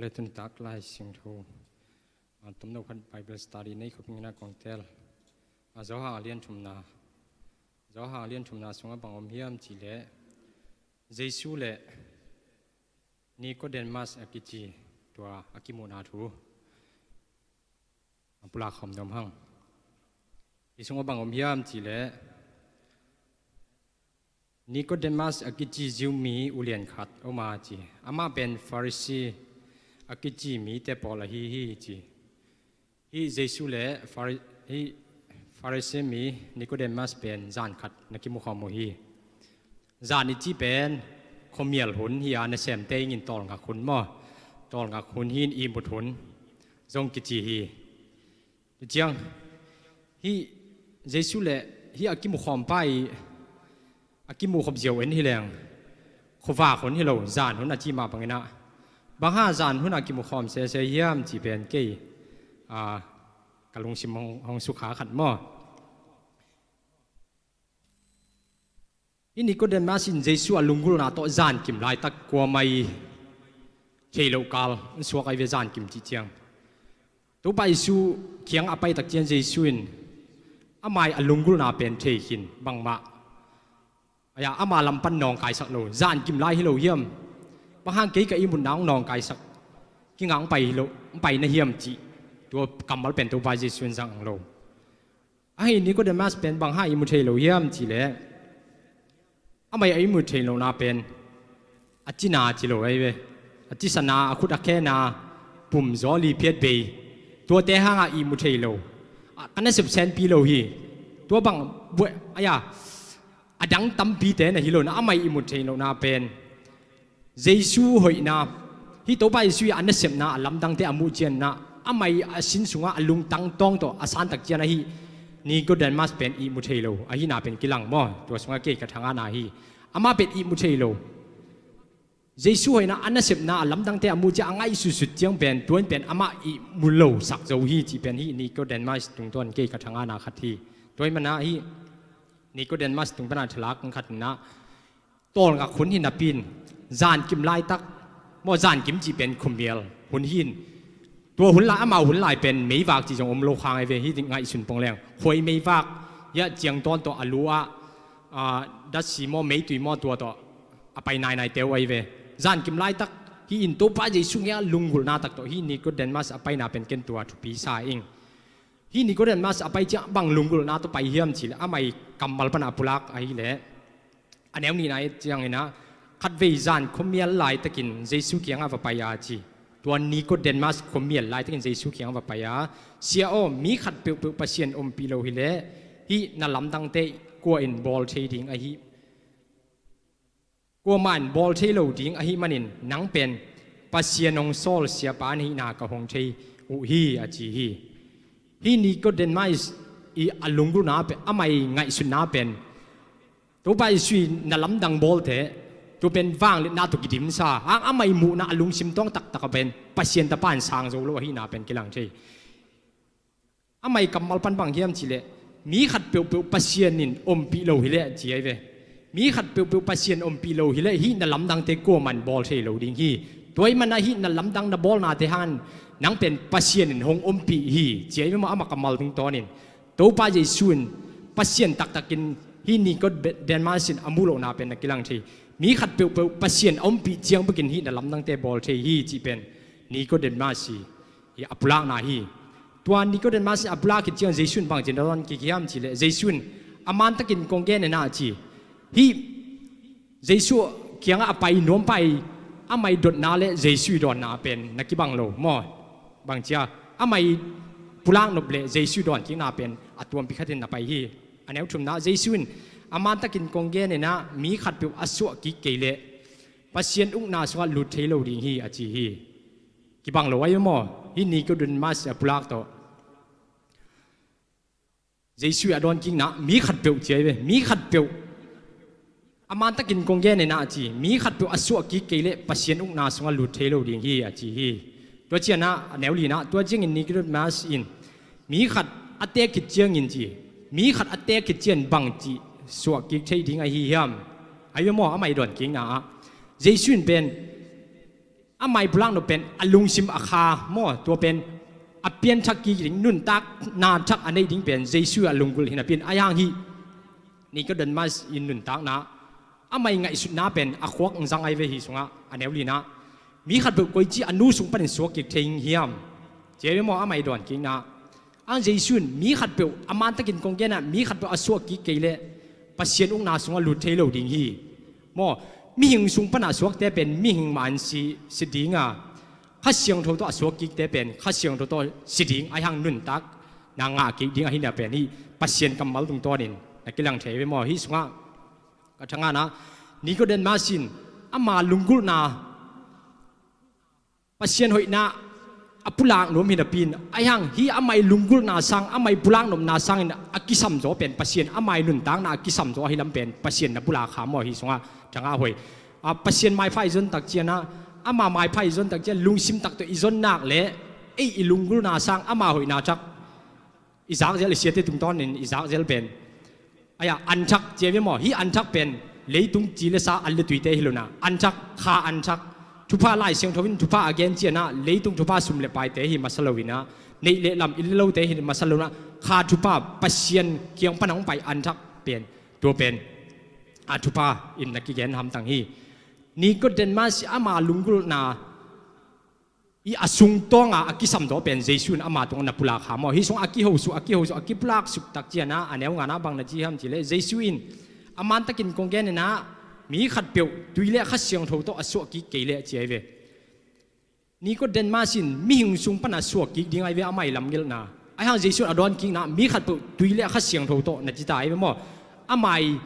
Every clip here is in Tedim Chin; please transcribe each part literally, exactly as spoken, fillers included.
Tua le tuni tak Lai Siangtho a tomno khat Bible study nei khop ing a kong tel. A Johan a lian thumna, Johan a lian thumna sungah bang om hiam cih leh Jesu le Nicodemus a kici tua a kimuhna thu a pulak khawm nuam hang. Hi sungah bang om hiam cih leh Nicodemus a kici Jew mi ulian khat om a ci. Amah pen Pharisee a kici mite pawl ahi hi ci. Hi Jesu le Phari-, hi Pharisee mi Nicodemus pen zan khat na kimukhawm uh hi. Zan i cih pen khuamial hun hi a, nasemte ingin tawlngak hun maw, tawlngak hun hi in ihmut hun zong kici hi. Tua ciang hi Jesu le hi a kimukhawm pa i a kimukhop ziau en hi leng khuavak hun hi lo, zan hun a cih mah bangin ah, bang hang zan hun a kimukhawm sese hiam cih pen kei a ka lungsim hong, hong sukha khat maw. Hi Nicodemus in Jesu a lunggulhna tawh zankim laitak kuamah i thei loh kal in suak ahi ve, zankim cih ciang. Topa Jesu kiangah a pai tak ciang Jesu in amah i a lunggulhna pen thei khin bangmah. Aya, ama lam pan nawngkaisak lo, zankim lai hi lo hiam? Bang hang kei ka ihmutna hong nawngkaisak, kingah hong pai hi lo, hong pai na hiam cih tua kammal pen Topa Jesu in zang ang lo. Ahi Nicodemus pen bang hang ihmu thei lo hiam cih leh, amah i a ihmu thei lohna pen a cina ci lo ahi ve. A cisana, a khut a khena, pum zaw li phiat bei, tuate hangah ihmu thei lo. A, ka nasep senpi lo hi. Tua bang buai, aya, a dang tampite na hi lo na, amah i ihmu thei lohna pen Jesu hoihna, hi Topa Jesu i a nasepna, a lamdangte a muh ciangin ah, amah i a sin sungah a lungtang tawng tawh a santak ciang ahi Nicodemus pen ihmu thei lo ahihna pen kilang maw. Tua sungah kei ka thangahna hi. Amah pen ihmu thei lo. Jesu hoihna, a nasepna, a lamdangte a muh ciang a ngaihsutsut ciang pen, tua in pen amah ihmu lo sak zo hi cih pen hi Nicodemus tungtawn kei ka thangahna khat hi. Tua ahih manin ah hi Nicodemus tung pana thalak khat in ah, tawlngak hun hi napi in, zankim laitak maw, zankim cih pen khuamial hun hi in, tua hun lai, amau hun lai pen meivak cih zong om lo khang ahi ve, hi ding ngaihsun pong leng. Khuai meivak, hiah ciang tawn tawh a lu ah, ah, datsi maw, meitui maw, tua tawh a pai nainai teu ahi ve. Zankim laitak hi in Topa Jesu ngiah lunggulhna tak tawh hi Nicodemus a paina pen ken tua thupi sa ing. Hi Nicodemus a pai ciang bang lunggulhna tawh pai hiam cih leh, amah i kammal pana a pulak ahih leh, a neu nihna i et ciangin ah, khatvei zan khuamial laitakin Jesu kiangah va pai a ci. Tua Nicodemus khuamial laitakin Jesu kiangah va pai a, "Sia aw, mi khat peuhpeuh Pasian ompih lo hi leh, hih na lamdangte kua in bawl thei ding ahi, kuamah in bawl thei lo ding ahih manin, nang pen Pasian hong sawl siapa na hihna ka hong thei uh hi," a ci hi. Hi Nicodemus i a lunggulhna pen, amah i ngaihsutna pen, Topa Jesu i na lamdang bawlte, tua pen vangliatna tawh kidimsa. Hang amah i muhna a lungsim tawng taktak a pen, Pasian tapa in sang zo lo ahihna pen kilang thei. Amah i kammal pan bang hiam cih leh, mi khat peuhpeuh Pasian in ompih lo hi leh ci ahi ve. Mi khat peuhpeuh Pasian ompih lo hi leh, hih na lamdangte kuamah in bawl thei lo ding hi. Tua ahih manin ah hih na lamdang na bawlnate hangin, nang pen Pasian in hong ompih hi ci ahi ve maw, amah kammal tungtawnin. Topa Jesu in Pasian taktakin hi Nicodemus in a muh lohna pen na kilang thei. Mi khat peuhpeuh Pasian a ompih ciang bekin hih na lamdangte bawl thei hi cih pen Nicodemus i, i a pulakna hi. Tua Nicodemus i a pulak khit ciang Jesu in bangci na dawn kik hiam cih leh, Jesu in a mantakin kong gen e na ci. Hih Jesu kiangah a pai nuam pa i, amah i dotna le Jesu i dawnna pen na kibang lo maw? Bangci a, amah i pulak nop le Jesu i dawnkikna pen a tuampi khatin na pai hi. A neu thumna, Jesu in a mantakin kong gen e na, mi khatpeuh a suah kik kei leh Pasian ukna sungah lut thei lo ding hi a ci hi. Kibang lo ahi maw? Hi Nicodemus a pulak tawh Jesu i a dawnkikna, mi khatpeuh ci ahi ve, mi khatpeuh. A mantakin kong gen e na a ci, mi khatpeuh a suah kik kei leh Pasian ukna sungah lut thei lo ding hi a ci hi. Tua ciangin ah, a neu lina, tua ciangin Nicodemus in, mi khat a teek khit ciangin ci, mi khat a teek khit ciang bangci suah kik thei ding ahi hiam? Ahi ve maw, amah i dawnkikna ah. Jesu in pen, amah i pulak nop pen a lungsim a kha maw, tua pen a pianthak kik ding, nuntakna thak a neih ding pen Jesu a lunggulh hi napi-in, ahi hang hih Nicodemus i nuntakna, amah i ngaihsutna pen a khuak hong zang ahi ve. Hih sungah a neu lina, mi khatpeuh koici a nu sung panin suak kik thei hiam, ci ahi ve maw, amah i dawnkikna. Ahi hang Jesu in mi khatpeuh, a mantakin kong gen a, mi khatpeuh a suak kik kei leh Pasian ukna sungah lut thei lo ding hi. Maw, mihing sung pana suakte pen mihing mah in si, si ding a, Kha Siangtho tawh a suak kikte pen Kha Siangtho tawh si ding, ahi hang nuntakna ngah kik ding ahihna pen hih Pasian kammal tungtawnin na kilang thei ve maw. Hih sungah ka thangahna, Nicodemus in ama lunggulhna, Pasian hoihna a pulak nuam hi napi-in, ahi hang hih amah i lunggulhna sang, amah i pulak nopna sangin a kisam zaw pen Pasian, amah i nuntakna a kisam zaw ahi lam pen Pasian na pulak kha maw. Hih sungah thangah hoih, a, Pasian maipha i zon tak ciangin ah, ama maipha i zon tak ciangin lungsim tak tawh i zon nak leh, ei i lunggulhna sang ama hoihna thak i zakzel, i siate tungtawnin i zakzel pen, ahi hang an thak, ci ahi ve maw. Hih an thak pen leitung ci le sa, an le tuite hi lo-in ah, an thak, kha an thak. Thupha, Lai Siangtho in thupha a gen ciangin ah leitung thupha, sum le paite hi masa lo-in ah, neih le lam, inn le lote hi masa lo-in ah, kha thupha, Pasian kiang pan hong pai an thak pen, tua pen a thupha in na kigen hamtang hi. Nicodemus ama lunggulhna i a sungtawng a a kisam zaw pen Jesu in ama tungah na pulak kha maw. Hih sungah a kiho suk, a kiho suk, a kipulak suk tak ciangin ah, a neu ngana bang na ci hiam cih leh, Jesu in a mantakin kong gen in ah, mi khatpeuh tui le Kha Siangtho tawh a suak kik kei leh, ci ahi ve. Nicodemus in mihing sung pana suak kik ding ahi ve amah i lamgelhna. Ahi hang Jesu in a dawnkikna, mi khatpeuh tui le Kha Siangtho tawh, na ci ta ahi ve maw. Amah i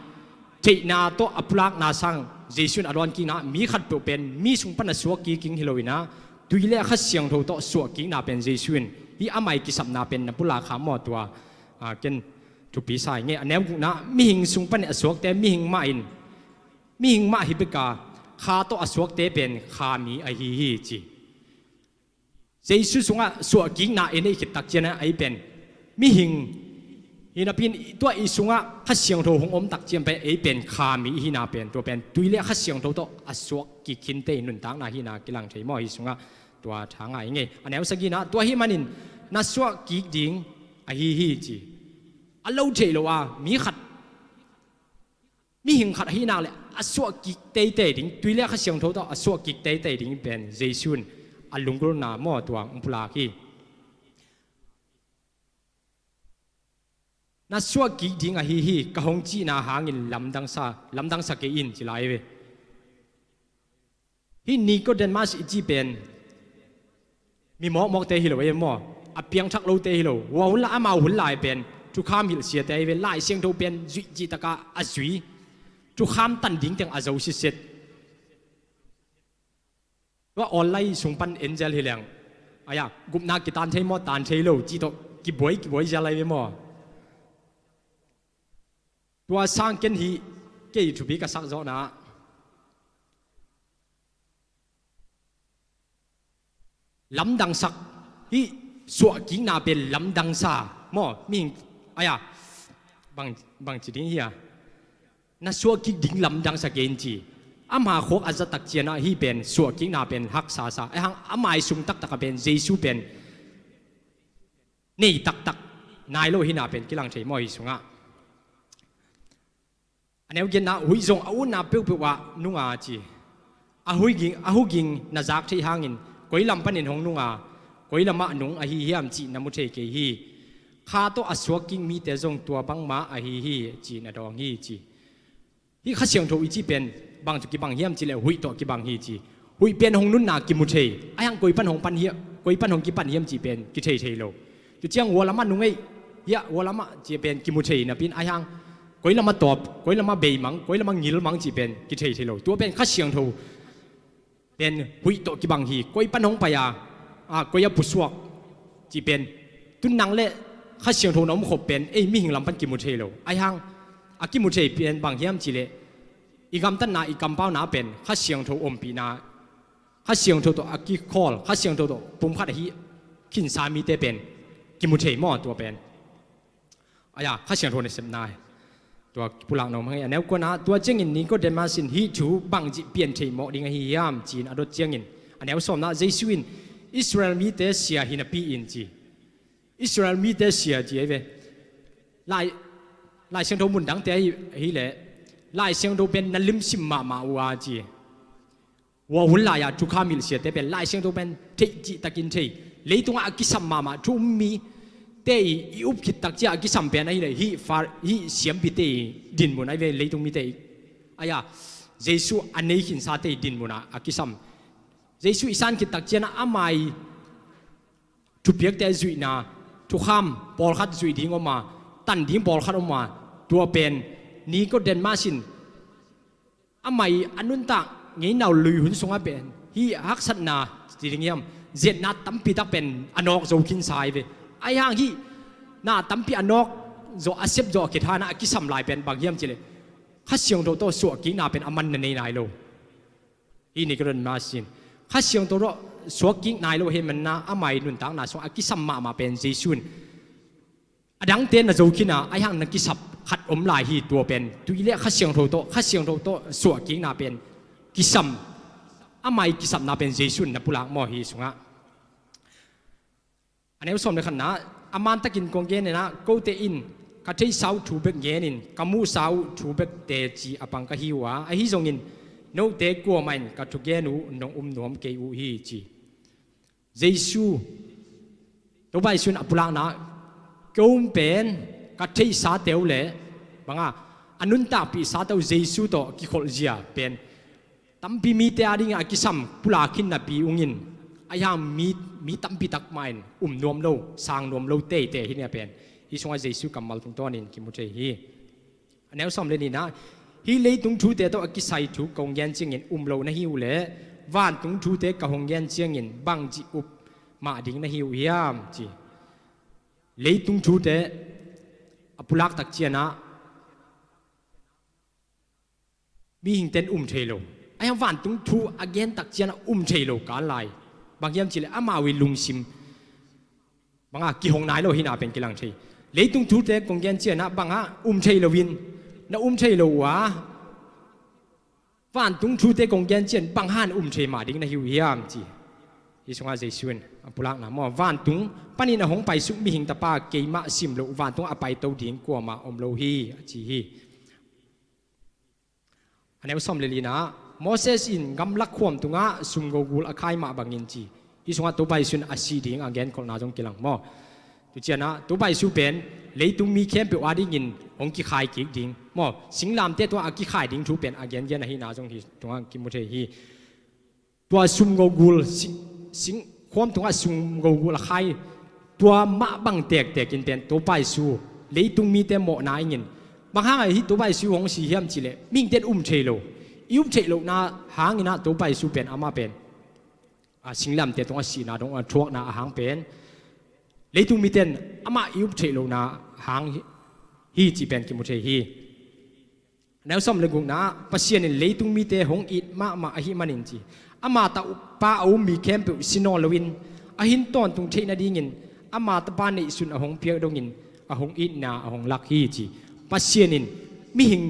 theihna tawh a pulakna sang Jesu in a dawnkikna, mi khatpeuh pen mi sung pana suak kik ding hi lo-in ah, tui le Kha Siangtho tawh suak kikna pen Jesu in hih amah i kisapna pen na pulak kha maw. Tua, a, ken thupi sa ing ei. A neu gukna, mihing sung panin a suakte mihing mah in, mihing mah hi bek a, kha tawh a suakte pen kha mi ahi hi, ci. Jesu sungah suahkikna i neih khit tak ciangin ah, ei pen mihing hi napi-in, tua i sungah Kha Siangtho hong om tak ciang pen ei pen kha mi i hihna pen, tua pen tui le Kha Siangtho tawh a suak kik khinte i nuntakna hihna kilang thei maw. Hih sungah tua tha ngah ing ei. A neu sagihna, tua ahih manin na suah kik ding ahi hi, ci. A lo theih loh a, mi khat, mihing khat ahih nak leh a suah kik teitei ding, tui le Kha Siangtho tawh a suah kik teitei ding pen Jesu in a lunggulhna maw, tua hong pulak hi. Na suah kik ding ahi hi, ka hong cihna hangin lamdang sa, lamdang sa kei in, ci lai ve. Hih Nicodemus i cih pen mi mawkmawkte hi lo ei maw, a piangthak lote hi lo. Hua hun lai, amau hun lai pen thukham hilh siate ahi ve. Lai Siangtho pen zuih cih takah a zui, thukham tan ding teng a zo sitset. Tua online sung pan en zel hi leng, aya, gupna kitan thei maw, tan thei lo cih tawh kibuai, kibuai zel ahi ve maw. Tua sang ken hih kei thupi ka sak zawhna, lamdangsak, hih suahkikna pen lamdangsa maw, mihing, aya, bang, bang ci ding hi a, na suahkik ding lamdangsa kei in, ci. Ama khuak a za tak ciangin ah hih pen suahkikna pen haksa sa, ahi hang amai sung taktak ah pen Jesu pen nei taktak nai lo hihna pen kilang thei maw. Hih sungah a neu giatna, huih zong a utna peuhpeuh ah nung a, ci. A huih ging, a huh ging na zak theih hangin koi lam panin hong nung a, koi lamah nung ahi hiam cih na mu thei kei hi. Kha tawh a suak kik mite zong tua bangmah ahi hi, ci-in a dawng hi, ci. Hih Kha Siangtho i cih pen bang tawh kibang hiam cih leh huih tawh kibang hi, ci. Huih pen hong nunna kimu thei, ahi hang koi pan hong pan hiam, koi pan hong kipan hiam cih pen kithei thei lo. Tua ciang hua lamah nung ei, hiah hua lamah cih pen kimu thei napi-in, ahi hang koi lamah tawp, koi lamah bei mang, koi lamah ngil mang cih pen kithei thei lo. Tua pen Kha Siangtho pen huih tawh kibang hi, koi pan hong pai a, a, koi a pusuak cih pen, tun nang le Kha Siangtho na omkhop pen ei mihing lam pan kimu thei lo. Ahi hang a kimu thei pen bang hiam cih leh, i gamtatna, i kampauna pen Kha Siangtho ompihna, Kha Siangtho tawh a kikhawl, Kha Siangtho tawh pumkhat ahi khinsa mite pen kimu thei maw, tua pen. Aya, Kha Siangtho nasepna hi. Tua pulak nuam hang ei. A neu kuana, tua ciangin Nicodemus in hih thu bangci pian theih mawk ding ahi hiam, ci-in a dot ciangin, A neu sawmna, Jesu in Israel mite sia hi napi in ci. Israel mite sia ci ahi ve. Lai, Lai Siangtho mun dangte ahi, ahi leh Lai Siangtho pen na limsim mahmah uh a ci. Hua hun lai-a thukham hilh siate pen Lai Siangtho pen theih cihtakin thei. Leitungah a kisam mahmah thu um mite i, i up khit tak ciah a kisam pen ahi leh hih, hih siampite i dinmun ahi ve, leitung mite i. Ahi a, Jesu a nei khinsate i dinmunah a kisam. Jesu i san khit tak cianah ama i thupiakte zuihna, thukham pawlkhat zuih ding om a, tan ding pawlkhat om a, tua pen Nicodemus in ama i a nuntak ngeinau lui hun sungah pen hih haksatna, ci ding hiam, ziatna tampi tak pen a nawk zo khinsa ahi ve. Ahi hang hih na tampi a nawk zawh, a sep zawh a khit hanah a kisam lai pen bang hiam cih leh Kha Siangtho tawh suahkikna pen a man na nei nai lo. Hih Nicodemus in Kha Siangtho tawh suakkik nai lo ahih manin ama i nuntakna sungah a kisam mahmah pen Jesu in a dangte na zo khin a, ahi hang na kisap khat om lai hi, tua pen tui le Kha Siangtho tawh, Kha Siangtho tawh suahkikna pen kisam, ama i kisapna pen Jesu in na pulak maw hih sungah. A neu sawm le khatna, a mantakin kong gen in ah, kote in ka theihsa uh thu bek genin, ka muhsa uh thu bek teci a pang ka hi uh a, ahi zongin note kuamah in ka thugen uh nong um nuam kei uh hi, ci. Jesu, Topa Jesu in a pulakna, kei um pen ka theihsate uh le banga a nuntakpihsate uh Jesu tawh kikholh zia pen tampi mite a dingin a kisam pulak khin napi ungin, ahi hang mi, mi tampi tak mah in um nuam lo, sang nuam lo teitei hi nia pen hih sungah Jesu kammal tungtawnin kimu thei hi. A neu sawm le nihna, hih leitung thute tawh a kisai thu kong gen ciangin um lo na hi uh leh vantung thute ka hong gen ciangin bangci up mah ding na hi uh hiam, ci. Leitung thute a pulak tak cianah mihingte in um thei lo. Ahi hang vantung thu a gen tak cianah um thei lo kal lai. Bang hiam cih leh amau i lungsim banga kihong nai lo hihna pen kilang thei. Leitung thute kong gen cianah banga um thei loin na um thei lo uh a, vantung thute kong gen ciang bang hang um thei mah ding na hi uh hiam, ci. Hih sungah Jesu in a pulakna maw, vantung panin a hong paisuk mihing Tapa keimah sim loh vantung a paito ding kuamah om lo hi, a ci hi. A neu sawm le lina, Moses in gamlak khuam tungah sumgo gul a khai mah bangin, ci. Hih sungah Topa Jesu in a sih ding a genkholhna zong kilang maw. Tu cianah Topa Jesu pen leitung mi khempeuh a dingin hong kikhai kik ding maw, singlamteh tungah a kikhai ding thu pen a gengen ahihna zong hih tungah kimu thei hi. Tua sumgo gul, sing, sing khuam tungah sumgo gul a khai, tua mah bang tektekin pen Topa Jesu leitung mite mawhna ingin, bang hangah hih Topa Jesu hong si hiam cih leh mihingte in um thei lo. I um theih lohna hangin ah Topa Jesu pen amah pen a singlamteh tungah sihna dong a thuakna a hang pen leitung mite in amah i up theih lohna hang hi, hi cih pen kimu thei hi. A neu sawm le gukna, Pasian in leitung mite hong it mahmah ahih manin, ci. Ama Tapa a um mi khempeuh si nawn loin a hin tawntung theih nadingin ama Tapa neihsun a hong piak dongin a hong itna a hong lak hi, ci. Pasian in mihing,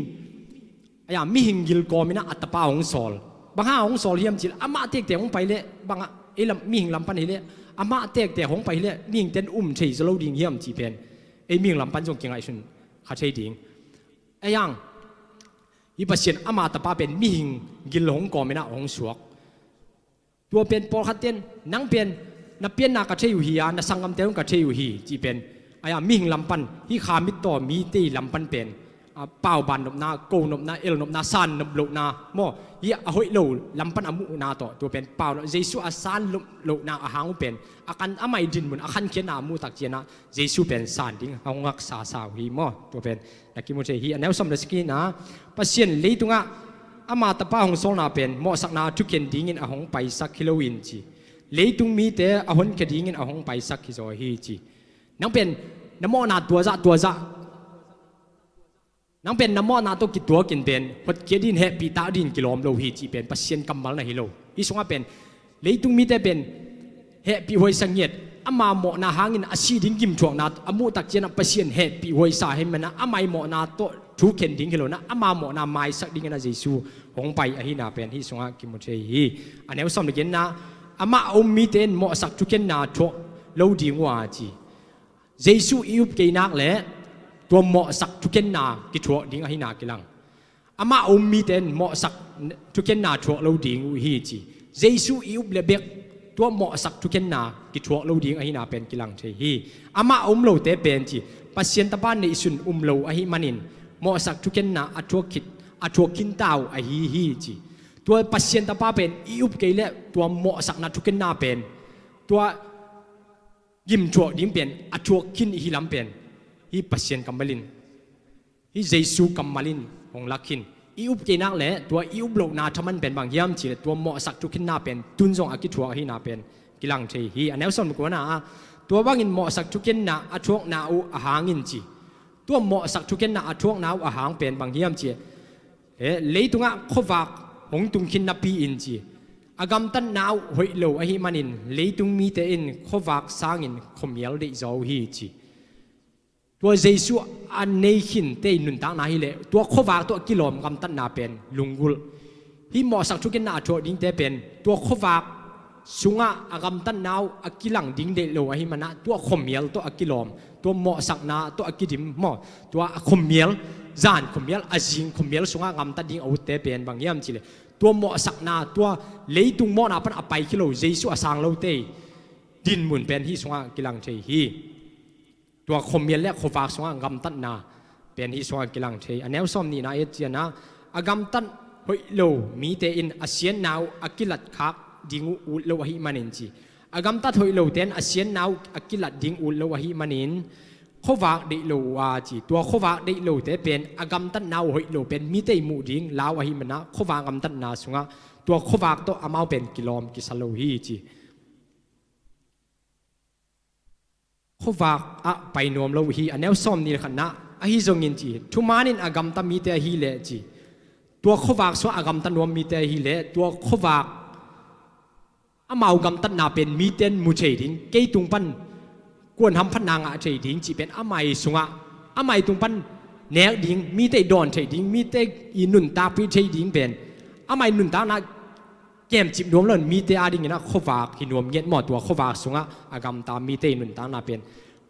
ahi a, mihing gil kawmin ah a Tapa hong sawl. Bang hang hong sawl hiam cih leh amah tektek hong pai leh bangah ei lam, mihing lam pan hi leh amah tektek hong pai hi leh mihingte in um thei zaw lo ding hiam cih pen ei mihing lam pan zong kingaihsun kha thei ding. Ahi hang hih Pasian ama Tapa pen mihing gil hong kawmin ah hong suak. Tua pen pawlkhatte in nang pen na pianna ka thei uh hi a, na sanggamte zong ka thei uh hi, cih pen, ahi a, mihing lam pan, hih kha mittaw mite lam pan pen, a, pauban nopna, ko nopna, el nopna, san nop lohna maw, hih a hoih lo lam pan a muhna tawh tua pen pau nop, Jesu a san nop lohna a hang uh pen a kan, amah i dinmun a khankhiatna a muh tak cianah Jesu pen san ding a hong haksa sa uh hi maw. Tua pen na kimu thei hi. A neu sawm le sagihna, Pasian leitungah ama Tapa hong sawlna pen mawhsakna thukhen dingin a hong paisak hi loin, ci. Leitung mite a honkhia dingin a hong paisak hi zaw hi, ci. Nang pen na mawhna tuazah tuazah, nang pen na mawhna tawh kituakin pen hotkhiat din, hehpihtak din kilawm lo hi, cih pen Pasian kammal na hi lo. Hih sungah pen leitung mite pen hehpih huaisa ngiat, ama mawhna hangin a sih ding gimthuakna a muh tak cianah Pasian hehpih huaisa ahih manah ama i mawhna tawh thukhen ding hi lonah ama mawhna maisak dingin a Jesu hong pai ahihna pen hih sungah kimu thei hi. A neu sawm le giatna, Amah a um mite in mawhsak thukhenna thuak lo ding uh a ci. Jesu i up kei nak leh tua mawhsak thukhenna kithuak ding ahina kilang. Amah a um mite in mawhsak thukhenna thuak lo ding uh hi ci. Jesu i up le bek tua mawhsak thukhenna kithuak lo ding ahina pen kilang thei hi. Amah a um lote pen ci, Pasian Tapa neihsun um lo ahih manin mawhsak thukhenna a thuak khit, a thuak khinta uh ahi hi ci. Tua Pasian Tapa pen i up kei leh tua mawhsakna thukhenna pen, tua gimthuak ding pen a thuak khin i hi lam pen hih Pasian kammal in, hih Jesu kammal in hong lak khin. I up kei nak leh tua i up lohna thaman pen bang hiam cih leh tua mawhsak thukhenna pen tun zong a kithuak ahina pen kilang thei hi. A neu sawm le kuana ah, tua bangin mawhsak thukhenna a thuakna uh a hang in ci. Tua mawhsak thukhenna a thuakna uh a hang pen bang hiam cih leh, leitungah khuavak hong tung khin napi in ci, a gamtatna uh hoih lo ahih manin leitung mite in khuavak sangin khuamial deih zaw uh hi ci. Tua Jesu a nei khinte i nuntakna hi leh tua khuavak tawh a kilawm gamtatna pen lunggulh. Hih mawhsak thukhenna a thuak dingte pen tua khuavak sungah a gamtatna uh a kilang ding deih lo ahih manin tua khuamial tawh a kilawm, tua mawhsakna tawh a kidim maw, tua a khuamial, zan khuamial, a zing khuamial sungah gamtat ding a utte pen bang hiam cih leh tua mawhsakna, tua leitung mawhna pan a pai khia lo Jesu a sang lote dinmun pen hih sungah kilang thei hi. Tua khuamial le khuavak sungah gamtatna pen hih sungah kilang thei. A neu sawm nihna et ciang ah, a gamtat hoih lo mite in a siatna uh a kilat khak ding uh ut lo ahih manin ci. A gamtat hoih lote in a siatna uh a kilat ding ut lo ahih manin khuavak deih lo uh a ci. Tua khuavak deih lote pen a gamtatna uh hoih lo pen mite i muh ding lau ahih manin khuavak gamtatna sungah tua khuavak tawh amau pen kilawm kisa lo hi ci. Khuavak ah pai nuam lo uh hi. A neu sawm nih le khatna, ahi zongin ci, thumanin a gamta mite ahi leh ci, tua khuavak sungah a gamta nuam mite ahi leh tua khuavak amau gamtatna pen mite in mu thei ding, kei tung pan kuan hamphatna ngah thei ding cih pen amai sungah, amai tung pan nek ding, mite i dawn thei ding, mite i nuntakpih thei ding pen amai nuntakna kemcip nuam lo in mite adingin ah khuavak hi nuam ngiat maw, tua khuavak sungah a gamta mite i nuntakna pen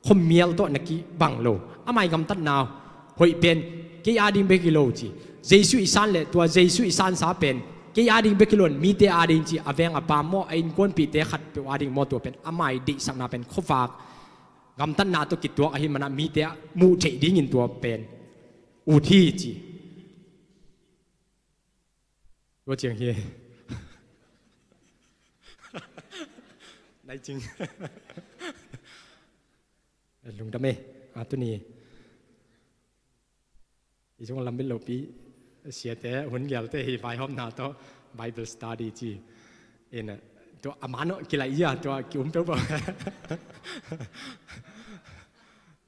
khuamial tawh na kibang lo. Amai gamtatna hoih pen kei ading bek hi lo ci. Jesu i san le tua Jesu i sansa pen kei ading bek hi lo in mite ading ci, a veng a pam maw, a innkuanpihte khatpeuh ading maw, tua pen amai deihsakna pen khuavak gamtatna tawh kituak ahih manin mite muh theih dingin tua pen ut hi ci. Tua ciang hi. Nai cing. Lungdam e. A tuni i zong lam bit lopi siate hun gialte hi vaihawmna tawh Bible study ci. Ina tua a man aw kilai ia tua ki um peuh bawh.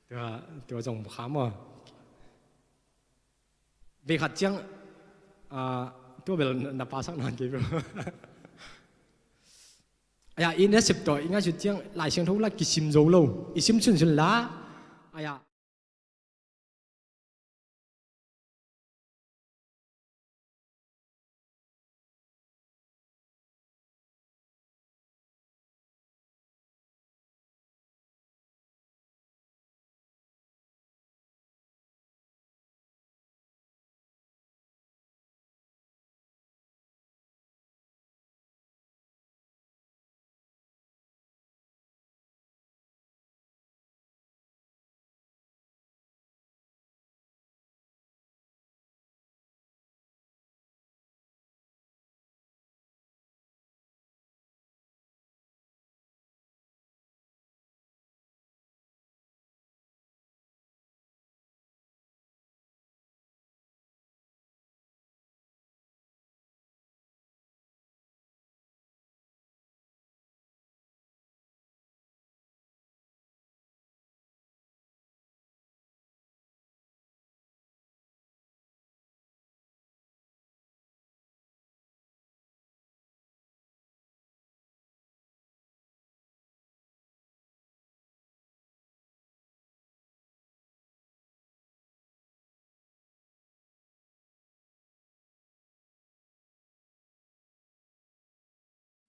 Tua, tua zong kha maw. Vei khat ciang, ah, tua bel na pasak nan kei bel. Aya, i nasep tawh i ngaihsut ciang Lai Siangtho la kisim zo lo. I sim sunsun la. Aya.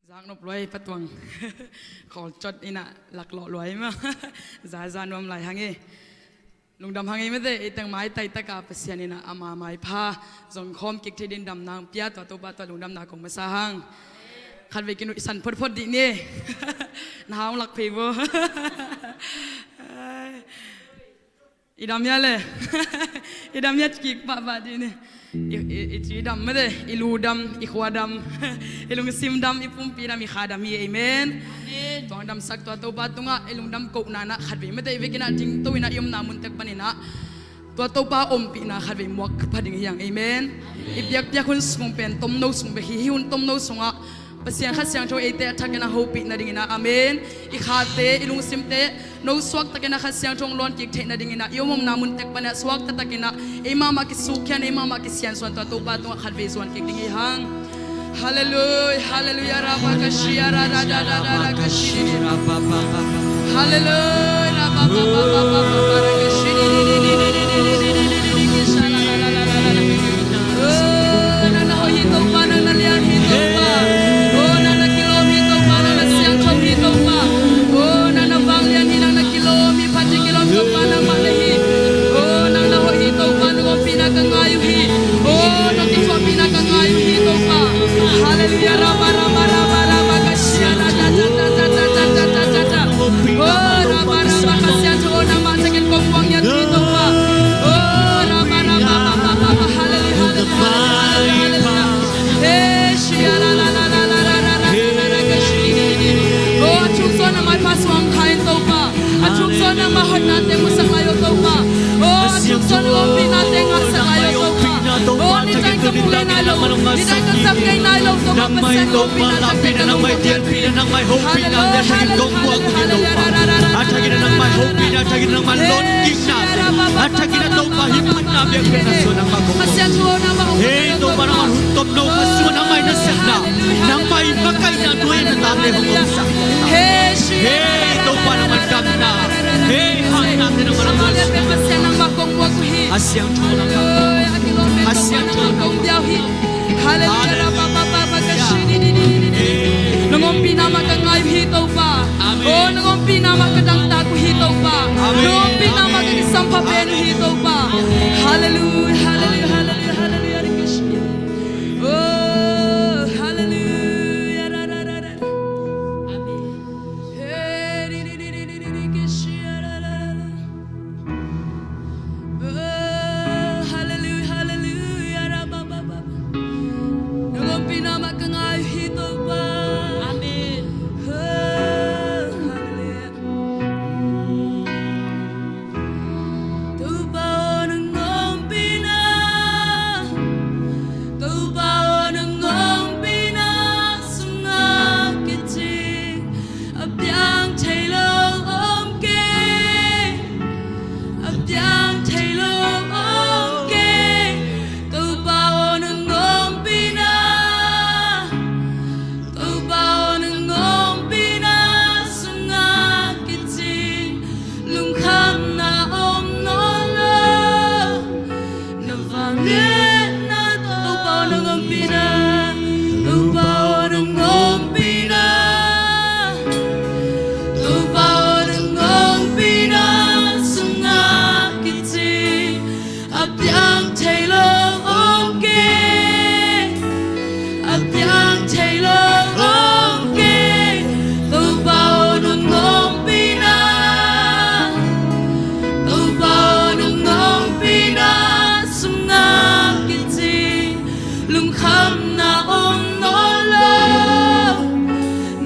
Zaknop luai patuang. Khawl cot inah laklawh luai mah. Zaza nuam lai hang e. Lungdam hang e mate, ei teng maitai taka Pasian inah ama maipha zongkhawm kik thei din damna hong pia, tua Topa tua lungdamna kong masa hang. Khatvei kinuihsan photphot dih ni. Na hang lak phei bo. Ai. I dam hia le? I dam hia kik pahpah dih ni. I, i, i ci dam mate, i lu dam, i khua dam, i lungsim dam, i pumpi dam, i kha dam hi. Amen. Amen. Tua damsak tua Topa tungah i lungdam kohna inah khatvei mate, i vekin ah dingto inah i omna mun tek panin ah tua Topa ompihna khatvei muak pha ding hi hang. Amen. Amen. I biakpiak hun sung pen tomno sung bek hi. Hih hun tomno sungah Pasian Kha Siangtho eite a thakin a hopih nadingin ah, amen, i khate, i lungsimte no suaktakin ah Kha Siangtho hong lawn kik theih nadingin ah, i om omna mun tek panin ah suakta takin ah ei mahmah kisukhian, ei mahmah kisiansuan tua Topa tungah khatvei zuan kik ding hi hang. Halleluia, halleluia, rabakashia, radadadadadakashia. Halleluia, rabababababababakashia. Oh, nang na hoih hi Topa, nang na lian hi Topa. Oh, nang na kilawm hi Topa, nang na siangtho hi Topa. Oh, nang na vanglian hi, nang na kilawm hi, phat i kilawm Topa nangmah na hi. Oh, nang na hoih hi Topa, nang ompihna ka ngai uh hi. Oh, nang kithuahpihna ka ngai uh hi Topa. Halleluia, raba, raba, raba, raba, ka sia, ra, da, da. Oh, raba, raba, ka sia, tho, oh, nangmah takin kong kuang ngiat hi Topa. Oh, raba, raba, raba, raba, halleluia, halleluia, halleluia, halleluia. Hey, sia, ra, ra, ra, ka sia. Oh, a thuk zaw nangmah i pha suang kha in Topa. A thuk zaw nangmah hoihnate musak lai o Topa. Oh, a thuk zaw nang ompihnate ngahsak lai o Topa. Oh, nitak in ka mu kei nai lo, nitak in ka zak kei nai lo Topa, Pasian ka ompihnate teng ka lungdam. Halleluia, halleluia, halleluia, halleluia. A thakin a nangmah hopihna, a thakin a nangmah lawnkikna, a thakin a Topa hih panna biakpiakna sung nangmah kong muak. Pasian thu nangmah hong muak. Hei Topa, nangmah hun tomno kha sung nangmah i nasepna, nangmah i makaihna, nuai na tang le hong omsak. Hei Topa, nangmah damna. Hei, hangna te nangmah na muak. Pasian nangmah kong muak uh hi. A siangtho nangmah. A siangtho nangmah kong diau hi. Halleluia. Halleluia. Raba, ba, ba, ba, ka shi, di, di, di. Nang ompihna mah ka ngai uh hi Topa. Amen. Oh, nang ompihna mah ka dangtak uh hi Topa. Amen. Nang ompihna mah ka kisampha pen uh hi Topa. Halleluia, halleluia, halleluia, halleluia, di, ki, shi. Oh, halleluia, ra, ra, ra, ra. Amen. Hey, di, di, di, ki, shi, ra, ra, ra, ra. Oh, halleluia, halleluia, ra, ba, ba, ba, ba. Nang ompihna mah ka ngai uh hi Topa. Amen. Oh, halleluia. Topa aw, nang ompihna, Topa aw, nang ompihna sungah kicing a piang thei lo om kei, a piang thei lo om kei. Topa aw, nang ompihna, Topa aw, nang ompihna sungah kicing lungkhamna om nawn lo. Na vangliatna tawh Topa aw, nang ompihna, Topa aw, nang ompihna, Topa aw, nang ompihna sungah kicing a piang thei lo om kei, a piang thei lo om kei. Topa aw, nang ompihna, Topa aw, nang ompihna sungah kicing lungkhamna om nawn lo.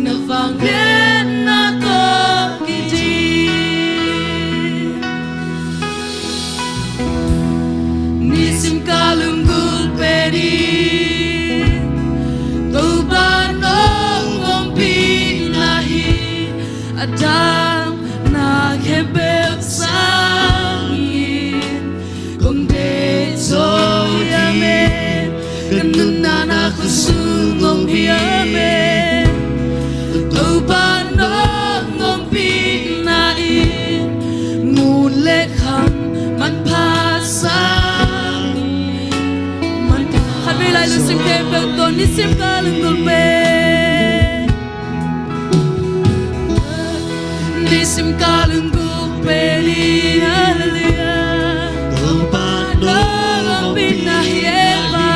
Na vangliatna tawh kiding. Nisim ka lunggulh pen in Topa nong ompihna hi. A damna khempeuh sangin kong deih zaw hiam e, ka nuntakna khut sung om hiam e. Topa nong ompihna in ngun le kham manpha sangin, manpha. Khatvei lai lungsim khempeuh tawh nisim ka lunggulh pen Simkal in guk pen in, halleluiah. Topa nong ompihna hi e, Pa.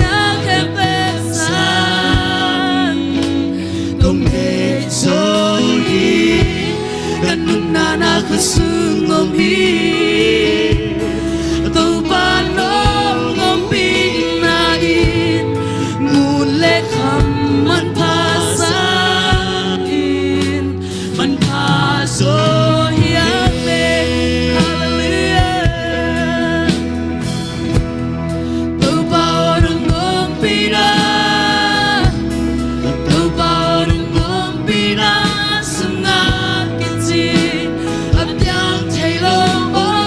Na khempeuh sang kong deih zo hi. Ka nuntakna khuasung om hi. Topa nong ompihna in ngun le kham manpha sa in, manpha zaw hi ing e. Halleluiah. Topa aw, nong ompihna, Topa aw, nong ompihna sungah kicing a piang thei lo aw.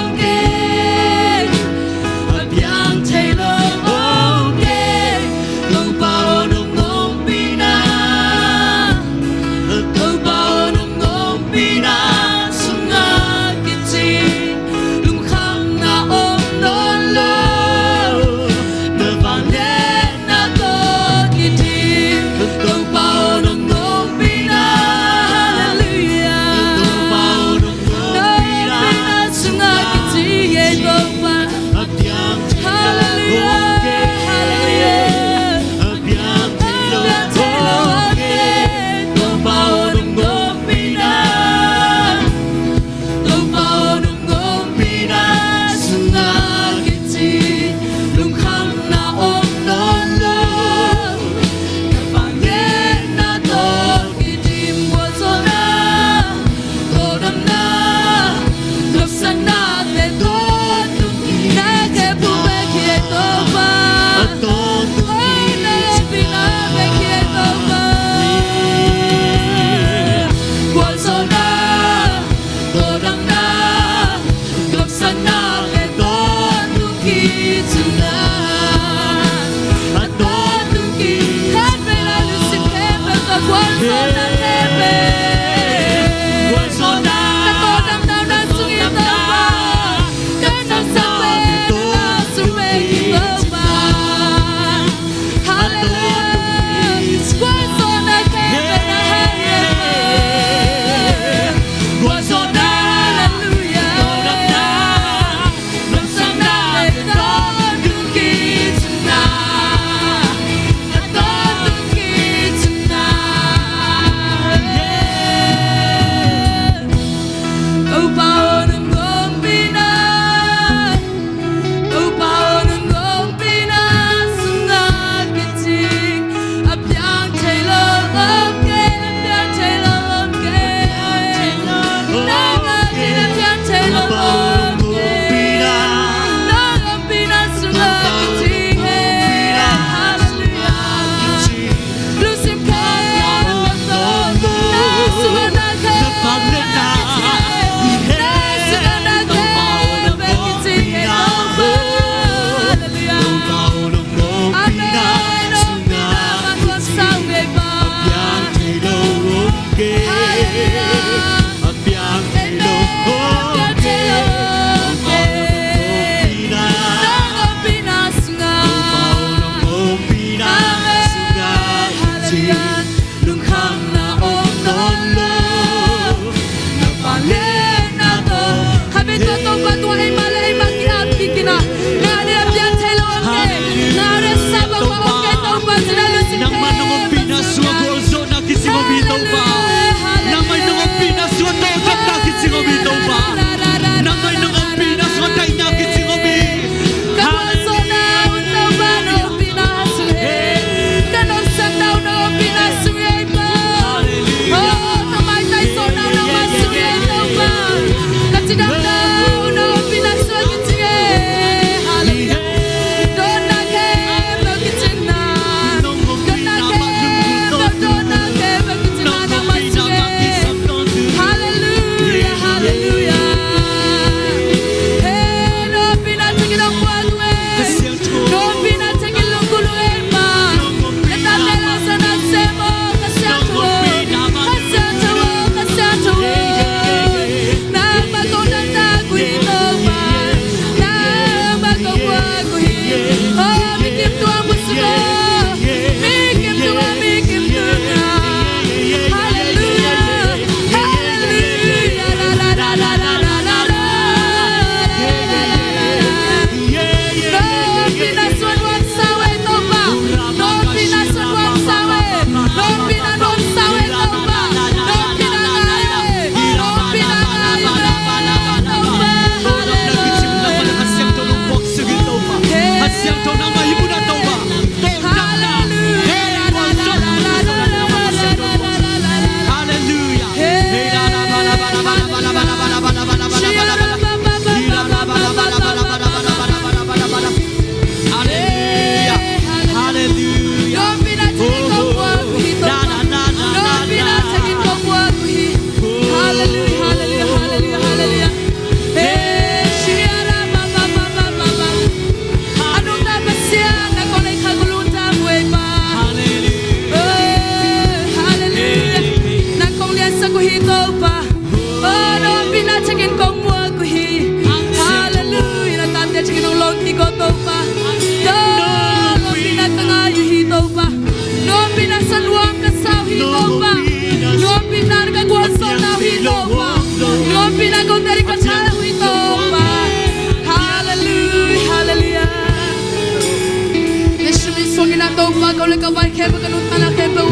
Ka vai khempeuh, ka nuntakna khempeuh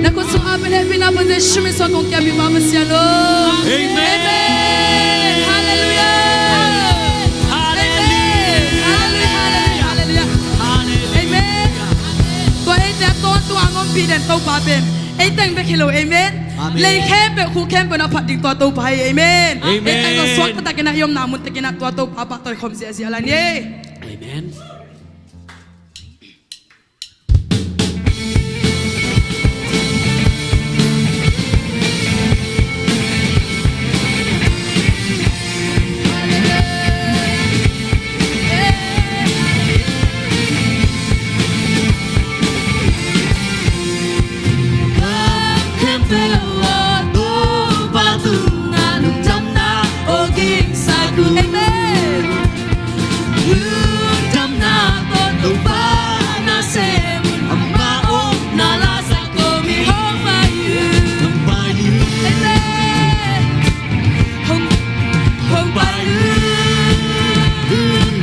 na khut sungah a pia hehpihna Pasian, Jesu min sungah kong kiam hi, Pa Pasian aw. Amen. Amen. Halleluiah. Halleluiah. Amen. Halleluiah. Halleluiah. Halleluiah. Amen. Tua eite a tawntung a ompih den Topa pen ei teng bek hi lo. Amen. Amen. Lei khempeuh, khuk khempeuh na phat ding tua Topa hi. Amen. Amen. Ei teng tua suak taktak in a i omna mun tek in a tua Topa pahtawi khawm ziahziah lai ni. Amen. Amen. Lungdamna tawh Topa nasem un, amah omna la zang kawm hi. Hong pai un. Hong pai un. Amen. Hong, hong pai un.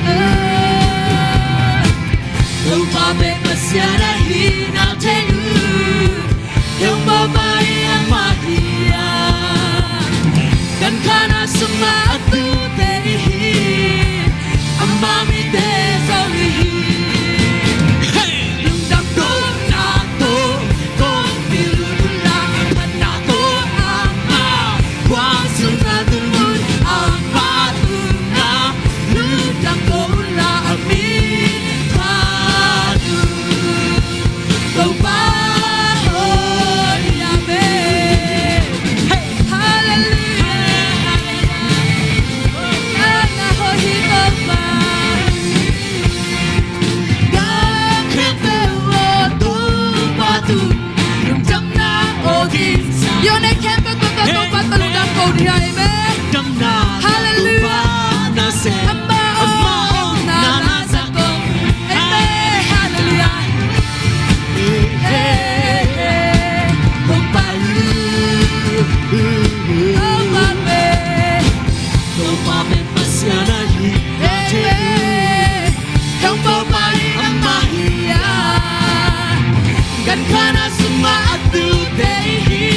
Topa pen Pasian ahihna thei un. Hong pai un, amah hi a, kan khan a sungah a tute i hi, ama mite zong i hi. Hey! Lungdam tawh, na tawh, kong pi lut un la, phatna tawh ama khuang sungah tung un, ama tungah lungdam tawh un la, a min phat un. Topa hoih, amen. Hey. Halleluiah. Hosanna hoih hi Topa. Gam khempeuh aw Topa tung, lungdamna aw gingsa. Yo ne khempeuh Topa, hey, Topa tawh lungdam ko ding hi, amen. Lungdamna tawh Topa nasem un. Halleluiah. Amah omna la zang kawm. Amen. Halleluiah. Hong pai un. Hong pai un. Topa pen Pasian ahihna thei un. Hong pai un, amah hi a, kan khan a sungah a tute i hi,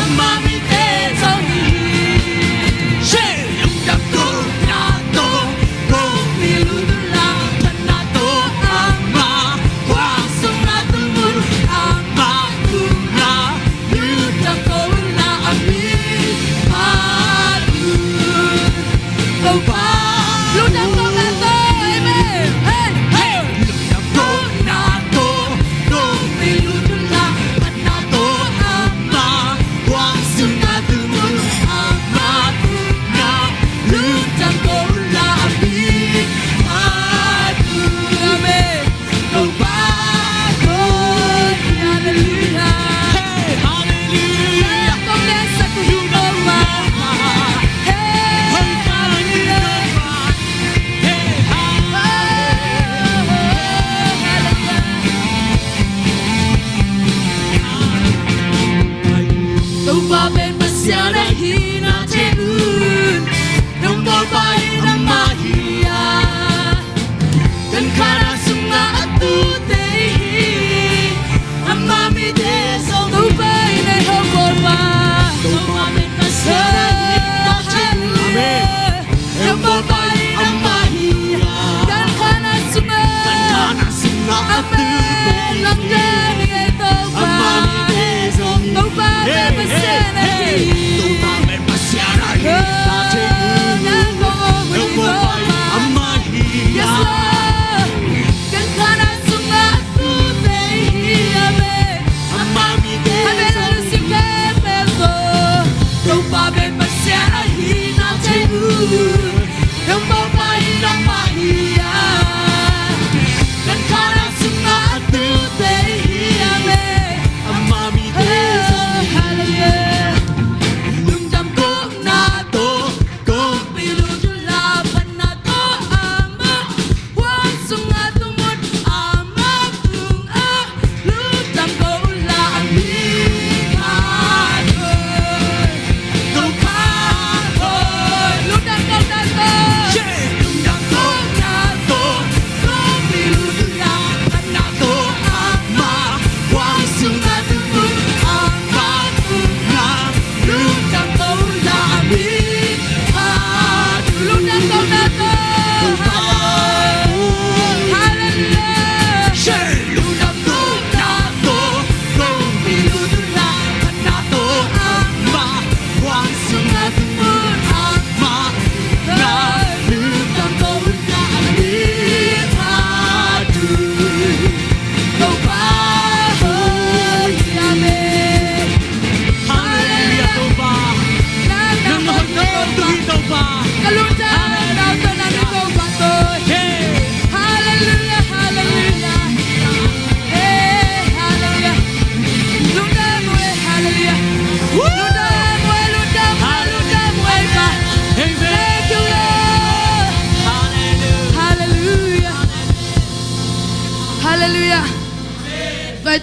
ama mite zong i hi. Lungdam tawh, na tawh, kong pi lut un la, phatna tawh ama khuang sungah tung un, ama tungah lungdam tawh un la, a min phat un. Topa lungdam tawh, na tawh, amen. Hey, hey. Lungdam tawh, na tawh, kong pi lut un la, phatna tawh ama khuang sungah tung un, ama tungah lungdam tawh un la, a min phat un. Amen. Topa hoih, halleluiah. Hey, halleluiah. Kong leh sa tu hi Topa. Hey, halleluiah.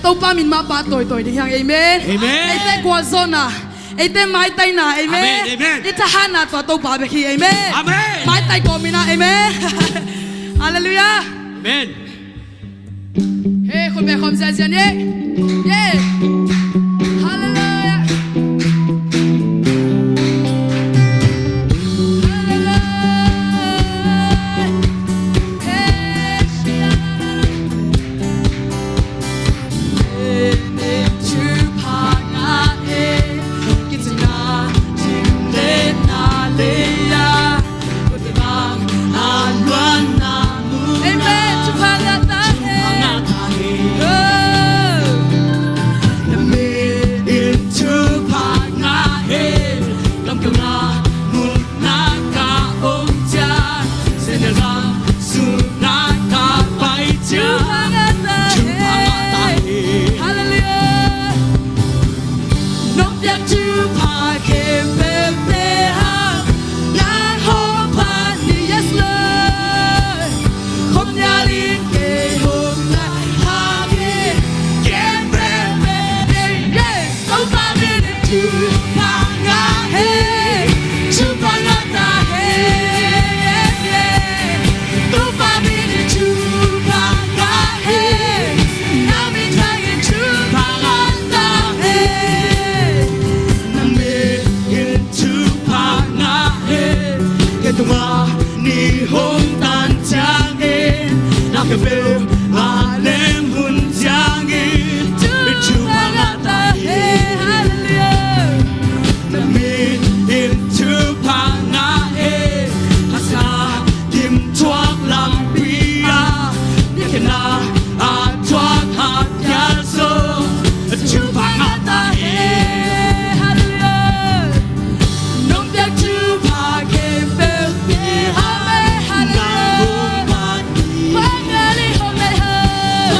Topa min mah pahtawi tawi ding hi hang. Amen. Amen. Eite gualzawhna, eite maitaina. Amen. Amen, amen. I thahatna tua Topa bek hi. Amen. Amen. Maitai kawmin ah. Amen. Halleluiah. Amen. Hei, khut beng khawm ziahziah ni. Hallelujah. Hallelujah. Hei, Amen. Thupha ngah ta hen. Oh. Hallelujah. Nong piak thupha khempeuh te hang, na hong phat ni, yes Lord. Khom nial in kei hong nai hang e, khempeuh te, yes. Topa min in thupha ngah e, thupha ngah ta hen. Topa min in thupha ngah e, na min thang in thupha ngah ta hen. Na min in thupha ngah e, kei tungah ni hong tan ciangin, na khempeuh a leng hun ciangin, thupha ngah ta hen. Hallelujah. Na min in thupha ngah e, a sa kim thuak lampi ah, ni khen a, a thuak hat ya so, thupha ngah ta hen. Hallelujah. Nong piak thupha khempeuh te hang, amen, hallelujah. Hong nai hong nai hang.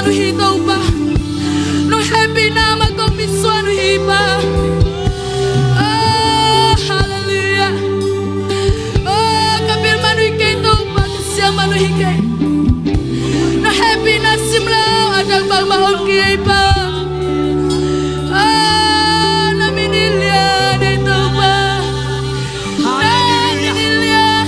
Hi Topa, nong hehpihna mah kong mitsuan uh hi Pa. Oh, halleluiah. Oh, ka pil man uh hi kei Topa, ka siam man uh hi kei. Nong hehpihna simloh a dang bangmah om kei Pa. Oh, na min hi lian ei Topa. Hallelujah.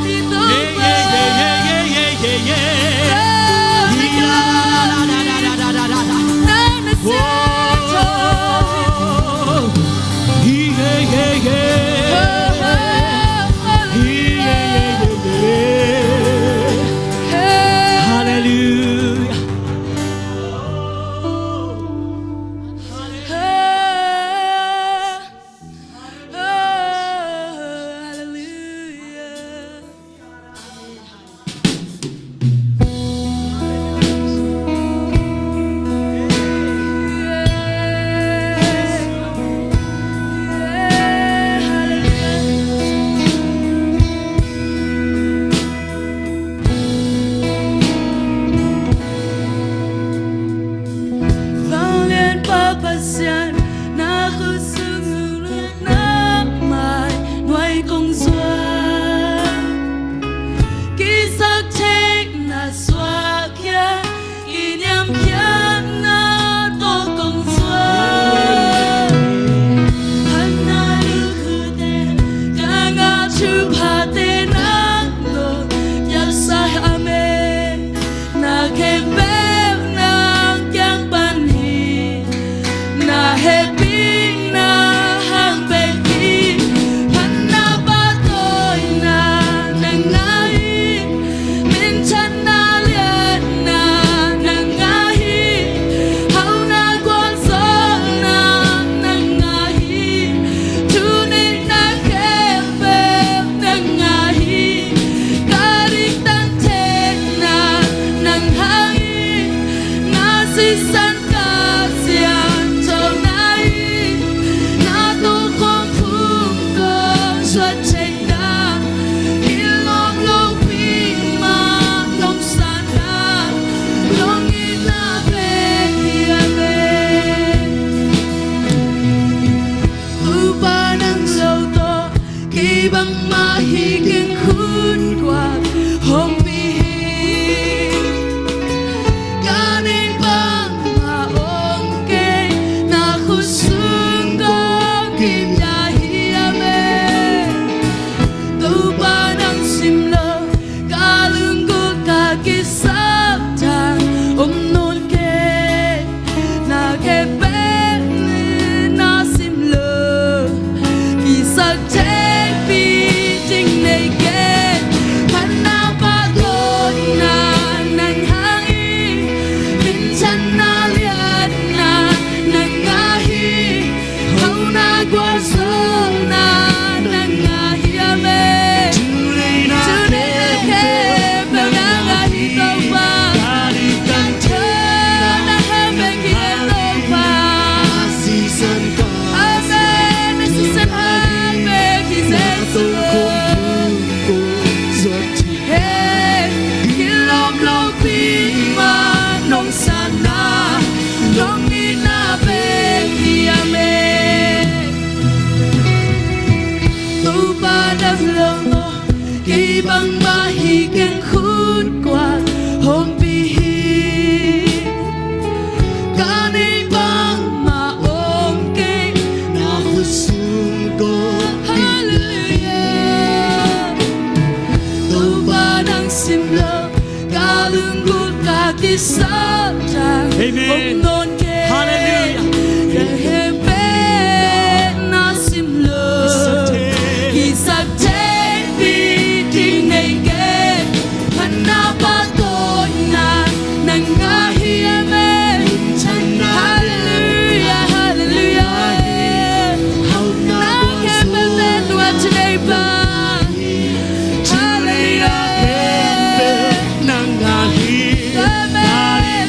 Hallelujah. Vanglianpa Pasian, na khut sung nunung na mai nuai kong zuan. Kisaktheihna suak khia, kiniamkhiatna tawh kong zuan. Phatna lukhute, ka ngah thuphate nang lo, piaksa hi. Amen. Na khempeuh nang kiang pan hi, na hehpihna hang bek hi. Phatna pahtawina nang ngah hi, minthanna liatna nang ngah hi, hauhna gualzawhna nang ngah hi, thuneihna khempeuh nang ngah hi. Ka diktan theihna nang hang hi, na sisan ka siangthona hi, na tukhawm phung kong zuat theihna, kilawm lopi mah nong sanna, nong itna pen hi. Amen. Topa nang lo tawh kei bangmah hi keng, khut kuang hong pi hi. Ka neih bangmah om kei, na khut sung kong kipia hi. Amen. Topa nang sim lo, ka lunggulh ka kisap dan om nawn kei. Na khempeuh na sim lo, kisaktheihpih ding nei kei. Phatna pahtawina nang hang hi, minthanna liatna nang ngah hi, hauhna gualzawhna nang ngah hi. Amen. Thuneihna khempeuh nang ngah hi Topa. Na hang bek hi Topa. Amen. Na sisan hang bek hi Jesu. Hey, kilawm lopi mah nong sanna, nong itna pen hi. Amen. Topa nang lo tawh kei bangmah hi keng, khut kuang hong pi hi. Ka neih bangmah om kei, na khut sung kong kipia. Halleluiah. Topa nang sim lo, ka lunggulh ka kisap dan om nawn kei. Amen. Halleluiah. Ka khempeuh na sim lo, kisaktheihpih ding nei kei. Phatna pahtawina nang ngah hi. Amen. Halleluiah, halleluiah. Na khempeuh pen tua chinei pa. Halleluiah. Nang ngah hi. Amen.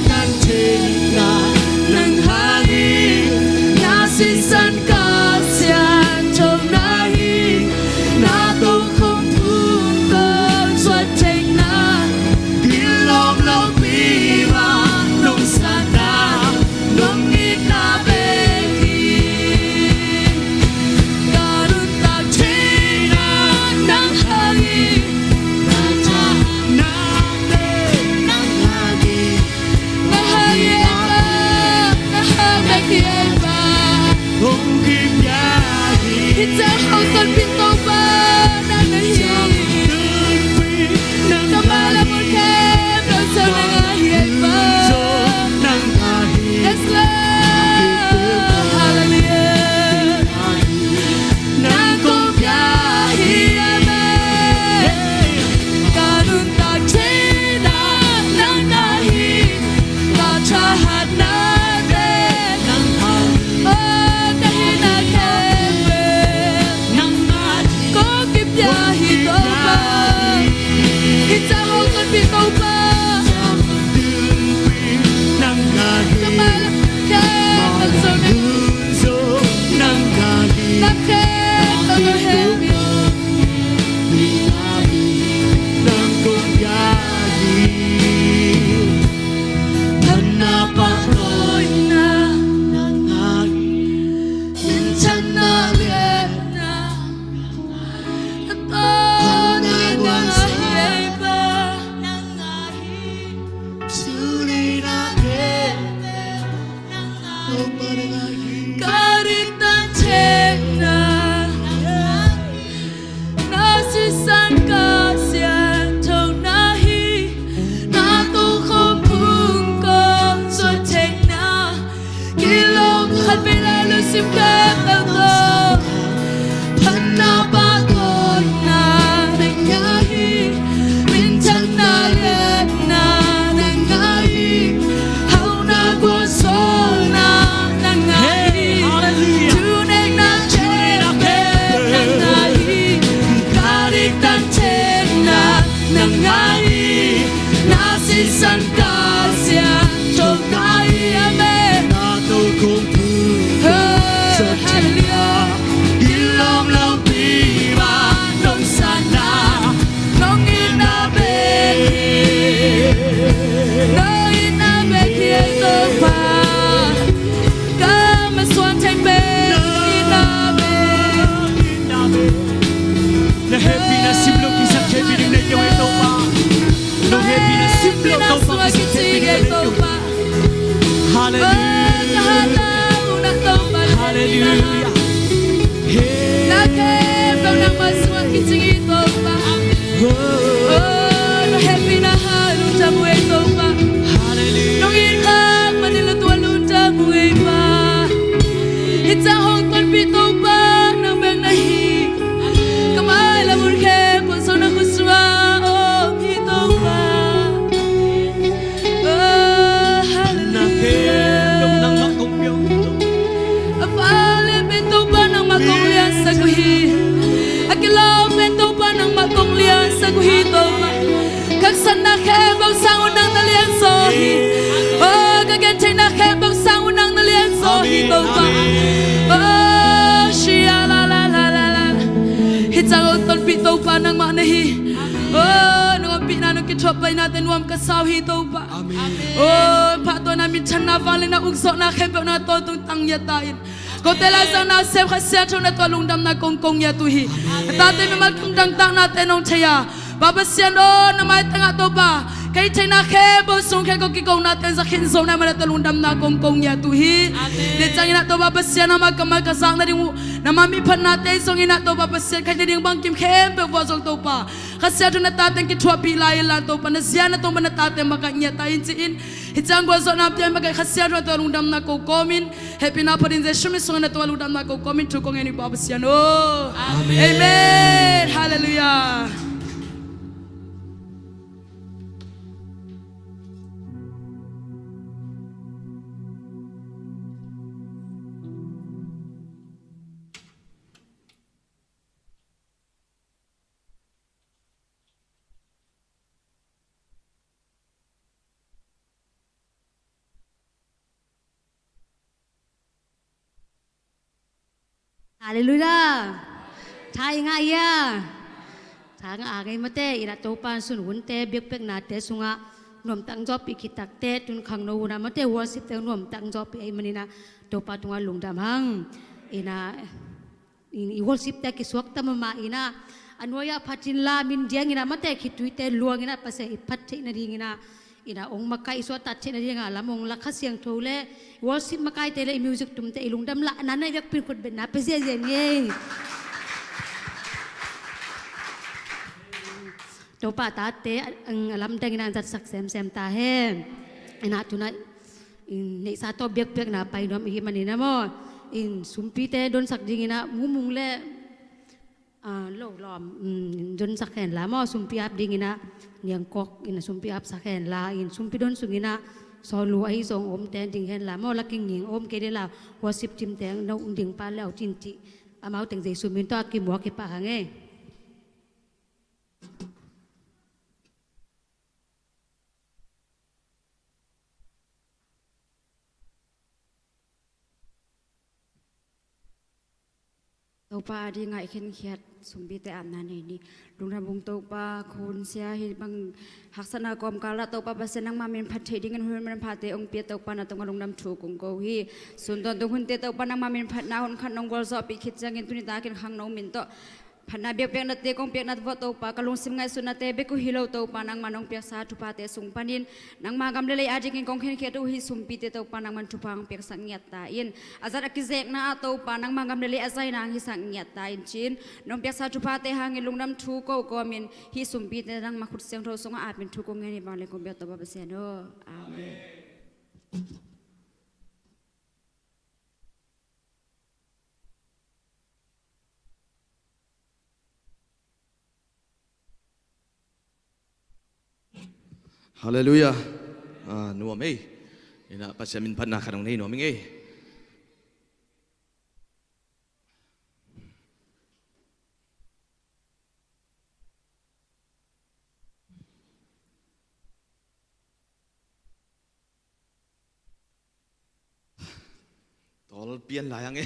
Ka dik dan thei na, na sisan ka siangtho na hi, na tokhom phung kong zuat theihna, kilawm khat vei lai lungsim khempeuh tawh phatna, pahtawinak na ngah hi. Minthangna, liatna na ngah hi. Hauhna, gualzawhna na ngah hi. Hey, hallelujah. Thunekna, thunekna na ngah hi. Ka dik dan thei na, na ngah hi. Na sisan ka siangtho na hi. Amen. Na tokhom phung, oh, hallelujah. Kilawm lo pi mah nong sanna, nong itna bek hi. Nong itna bek hi ei Topa. Ka masuan thei pen nong itna bek. Na hehpihna simloh kisakkhia ding na hi ei Topa. Na hehpihna simloh Topa kisakkhia ding na hi ei Topa. Hallelujah. Hallelujah. Hey. Na khempeuh nangmah sungah kicing hi Topa. Oh. Oh, na hehpihna hang lungdam uh ei Topa. Hallelujah. Nong it khak manin la tua lungdam uh ei Pa. Hih ciang hong tonpih Topa nang bek na hi. Ka mailam hun khempeuh zong na khut sungah om hi Topa. Oh, hallelujah. A fale pen Topa nangmah kong liansak uh hi. A kilawm pen Topa nangmah kong liansak uh hi Topa. Ka haksatna khempeuh sang un nang na lianzaw hi. Oh, ka gentheihna khempeuh sang un nang na lianzaw hi Topa. Amen. Oh, shia la la la la la. Hih ciang hong tonpih Topa nangmah na hi. Oh, na ompihna, na kithuahpaihna te nuam ka sa uh hi Topa. Amen. Oh, pahtawinak, minthanna, vangliatna, ukzawhna khempeuh na tawntung tang ngiat ta in. Kote laizang nasem Kha Siangtho na tua lungdamna kong ko ngiat uh hi. Amen. Na tate mimal tung dangtakna te nong thei a, Pa Pasian aw, na maitangah Topa, ka hih theihna khempeuh sung khempeuh kong kikonate in za khin zo na hi mah na tua lungdamna kong ko ngiat uh hi. Amen. Tua ciangin ah Topa Pasian, amah kammal ka zak nading uh, nangmah miphatnate zongin ah Topa Pasian, ka hih nading bangkim khempeuh vuah zong Topa, Kha Siangtho na tate in kithuahpih lai inla Topa, na zia na tong bang na tate makaih ngiat ta in ci-in, hih ciang gualzawhna piak makaih Kha Siangtho na tua lungdamna ko kawmin, hehpihna phat in Jesuh min sungah na tua lungdamna ko kawmin thu kong ngen uh hi Pa Pasian aw. Amen. Amen. Hallelujah. Halleluiah. Tha i ngah hia? Tha ngah a ngei mate, inah Topa in sun hunte biakpiaknate sungah nuamtak zawhpih khit takteh, tun khangno hunah mate worship te nuamtak zawhpih ahih maninah Topa tungah lungdam hang. Inah i worship te kisuakta mahmah inah a nuai-ah phat inla, min dianginah mate khitui te luanginah Pasian i phat theih nadinginah, inah hong makaih i suahtak theih nadingah lam hong lak Kha Siangtho le worship makaite le i music tumte i lungdam lahna na i vekpi in khut betna pia ziahziah ni ei. Topa tate a, a lamdanginah zatsak semsem ta hen. Inah tunah in neihsa tawh biakpiakna pai nuam i hih maninah maw, in sumpite donsak dinginah Mumung le, ah, lo lawm, um, donsak henla maw, sumpi ap dinginah Niangkok inah sumpi apsak henla, in sumpi don sunginah Sawlu ahi zong omte ding henla maw, la kinging om kei le la worship team teng no um ding pa le au tin cih amau teng Jesuh min tawh a kimuak hi pah hang ei. Topa a dingah i khinkhiat sumpite apna nei ni. Lungdam ung Topa, khun sia hih bang haksatna kawmkalah Topa Pasian nangmah min phat theih dingin hun manphate hong pia Topa na tungah lungdam thu kong ko hi. Sun tawntung hunte Topa nangmah min phatna hun khat nong gualzawhpih khit ciangin tuni takin khangno min tawh Phatna biakpiaknate kong piakna vawh Topa, ka lungsim ngaihsutnate bek uh hi lo Topa, nangmah nong piaksa thuphate sung panin nangmah gam le lei adingin kong khenkhiat uh hih sumpite Topa, nangman thupha hong piaksak ngiat ta in. A zat a kizekna ah Topa, nangmah gam le lei a zaina hong hisak ngiat ta in ci-in, nong piaksa thuphate hangin lungdam thu ko kawmin hih sumpite nangmah khut siangtho sungah apin thu kong ngen hi vang le kong biak Topa Pasian aw. Amen. Halleluiah. Ah, nuam ei. Ina Pasian min phatna khat hong nei nuam ing ei. Tawl pian lai hang e.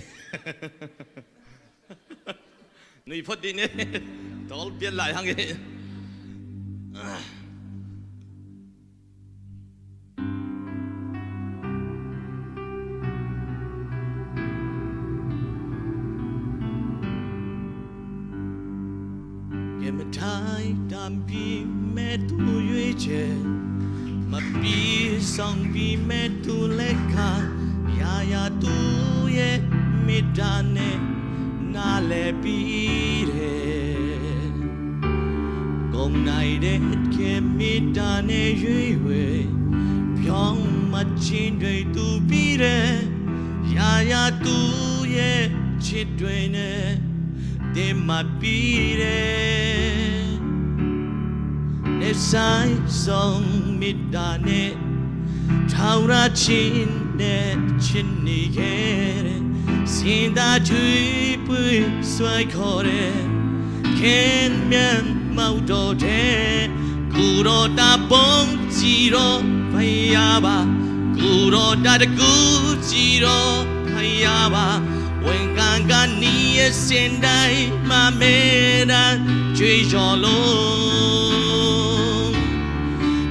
Nui phot dih ne. Tawl pian lai hang e. Kei mathai tampi me tu yui ce, mapi sangpi me tu lekha, yaya tu ye mitane na le pi de. Kong nai det ke mitane yui we, pyong machin dui tu pi de, yaya tu ye chit dui ne. Te ma pi de. Ne sai song mit da ne. Tau ra chin ne chin ni ke de. Sin da tui pui suai ko de. Ken mian mau do de. Ku do da bong ci do pa ya ba. Ku do da da gu ci do pa ya ba. Wen kan kan ni e sen dai ma me da cui jo lo.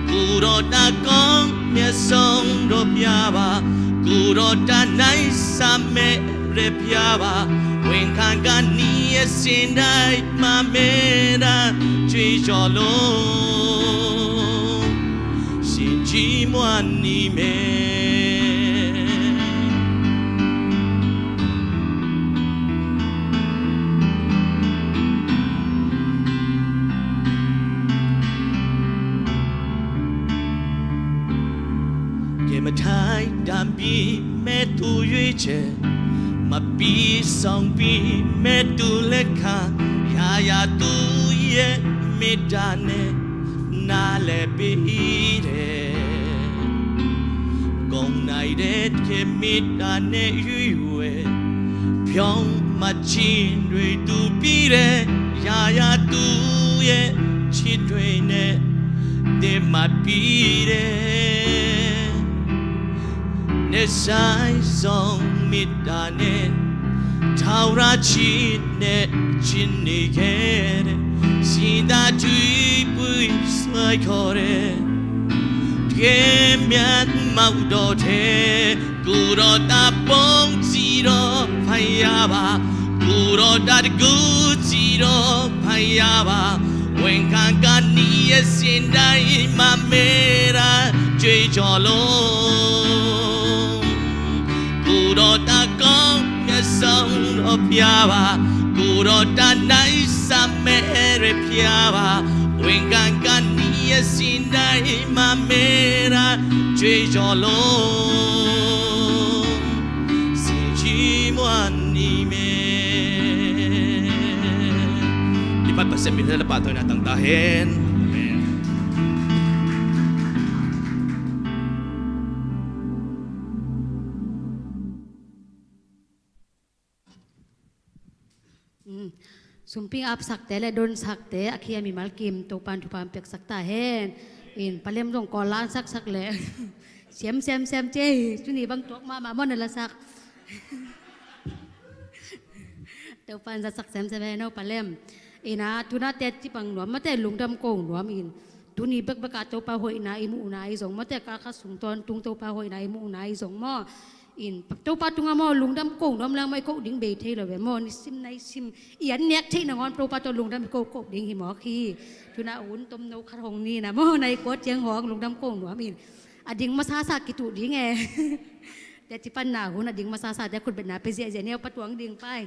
Ku do da kong mia song do pia ba. Ku do da nai sa me re pia ba. Wen kan kan ni e sen dai ma me da cui jo lo. Sin ci muan ni me. Kei mathai tampi me tu yui ce, mapi sangpi me tu lekha, yaya tu ye mitane na le pi de. Kong nai det ke mitane yui we, pyong machin dui tu pi de, yaya tu ye chin dui ne, te ma pi de. Ne sai song mitane, tau ra chin ne chin ni ke de. Sin da tui pui suai ko de. Ke mian mau do de. Ku do da bong ci do pa ya ba. Ku do da gu ci do pa ya ba. Wen kan kan ni e sin dai ma me da cui jo lo. Ku do da kong mia song do pia ba. Ku do da nai sa me re pia ba. Wen kan kan ni e sin dai ma me da cui jo lo. Sin ci muan ni me. Lipat Pasian min le pahtawi na tang ta hen. Amen. Mm. Sumping apsakte le donsakte a khi a mimal kim Topan thupha piaksak ta hen. In palem zong kawl lan saksak le. Siam siam siam ce. Tuni bang tuak mahmah maw na lasak. Topan zatsak siam siam hen no palem. Ina tuna te cipang nuam mate lungdam ko nuam in. Tuni bekbek a Topa hoihna i muhna i zong mate kalkhat sung tawntung Topa hoihna i muhna i zong maw. In Topa tungah maw, lungdam ko nuam leng maw, i ko ding bei thei lo ve maw, nisim naisim i an nek theih nangawn Topa tawh lungdam i ko ko ding hi mawk hi. Tuna hun tomno khat hong ni na maw, nai kua tiang hong lungdam ko nuam in a ding masasa kituh ding e. Teci panna hun a ding masasa te khutbetna pe ziahziah neu patuang ding pai.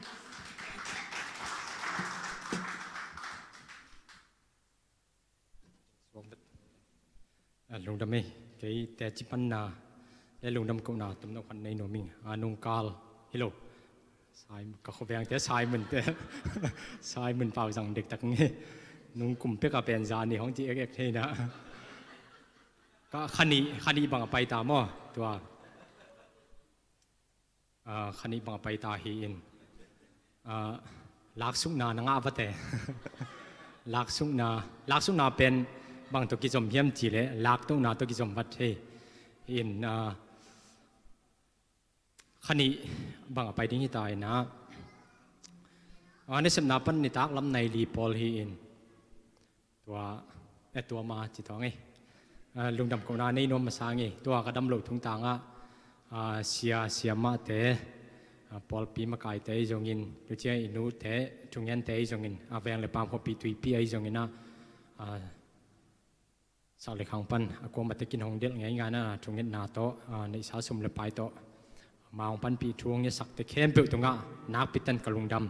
A, lungdam ei, kei teci panna le lungdam kohna tomno khat nei nuam ing. A, nungkal hi lo. Sai, ka khuaveng te, Simon te. Simon pau zang dektak nge. Nung kum pek a pen zani hong ci ekek thei na. Ka khani, khani bang a pai ta maw, tua. A, khani bang a pai ta hi in. A, laksukna na ngah vat e. Laksukna, laksukna pen bang tawh kizom hiam ci le, laktohna tawh kizom vat hi in, a, khani bang a pai ding hi ta in a. A, nasepna pan nitak lam nai li pawl hi in. Tua, e, tua ma ci tawng e. A, lungdam kohna nei nuam masa nge. Tua ka dam loh thungtangah, a, sia, siamahte, a, pawlpi makaite ahi zongin, tucia i nute, thungente ahi zongin, a, veng le paam khuapi tuipi ahi zongin a, a, sak le khang pan, a, kuamah tekin hong delh ngeingai na, thungetna tawh, a, neihsa sum le pai tawh, Ama hong panpih thu hong ngetsak te khempeuh tungah nakpi tan ka lungdam.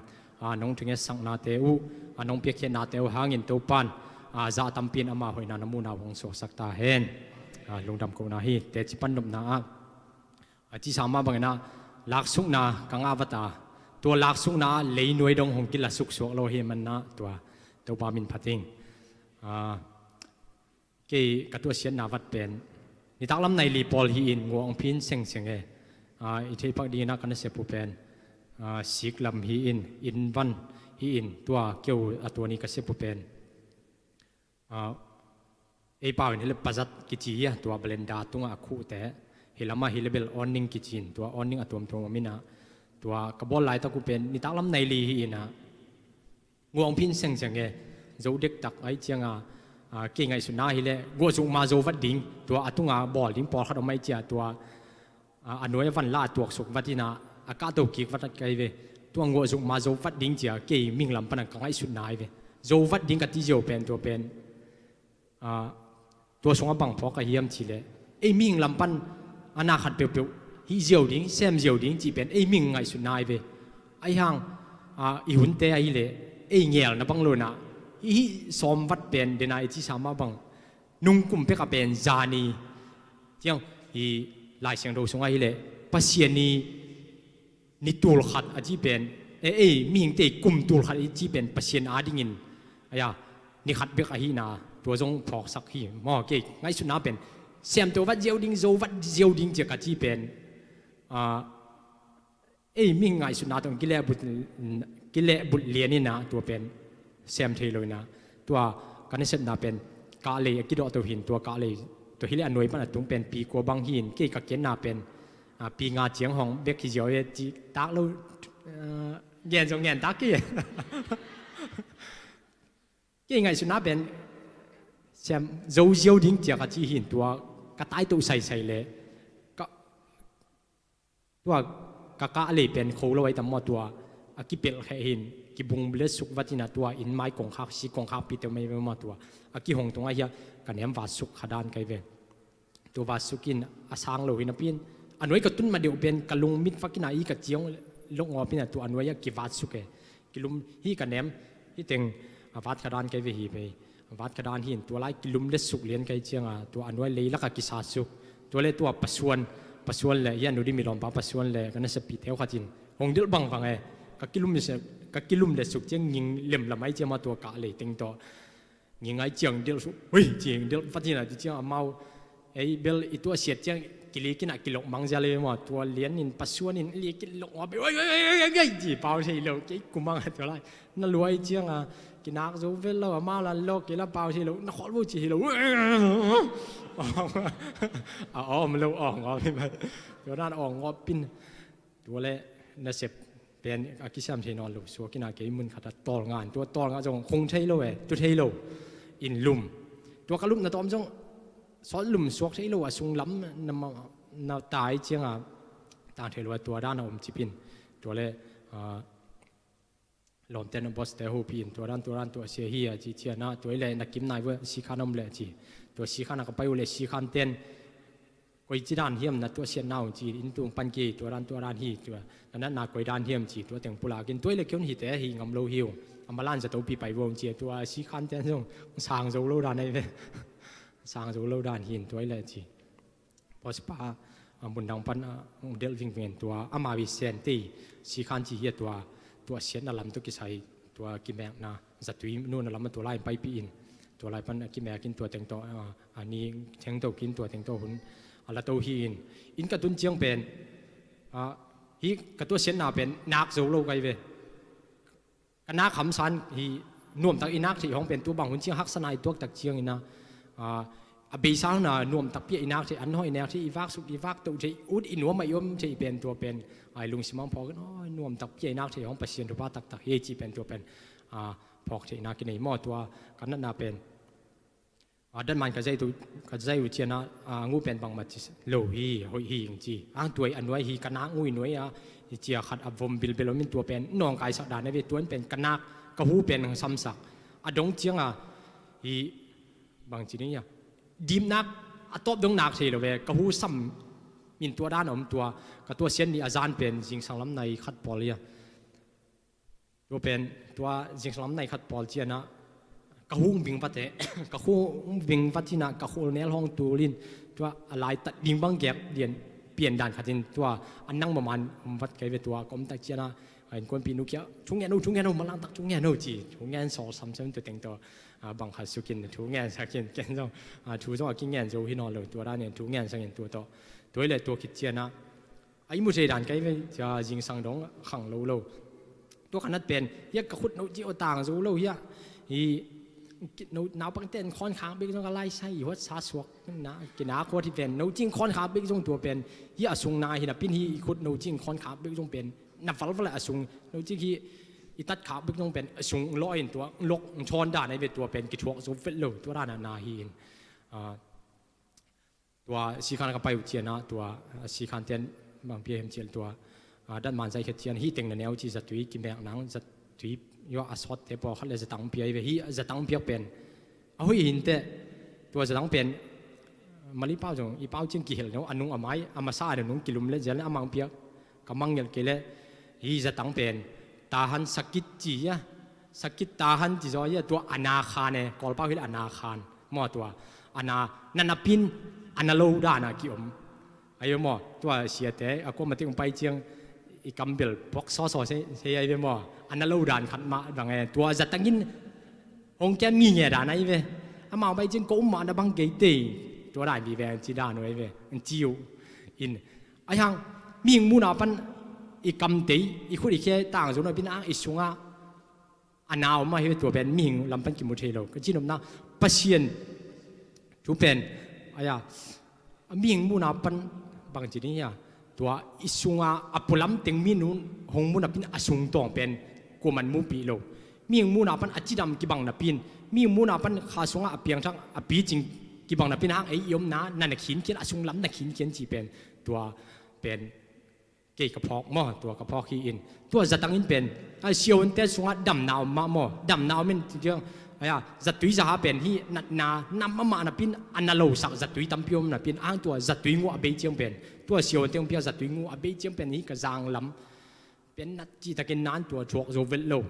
A, nong thu ngetsaknate uh, a, nong piakkhiatnate uh hangin Topan, a, zah tampi in ama hoihna na muhna uh hong suaksak ta hen. A, lungdam kohna hi, teci pan nopna ah. A, cisa mah bangin ah, laksukna ka ngah vat a. Tua laksukna ah leinuai dong hong kila suksuak lo hi man ah, tua Topa min phat ing. A, Kei ka tuahsiatna vat pen, nitak lam nai li pawl hi in nguah hong phin sengseng e. A, i theihpak dingin ah ka nasep uh pen, a, sik lam hi in, inn van hi in, tua keu a tua ni ka sep uh pen. A, ei pau in hi le pazat kici hi a, tua balenda tungah a khuhte, hi lamah hi le bel awning kici in, tua awning a tuamtuam om in ah, tua ka bawl laitak uh pen, nitak lam nai li hi in ah, nguah hong phin sengseng e, zo dektak ahih ciangin, a, kei ngaihsutna hi le, guahzuk ma zo vat ding, tua a tunga bawl ding pawlkhat om ahih ciang, tua, a, a nuai a van la a tuaksuk vat in ah, a kahto kik vat kai ve, tua guahzuk ma zo vat ding cia, kei mihing lam pan a ka ngaihsutna hi ve. Zo vat ding ka ti ziau pen, tua pen, a, tua sungah bang phawk ka hiam cih leh, ei mihing lam pan a na khat peuhpeuh hih ziau ding, sem ziau ding cih pen ei mihing ngaihsutna ahi ve. Ahi hang, a, i hunte ahih leh ei ngelna bang lo in ah, hih sawm vat pen dena i cisa mah bang, nung kum pek a pen zani, ciang, i Lai Siangtho sungah ahih leh Pasian i ni tul khat a ci pen, e, ei mihingte kum tul khat a ci pen Pasian adingin, aya, ni khat bek ahihna, tua zong phawksak hi maw, kei ngaihsutna pen, sem to vat ziau ding, zo vat ziau ding cia ka ci pen, a, ei mihing ngaihsutna tawh kilehbut, kilehbut lian in ah, tua pen sem thei lo in ah, tua ka nasepna pen, kahlei a kidawh to hi in, tua kahlei, tua hi leh a nuai pan a tung pen, pi kua bang hi in, kei ka kenna pen, a, pi nga ciang hong bek hi ziau e, cih tak lo, a, gen zong gen tak kei. Kei ngaihsutna pen, sem zo ziau ding cia ka ci hi in, tua ka taito saisai leh, ka, tua ka kahlei pen kho lo ahi tam maw, tua a kipelh kheh hi in, kibung letsuk vat in ah, tua inn mai kongkhak, si kongkhak pite uh mai maw, tua a kihong tungah hi a, ka nem vatsuk kha dan kai ve. Tua vatsuk in a sang lo hi napi in, a nuai ka tun ma deuh pen ka lung mit vak in ah, i ka ciang lokngawp in ah, tua a nuai ah kivatsuk e. Kilum hi ka nem, hi teng a vat kha dan kai ve hi pei. A vat kha dan hi in, tua lai kilum letsuk lian kai ciang a, tua a nuai leilak ah kisatsuk. Tua leh tua Pasuan, Pasuan leh, hi a nu di milawmpa Pasuan leh, ka nasep pite uh khat in hong delh bangbang e. Ka kilum letsuk, ka kilum letsuk ciang nging lemlam ahih ciang maw, tua kahlei teng tawh. Nging ahih ciang delh suk, hui, ci delh vat in ah, ci ciang amau, ei bel i tuahsiat ciang kilik in ah kilok mang zia le maw, tua lian in Pasuan in lik in lok maw, oi, oi, ci pau thei lo, kei kumang ah tua lai. Na luai ciang a, kinak zo vel lo, amau la lok kei la pau thei lo, na khawl vo ci hi lo. A awm lo, awng awm hi mai. Tua dan awng awm pin. Tua leh nasep pen a kisiam thei nawn lo, suak in ah kei mun khat ah tawlnga in, tua tawlnga zong khung thei lo e, tu thei lo, in lum. Tua ka lupna tawm zong sawt lum suak thei lo, a sunglam na ma, na tai ciang a, sang thei lo a, tua dan a om cipin, tua le, ah, lawmte na boss te hopih in, tua dan, tua dan, tua sia hi a ci cianah, tua i le na kim nai vua, sikhan om le ci. Tua sikhan a ka pai uh le sikhan ten, koi ci dan hiam na tua siatna uh ci, inn tung pan ki, tua dan, tua dan hi, tua na natna koi dan hiam ci, tua teng pulakin, tua i le kion hite hi ngam lo hi uh. A malan zato pi pai vua ci, tua sikhan ten zong sang zo lo dan ai ve. Sang zo lo dan hin, tua i le ci. Boss pa, ah, mundang pan, ah, del vingving in tua, ama vi sen tei, sikhan ci hi a tua, tua siatna lam tua kisai, tua kimekna, zatui nuna lam a tua lai paipih in, tua lai pan, ah, kimek in tua teng tawh, ah, ah, ni teng tawh kin tua teng tawh hun, ah, la to hi in. Inn ka tun ciang pen, ah, hi ka tua siatna pen, nak zo lo kai ve. Ka nak hamsan hi nuamtak i nak theih hong pen tua bang hun ciang haksa nai tuaktak ciangin ah, ah, a beisa hun a nuamtak pi a i nak theih, an hawh i nek theih, i vak suk, i vak toh theih, ut i nuam a i om theih pen tua pen, ah, i lungsim hong phawk in, aw, nuamtak pi a i nak theih hong Pasian thupha taktak hi ci pen tua pen, ah, phawk theihna kinei maw tua ka natna pen. Ah, datman ka zai uh, ka zai uh cianah, ah, ngu pen bangmah ci lo hi, hoih hi ing ci. Ang tuai a nuai hi ka nak ngui nuai ah, i cia khat a vom bilbel om in tua pen nawngkaisak dan a ve, tuan pen ka nak, ka hu pen hong samsak. A dong ciangah hi bang ci ding ia, dipnak a tawp dong nak thei lo ve, ka hu sam in tua dan a om tua, ka tua sian ni a zan pen zingsang lam nai khat pawl ia. Tua pen, tua zingsang lam nai khat pawl cianah, ka hung bing vat e, ka hung bing vat inah, ka khul nel hong tulin, tua a lai tat ding bang gek dian, pian dan khatin, tua a nang maman vat kai ve tua, ka om tak cianah, a innkuanpih nu kia, thu ngen o, thu ngen o, malang tak thu ngen o ci, thu ngen sawl samsam tua teng tawh, a, bang khat sukin, thu ngen sakin, ken zong, a, thu zong a ki ngen zo hi nawn lo, tua dan in, thu ngen sakin tua tawh, tua i le tua khit cianah, a i mu thei dan kai ve, cia zingsang dong khang lo lo. Tua ka nat pen, hia ka khut no ci aw tang zo lo hia. Hi, no, naupang ten khawn khak bek zong ka laisai, i huat sa suak, na, kina khuat hi pen, no cing khawn khak bek zong tua pen, hia a sung na hi na pin hi i khut no cing khawn khak bek zong pen, na valval a sung, no cing hi i tat khak bek zong pen, a sung lo in tua, lok, chawn dan ai ve tua pen, kithuak zo vet lo, tua dan a na hi in. Ah, tua sikhan ka pai uh cianah, tua, ah, sikhan ten bang pia hem cian tua, ah, datman zai khet cian, hi teng na neu ci zatui, kimek nang zatui, io a sawt te pawlkhat le zatang pia i ve, hi zatang piak pen. A hoih hinteh, tua zatang pen, Mali pau zong, i pau cian kihel no, a nung a mai, a masa a nung kilum le zian le a mang piak, ka mang ngelh kei le, hi zatang pen, tahan sakit ci ia, sakit tahan ci zaw ia, tua a na khan e, Kawl pau hi le a na khan. Maw tua, a na, na napin, a na lo dan a ki om. Ayo maw, tua siate, a kuamah teng pai ciang, i kambel, pok sawsaw se, se ai ve maw, a na lo dan khat mah dang e, tua zatangin, hong kia mi nge dan ai ve. Amau pai ciang ko um mah na bang kei tei, tua dan vi ve, ci dan ai ve, ci uh. In, ai hang, mihing muna pan, i kam tei, i khut i khe, tang zo na pin ang, i sunga, a na om a hi tua pen mihing lam pan kimu thei lo. Ka cinopna Pasian thu pen, aya, a mihing muna pan bang ci ding hia, tua i sunga a pualam teng mi nun hong muna pin a sung tawng pen kuaman mupih lo. Mihing muna pan a cidam kibang na pin, mihing muna pan kha sunga a piangthak a picing kibang na pin hang ei i omna, na na khinkhian, a sung lam na khinkhian ci pen, tua pen kei ka phawk maw, tua ka phawk hi in. Tua zatangin pen, a siahuante sungah damna om mah maw, damna om in tiang, aya, zatui zaha pen hi natna, nam amah napin, a na losak zatui tampi om napin, ang tua zatui nguah a bei ciang pen, tua siahuante hong piak zatui nguah a bei ciang pen hi ka zang lam, pen nat citakin nan tua thuak zo velh lo.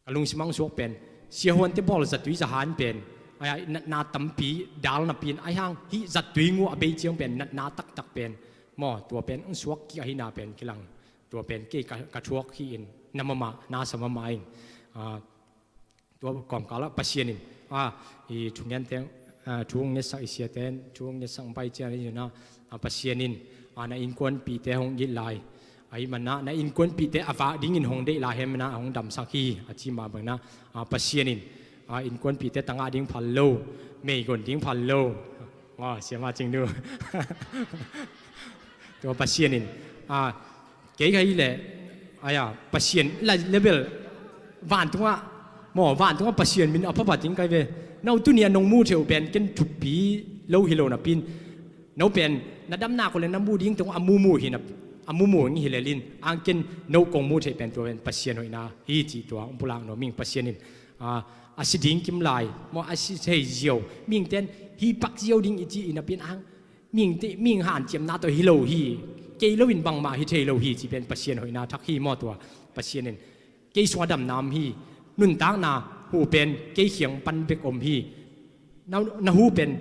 Ka lungsim ang suak pen, siahuante bawl zatui zahan pen, ai, natna tampi dal napin, ai hang, hih zatui nguah a bei ciang pen, natna taktak pen, maw, tua pen, ang suak kik ahina pen, kilang, tua pen, kei ka, ka thuak hi in, na mama, na sa mama in, ah, tua kawmkal ah Pasian in, ah, i thungen teng, ah, thu ngetsak i siaten, thu ngetsak pai cian i na, ah, Pasian in, ah, na innkuanpihte hong it lai, ahih manin na innkuanpihte a vak dingin hong deih lai, ahih manin hong damsak hi, a ci mah bangin, ah, Pasian in, ah, innkuanpihte tangah ding phal lo, meigon ding phal lo. Ah, siama cing du. Tua Pasian in, ah, kei ka hi leh, aya, Pasian la level, vantungah, maw, vantungah Pasian min a phapat ding kai ve. No tuni a nong mu theu pen ken thupi lo hi lo napin, No pen na damna ko le na mu ding tong a mumu hi na, a mumu hi lel in, angken no kong mu thei pen tua pen Pasian hoihna hi ci tua hong pulak no ming. Pasian in, ah, a si ding kim lai maw, a si thei ziau, ming ten hi pak ziau ding i ci i na pian ang, ming te, ming hanciamna tawh hi lo hi, kei lo in bangmah hi thei lo hi ci pen Pasian hoihna thak hi maw. Tua Pasian in kei sungah damna om hi. Nuntakna hu pen kei kiang pan bek om hi. Na, na hu pen,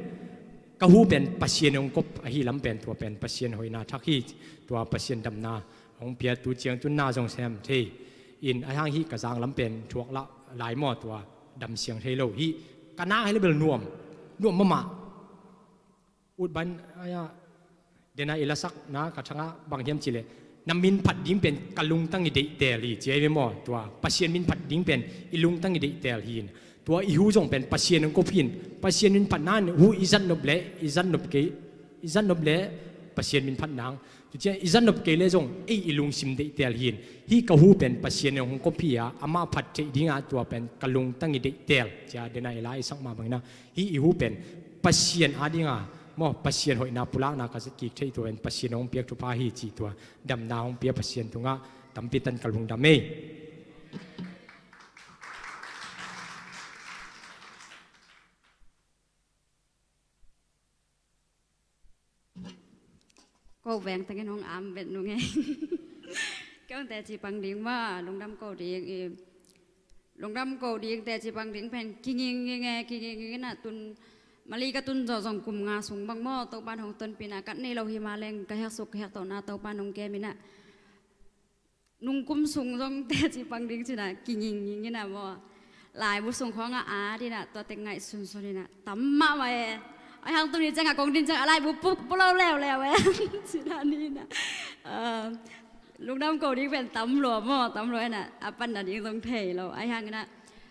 ka hu pen Pasian hong kop ahi lam pen tua pen Pasian hoihna thak hi. Tua Pasian damna hong pia tu ciang tu na zong sem thei in a hang hi ka zang lam pen thuak lah lai maw, tua dam siang thei lo hi. Ka na hi le bel nuam, nuam mahmah. Ut ban, aya, dena i lasakna ka thangah bang hiam cileh, na min phat ding pen ka lungtang i deihtel hi ci ai ve maw. Tua Pasian min phat ding pen i lungtang i deihtel hi. Tua i hu zong pen Pasian hong kop hi. Pasian min phatna in hu i zat nop le i zat nop kei, i zat nop le Pasian min phat nang. Tua ciang i zat nop kei le zong ei i lungsim deihtel hi. Hi ka hu pen Pasian hong kop hi a, amah phat theih dingah tua pen ka lungtang i deihtel cia dena i la i sak mah bangina. Hi i hu pen Pasian adinga maw, Pasian hoihna pulakna ka zat kik theih tua in Pasian hong piak thupha hi ci tua damna hong pia Pasian tungah tampi tan ka lungdam ei. Ko veng tengin hong am vet nung e. Kei hong teci pang ding maw, lungdam ko ding i. Lungdam ko ding, teci pang ding pen kinging nging e, kinging nging inah tun, Mali ka tun zawh zong kum nga sung bang maw, Topan hong tonpina kat nei lo hi ma leng, ka hek suk ka hek tawhna Topan hong kem inah. Nung kum sung zong teci pang ding cinah kinging nging inah maw. Laibu sung khawngah a dinah tua tek ngaih sunsun inah tam mahmah e. Ai hang tuni ciangah kong din ciangah a laibu puk pulou leuleu e. Cinah ni inah. Lungdam ko ding pen tam lua maw, tam lua inah a panna ding zong thei lo. Ai hang inah,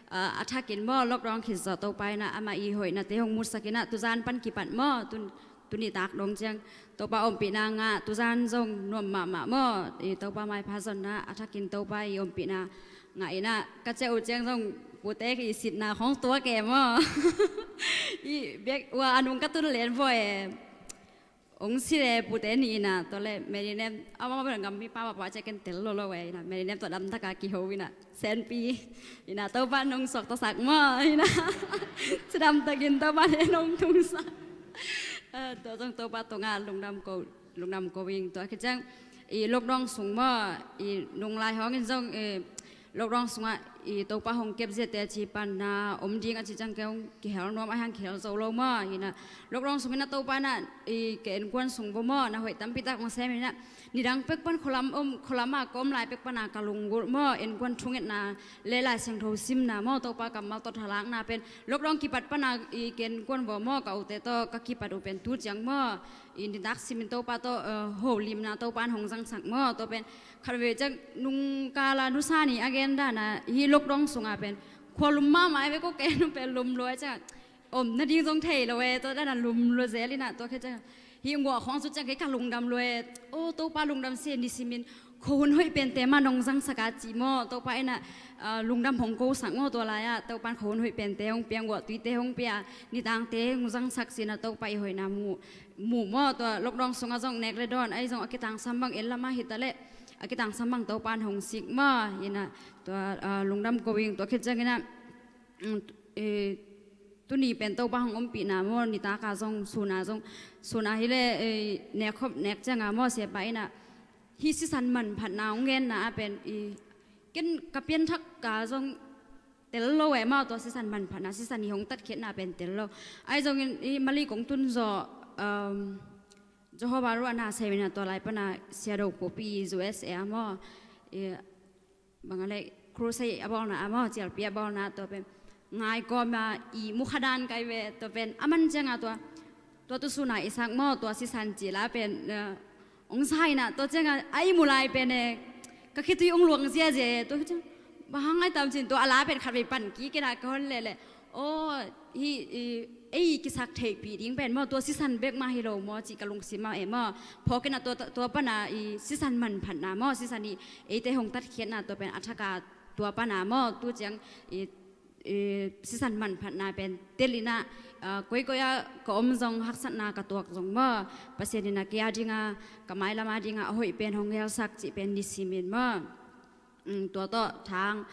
ah, a thakin maw, lockdown khit zawh Topa inah amah i hoihnate hong musak inah tuzan pan kipat maw, tun, tuni tak dong ciang Topa ompihna ngah, tuzan zong nuam mahmah maw, i Topa maipha zonna a thakin Topa i ompihna ngah inah ka ciah uh ciang zong pute i sitna khong tuak e maw. I biak ua a nung ka tun len vua e. Ong si le pute ni ina, tua le Merinem, ama ma bel ngam mi pa ma pa ce ken tel lo lo e ina, Merinem tua dam taka kiho ina, senpi ina, Topa nong suak tua sak maw ina, cidam takin Topa ne nong tung sak. Eh, tua zong Topa tua nga lungdam ko, lungdam ko ing tua kiciang, i lockdown sung maw, i nung lai hong in zong, eh, lockdown sungah i Topa hong kep ziate ci panna om ding a ci ciang kei hong kihel nuam a hiang kihel zo lo maw. Ina lockdown sungin a Topa na i ka enkuan sung bo maw, na hoih tampi tak hong sem ina nidang pek pan khualam om, khualam a ka om lai pek pana ka lunggulh maw, enkuan thungetna le Lai Siangtho simna maw, Topa kammal tawh thalakna pen lockdown kipat pana i ka enkuan bo maw, ka ute tawh ka kipat uh pen tu ciang maw, i nitak simin Topa tawh, eh, holimna Topa an hong zangsak maw, tua pen khat veve ciang nungkala nusa ni a gen dana hi lockdown sunga pen khua lum mahmah e ve ko ken pen lum lua ciang om nading zong thei lo e, tua dana lum lua zel ina tua khe ciang hi nguah khawng su ciang kei ka lungdam lua e. O Topa lungdam se ni simin khuahun hoih pente mah nong zangsak a ci maw, Topa ina, ah, lungdam hong ko sak maw, tua lai-ah Topa in khuahun hoih pente hong pia, nguah tuite hong pia, nitangte hong zangsak sina Topa i hoihna mu, mu maw, tua lockdown sunga zong nek le dawn, ahi zong a kitangsam bang en lama hita le a kitangsam bang Topa in hong sik maw, ina tua, ah, lungdam ko ing tua khit ciang ina, mm, eh, tuni pen Topa hong ompihna maw, nitaka zong, suna zong, suna hi le, eh, nek khop nek cianga maw, siapa ina hi sisan manphatna hong genna a pen i ken ka pianthak ka zong tel lo e maw, tua sisan manphatna, sisan i hong tatkhiatna pen tel lo. Ahi zongin i Mali kong tun zawh, um, Jehovah ruahna semina tua lai pana Siado Kopi U S A a maw, i bang a le crusade a bawlna a maw, cialpi a bawlna tua pen ngai kawma i mukhadan kai ve, tua pen a man cianga tua, tua tu suna i sak maw, tua sisan cila pen, eh, ong saina, tua cianga a i mulai pen e ka khitui ong luang ziazia e, tua ciang bang hang ai tam cin tua a la pen khat vei pan kikina ka hon lele. O, hi, i, ei kisak theihpih ding pen maw, tua sisan bek mah hi lo maw, ci ka lungsim ah e maw. Phawkina tua, tua pana i sisan manphatna maw, sisan i eite hong tatkhiatna tua pen a thaka tua pana maw, tu ciang i i, sisan manphatna pen tel in ah, ah, koikoi ah ka om zong haksatna ka tuak zong maw, Pasian in ah kei a ding a, ka mailam a ding a a hoih pen hong gelsak cih pen nisim in maw. Mm, tua tawh thang,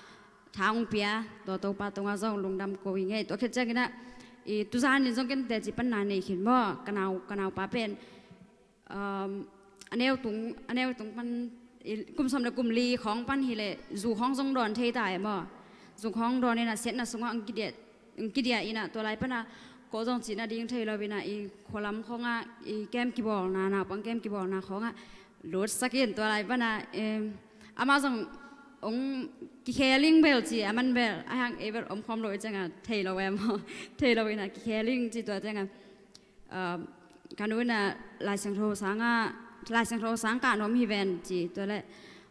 thang hong pia, tua Topa tungah zong lungdam ko ing ei. Tua khit ciangin ah, i, tuzan in zong ken teci panna nei khin maw, ka nau, ka naupa pen, um, a neu tung, a neu tung pan, i, kum sawm le kum li khawng pan hi leh zu khawng zong dawn thei ta e maw. Zu khawng dawn in ah siatna sungah hong kidiah, hong kidiah in ah tua lai pan ah ko zong cih nading thei lo in ah i khualam khawngah i kem kibawlna, naupang kem kibawlna khawngah lutsak in tua lai pan ah, em, amah zong hong kikhel ing bel ci, a man bel a hang ei bel om khawm lo i ciangah thei lo e maw. Thei lo in ah kikhel ing ci tua ciangah, ah, ka nu in ah Lai Siangtho sangah, Lai Siangtho sang kah nuam hi ven ci tua leh,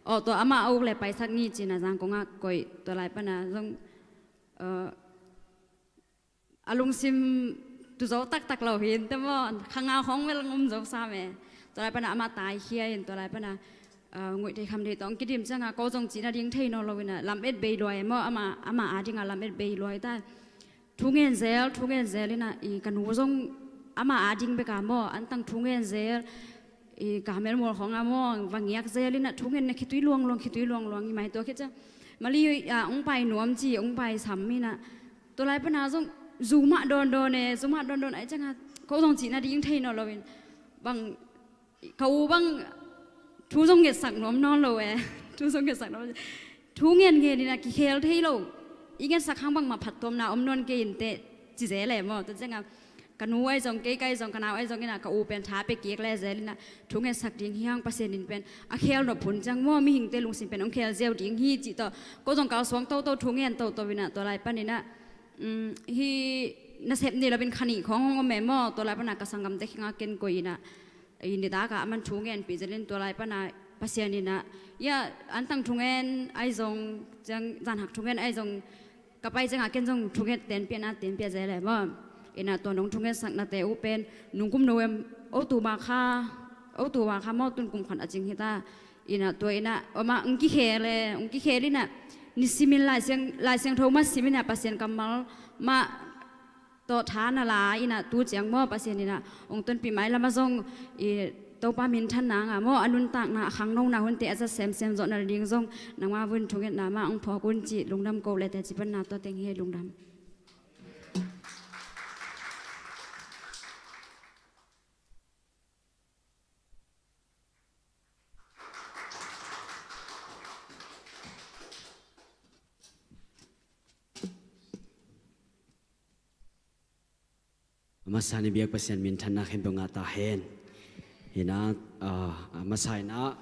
aw tua amah a uk leh paisak ni ci in ah Zangkong ah koih tua lai pan ah zong, ah, a lungsim tu zo taktak lo hi in te maw, khangau khawng bel ngum zo sam e. Tua lai pan ah amah taikhia in tua lai pan ah, ah, nguih thei kham thei tawh hong kidim ciangah ko zong cih nading thei nawn lo in ah lam et bei luai e maw, amah, amah a ding ah lam et bei luai ta. Thu ngen zel, thu ngen zel in ah i ka nu zong amah a ding bek a maw, antang thu ngen zel, i ka melmual khawng a maw, va ngiak zel in ah thu ngen na khitui luangluang, khitui luangluang hi mai tua khit ciang. Mali, ah, hong pai nuam ci, hong pai sam in ah. Tua lai pan ah zong zu mah dawndawn e, zu mah dawndawn ahih ciangah ko zong cih nading thei nawn lo in. Bang ka u bang thu zong ngetsak nuam nawn lo e. Thu zong ngetsak nuam. Thu ngen ngen in ah kikhel thei lo. I ngetsak hang bangmah phattuamna om nawn kei in teh ci zel e maw. Tua ciangah ka nu ahi zong, kei ka ahi zong, ka nau ahi zong in ah ka u pen tha pia kik le zel in ah thu ngetsak ding hi hang, Pasian in pen a khel nop hun ciang maw, mihingte lungsim pen hong khel ziau ding hi cih tawh ko zong kalsuang toto, thu ngen toto in ah tua lai pan in ah, um, hih nasep ni lo in kha nih khawng hong om e maw, tua lai pan ah ka sanggamte kiangah ken koih in ah, i, nitak ah a man thu ngenpih zel in tua lai pan ah Pasian in ah, ya, antang thu ngen ahi zong, ciang, zanhak thu ngen ahi zong, ka pai ciangah ken zong thu ngen tenpih na tenpih zel e maw. In ah tua nong thu ngensaknate uh pen nung kum no em, o tu ma kha, o tu ma kha maw, tun kum khat a cing hi ta. In ah tua in ah amah hong kikhel e, hong kikhel in ah nisim in Lai Siang, Lai Siangtho mah sim in ah Pasian kammal mah tawh tha na la in ah tu ciang maw, Pasian in ah hong tonpih mailam ah zong i Topa minthanna ngah maw, a nuntakna, a khangnona hunte a zat semsem zawh nading zong nangma vun thungetna mah hong phawk un cih lungdam ko le teci panna tua teng hi, lungdam. A masa in i biak Pasian minthanna khempeuh ngah ta hen. Hi in ah, ah, a masa in ah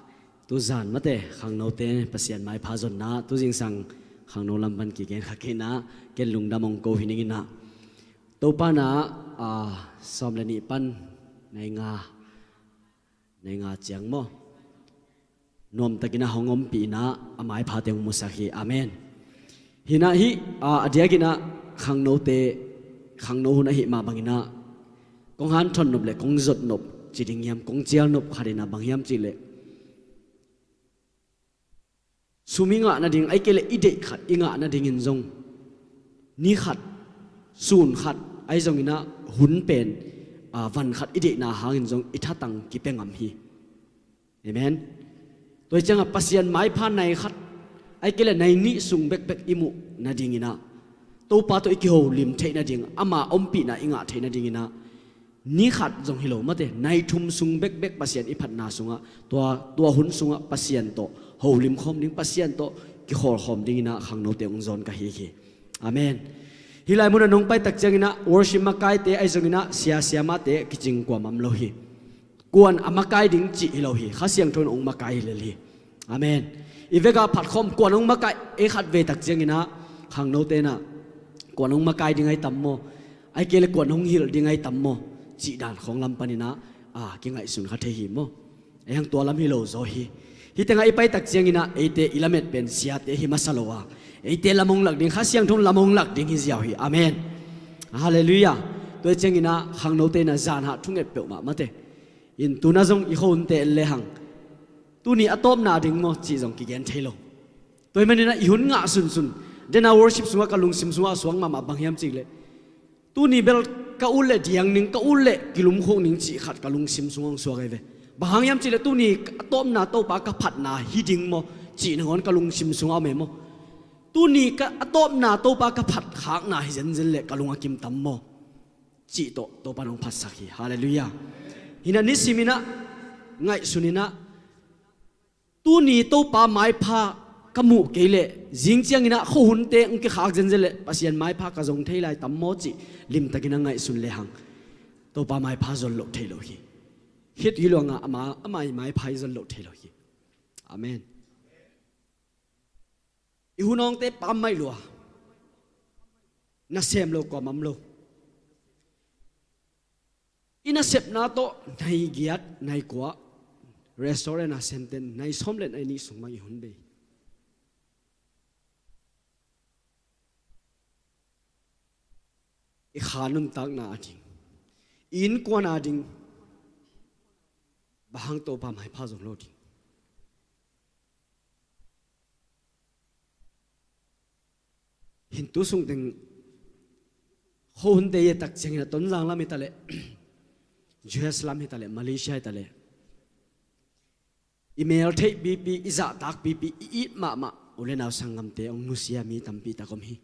tuzan mate khangnote Pasian maipha zonna, tu zingsang khangno lam pan kigen kha kei in ah, ken lungdam hong ko hi ning in ah. Topa in ah, ah, sawm le nih pan nai nga, nai nga ciang maw, nuamtakin ah hong ompih in ah a maiphate hong musak hi. Amen. Hi in ah hih, ah, a diakin ah khangnote, khangno hun ahih mah bangin ah kong hanthon nop le kong zot nop ci ding hiam, kong cial nop khat in ah bang hiam cih leh sum i ngah nading, ahih kei leh i deih khat i ngah nadingin zong ni khat, sun khat, ahi zongin ah hun pen, ah, van khat i deihna hangin zong i thatang kipia ngam hi. Amen. Tua hi ciangah Pasian maipha nai khat, ahih kei leh nai nih sung bekbek i muh nadingin ah Topa tawh i kiholim theih nading, ama ompihna i ngah theih nadingin ah ni khat zong hi lo mate, nai thum sung bekbek Pasian i phatna sungah, tua, tua hun sungah Pasian tawh holim khawm ding, Pasian tawh kikhawl khawm dingin ah khangnote hong zawn ka hi hi. Amen. Hih lai munah nong pai tak ciangin ah worship makaite ahi zongin ah sia siamahte kicing kuamah om lo hi. Kuan a makai ding cih hi lo hi, Kha Siangtho in hong makai hi lel hi. Amen. I vekah phatkhawm kuan hong makai, ei khat vei tak ciangin ah khangnote in ah kuan hong makai ding ahi tam maw, ahih kei leh kuan hong hilh ding ahi tam maw, cih dan khawng lam panin ah, ah, kingaihsun kha thei hi maw. Ei hang tua lam hi lo zaw hi. Hih tengah i pai tak ciangin ah eite i lamet pen siate hi masa lo a, eite lam hong lak ding, Kha Siangtho in lam hong lak ding hi ziau hi. Amen. Halleluiah. Tua hi ciangin ah khangnote in ah zanhah thunget peuhmah mate. In tuna zong i kho hunte en lehang, tuni a tawpna ding maw cih zong kigen thei lo. Tua hi manin ah i hun ngah sunsun, Dena worship sungah ka lungsim sungah a suak mahmah bang hiam cih leh, tuni bel ka ut leh diang ning, ka ut leh kilumkhuk ning cih khat ka lungsim sungah hong suak ahi ve. Bang hang hiam cih leh tuni a tawpna Topa ka phatna hi ding maw cih nangawn ka lungsim sungah om e maw. Tuni ka a tawpna Topa ka phat khakna hi zenzen leh ka lung a kim tam maw cih tawh Topa in hong phatsak hi. Halleluiah. Hi-in ah nisim in ah ngaihsun in ah, tuni Topa maipha ka muh kei leh zing ciangin ah khuahunte hong kikhak zenzen leh Pasian maipha ka zong thei lai tam maw cih limtakin ah ngaihsun lehang Topa maipha zon loh thei lo hi. Khit hi lo-in ah ama, ama i maipha i zon loh thei lo hi. Amen. I hun awngte pammaih lua. Nasem lo kuamah om lo. I nasepna tawh nai giat, nai kua, restaurant a semten nai sawm le nai nih sung bang i hun bei. I kha nuntakna ading, i innkuan ading, bang hang Topa maipha zong lo ding. Hi-in tu sungteng khuahunte i et tak ciangin ah Tonzang lam hi ta leh, U S lam hi ta leh, Malaysia hi ta leh, i mel theih pipi, i zahtak pipi, i it mahmah u le nau sanggamte hong nusia mi tampi tak om hi.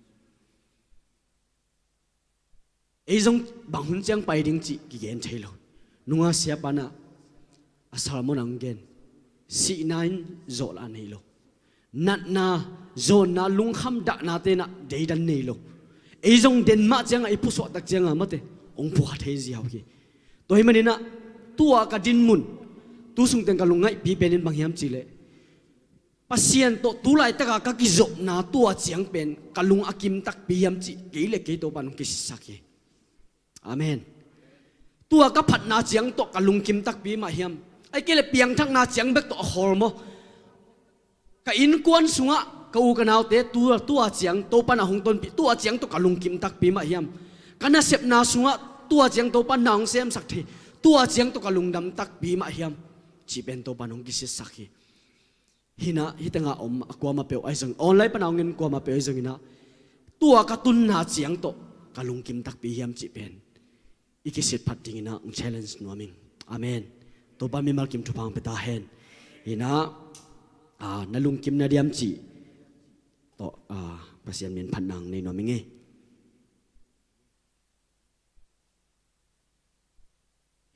Ei zong bang hun ciang pai ding cih kigen thei lo. Nunga siapa in ah a sermon ah hong gen, sihna in zawhlah nei lo. Natna, zawnna, lungkham dahnate in ah deidan nei lo. Ei zong den mah ciangah i phusuah tak ciangah mate hong phuah thei ziau hi. Tua ahih manin ah tua ka dinmun, tu sungteng ka lungngaihpi pen in bang hiam cih leh, Pasian tawh tu laitakah ka kizopna tua ciang pen ka lung a kim takpi hiam cih kei le kei Topa in hong kisitsak hi. Amen. Tua ka phatna ciang tawh ka lungkim takpi mah hiam? Ahih kei leh piangthakna ciang bek tawh a khawl maw? Ka innkuan sungah ka u ka naute tua, tua ciang Topa in a hong tonpih, tua ciang tawh ka lungkim takpi mah hiam? Ka nasepna sungah tua ciang Topa in na hong semsak thei, tua ciang tawh ka lungdam takpi mah hiam? Cih pen Topa in hong kisitsak hi. Hi-in ah, hih tengah om a kuamah peuh ahi zong, online pan a hong en kuamah peuh ahi zongin ah, tua ka tunna ciang tawh ka lungkim takpi hiam cih pen i kisit phat dingin ah hong challenge nuam ing. Amen. Topa mimal kim thupha hong pia ta hen. Hi-in ah, ah, na lungkim na diam cih tawh, ah, Pasian min phatna hong nei nuam ing ei.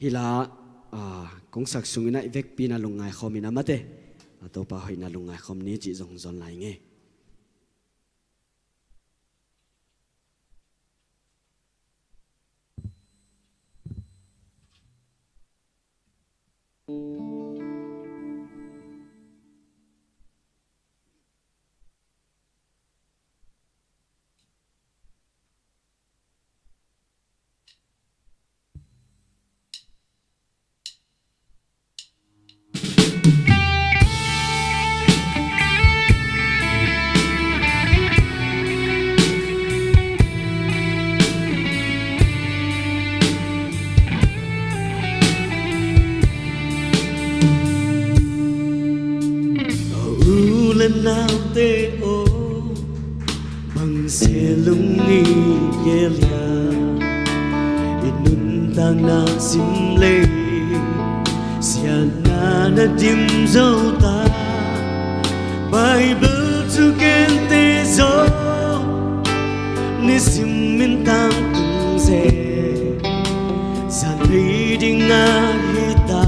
Hih la, ah, kong sak sungin ah i vekpi-in ah lungngai khawm in ah mate, ah, Topa hoihna lungngai khawm ni cih zong zon lai ing ei. U le naute aw, bang se lung i gel hiam? I nuntakna sim lei, siatna na dim zo ta. Bible thugente zong nisim in tangtung zen, zan thei ding ahi ta.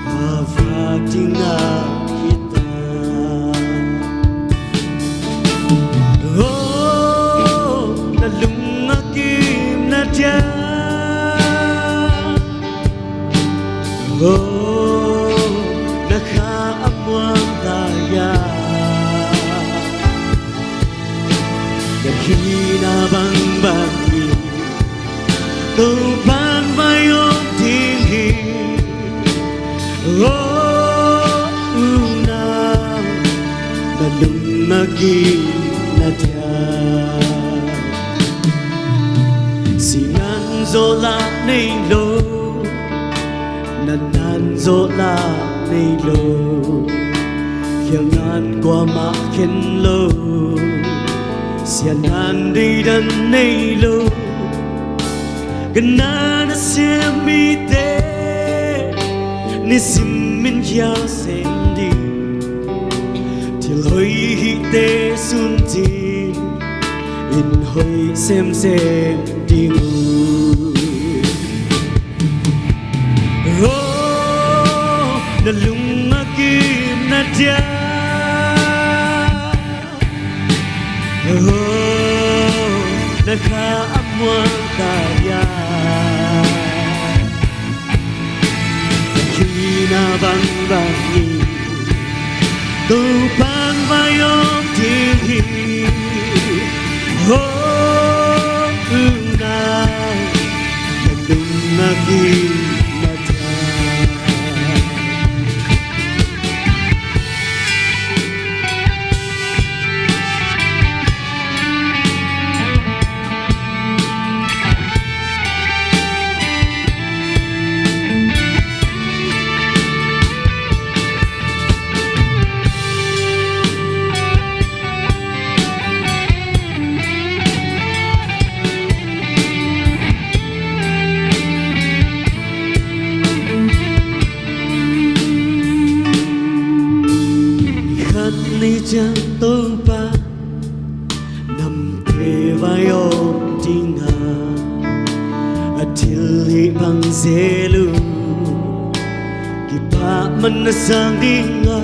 Vavak ding ahi ta. Oh, na lung a kim na dia. Oh, na kha a muang ta ya. Na hihna bangbang in Topa'n vai om ding hi. Oh, unau, na lung a kim na dia. Sinan zawh lah nei lo, natnan zawh lah nei lo, khialhnan kuamah khen lo. Sianan deidan nei lo, ka na na siam mite nisim min khial sem ding, thil hoih hihte sun cin in hoih semsem ding uh. Oh, na lung a kim na dia. Oh, na kha a muang ta ya. Hina bangbang in Topan vai om ding hi. Oh, unau, na lung a kim na dia. Khat ni ciang Topa namte vai om ding a, a thil hih bang zel uh, kipah man na sang ding a,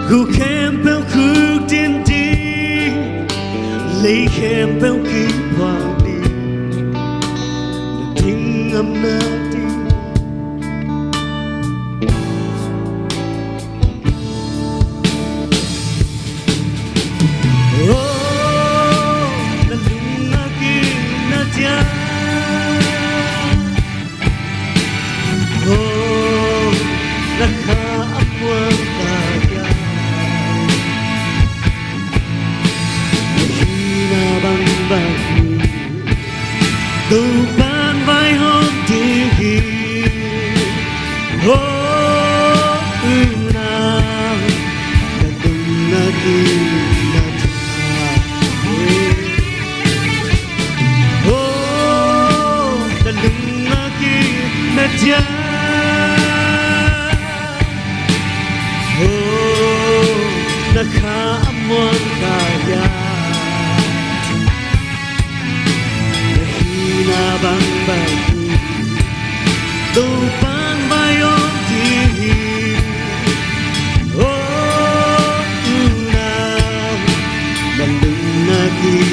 gu khempeuh khuk din ding, lei khempeuh kiphuang ding, na ding ngam na ding. Oh, na lung a kim na dia. Oh, na kha a muang ta dia. Na hina bangbang Topan vai om ding hi. Oh, unau, na lung a kim na dia. Oh, na lung a kim na dia. Oh, na kha a muang ta ya. Na hina bangbang Topan vai om ding hi. Oh, unau, na lung a kim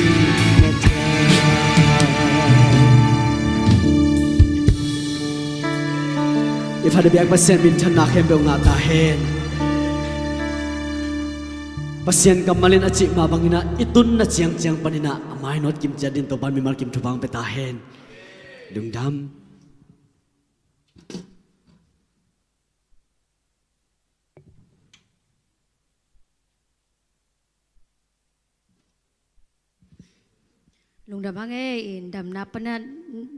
na dia. I phat i biak Pasian minthanna khempeuh ngah ta hen. Pasian kammal in a cih mah bangin ah i tunna ciangciang panin ah a mainawt kim ciat dingin Topa'n mimal kim thupha hong pia ta hen. Lungdam. Lungdam hang e, in damna pana,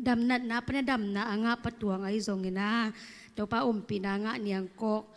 damnatna pana damna a ngah Pa Tuang ahi zongin ah, Topa ompihna ngah niang kawk.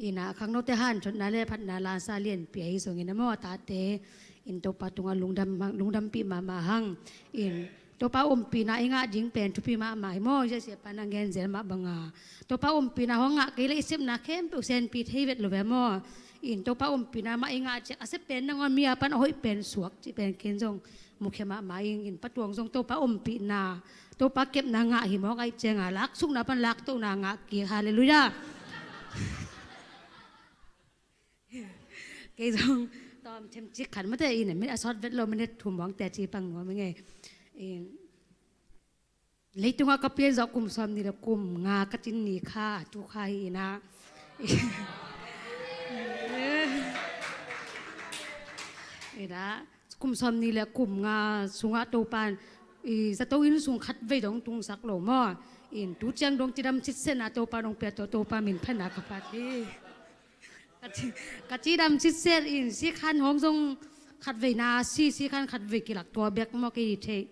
In ah khangnote hanthotna le phatna la sa lianpi ahi zongin ah maw, a tate in Topa tungah lungdam, lungdampih mahmah hang. In Topa ompihna i ngah ding pen thupi mahmah hi maw, Jesse pa na ngen zel mah banga. Topa ompihna hong ngah kei leh i sepna khempeuh senpi thei vet lo ve maw. In Topa ompihna mah i ngah ciang a sia pen nangawn mi a pan a hoih pen suak cih pen ken zong mukhia mahmah ing. In Pa Tuang zong Topa ompihna, Topa kepna ngah hi mawk ahih cianga laksukna pan laktohna ngah kik. Halleluiah. Kei zong tawm themcik khat mate in a min a sawt vet lo, minute thum hong teci pang nuam ing e. In leitungah ka pian zawh kum sawmnih le kum nga ka cin ni kha tu kha hi in ah. In ah kum sawmnih le kum nga sungah Topa'n i zato inn sung khatvei dong tungsak lo maw. In tu ciang dong cidam sitsetna Topa dong pia tawh Topa min phatna ka phat hi. Ka ci, ka cidam sitset in sikhan hong zong khatveina si, sikhan khatvei kilak tua bek maw kei theih.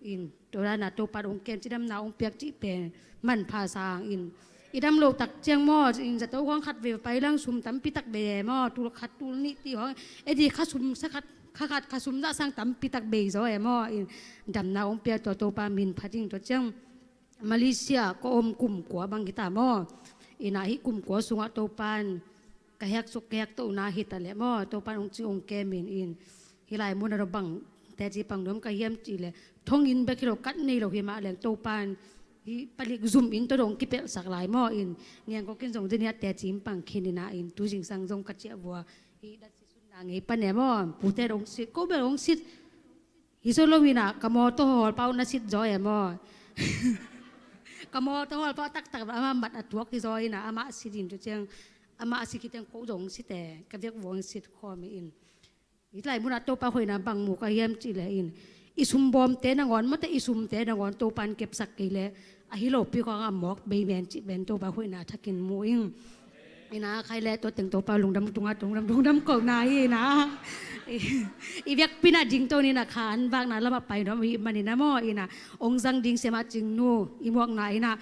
In tua dana Topa hong ken cidamna hong piak cih pen manpha sang in. I dam loh tak ciang maw, in zato hong khatvei pai lang sum tampi tak bei e maw, tul khat tul nih ti hong e di kha sum sa khat kha khat kha sum zah sang tampi tak bei zaw e maw. In damna hong pia tua Topa min phat ing. Tua ciang Malaysia ka om kum kua bang hi ta maw. Ina hih kum kua sungah Topan ka hek suk ka hek tohna hi ta leh maw, Topan hong cing hong kem in. In hih lai munah dong bang teci pang nuam ka hiam cih leh, thonginn bek hi lo, kat nei lo hi mah leng Topan hih palik zum in tawh dong kipelhsak lai maw. In niangkok in zong zenia teci in pang khin ina, in tu zingsang zong ka ciah vua hih datsi sunna ngei pan e maw. Pute dong sit, ko bel dong sit. Hi zo lo ina, ka mawtaw hawl pah uh na sit zaw e maw. Ka mawtaw hawl pah uh taktak, amah mat a tuak hi zaw ina, amah sit in. Tua ciang amah a sit khit teng ko zong sit e, ka vekpi-in sit khawm in. Hih lai munah Topa hoihna bang mu ka hiam cih leh in, i sumbawmte nangawn, mate i sumte nangawn Topan kepsak kei leh, ahi lopi khawng a mawk bei men cih pen Topa hoihna thakin mu ing. Ina khai leh tua teng Topa lungdam tungah lungdam, lungdam kohna hi ina. I vekpi-in a ding to ni ina, kha an vakna lamah pai nuam hih man ina maw. Ina hong zang ding Siamah Cingnu i muakna ina.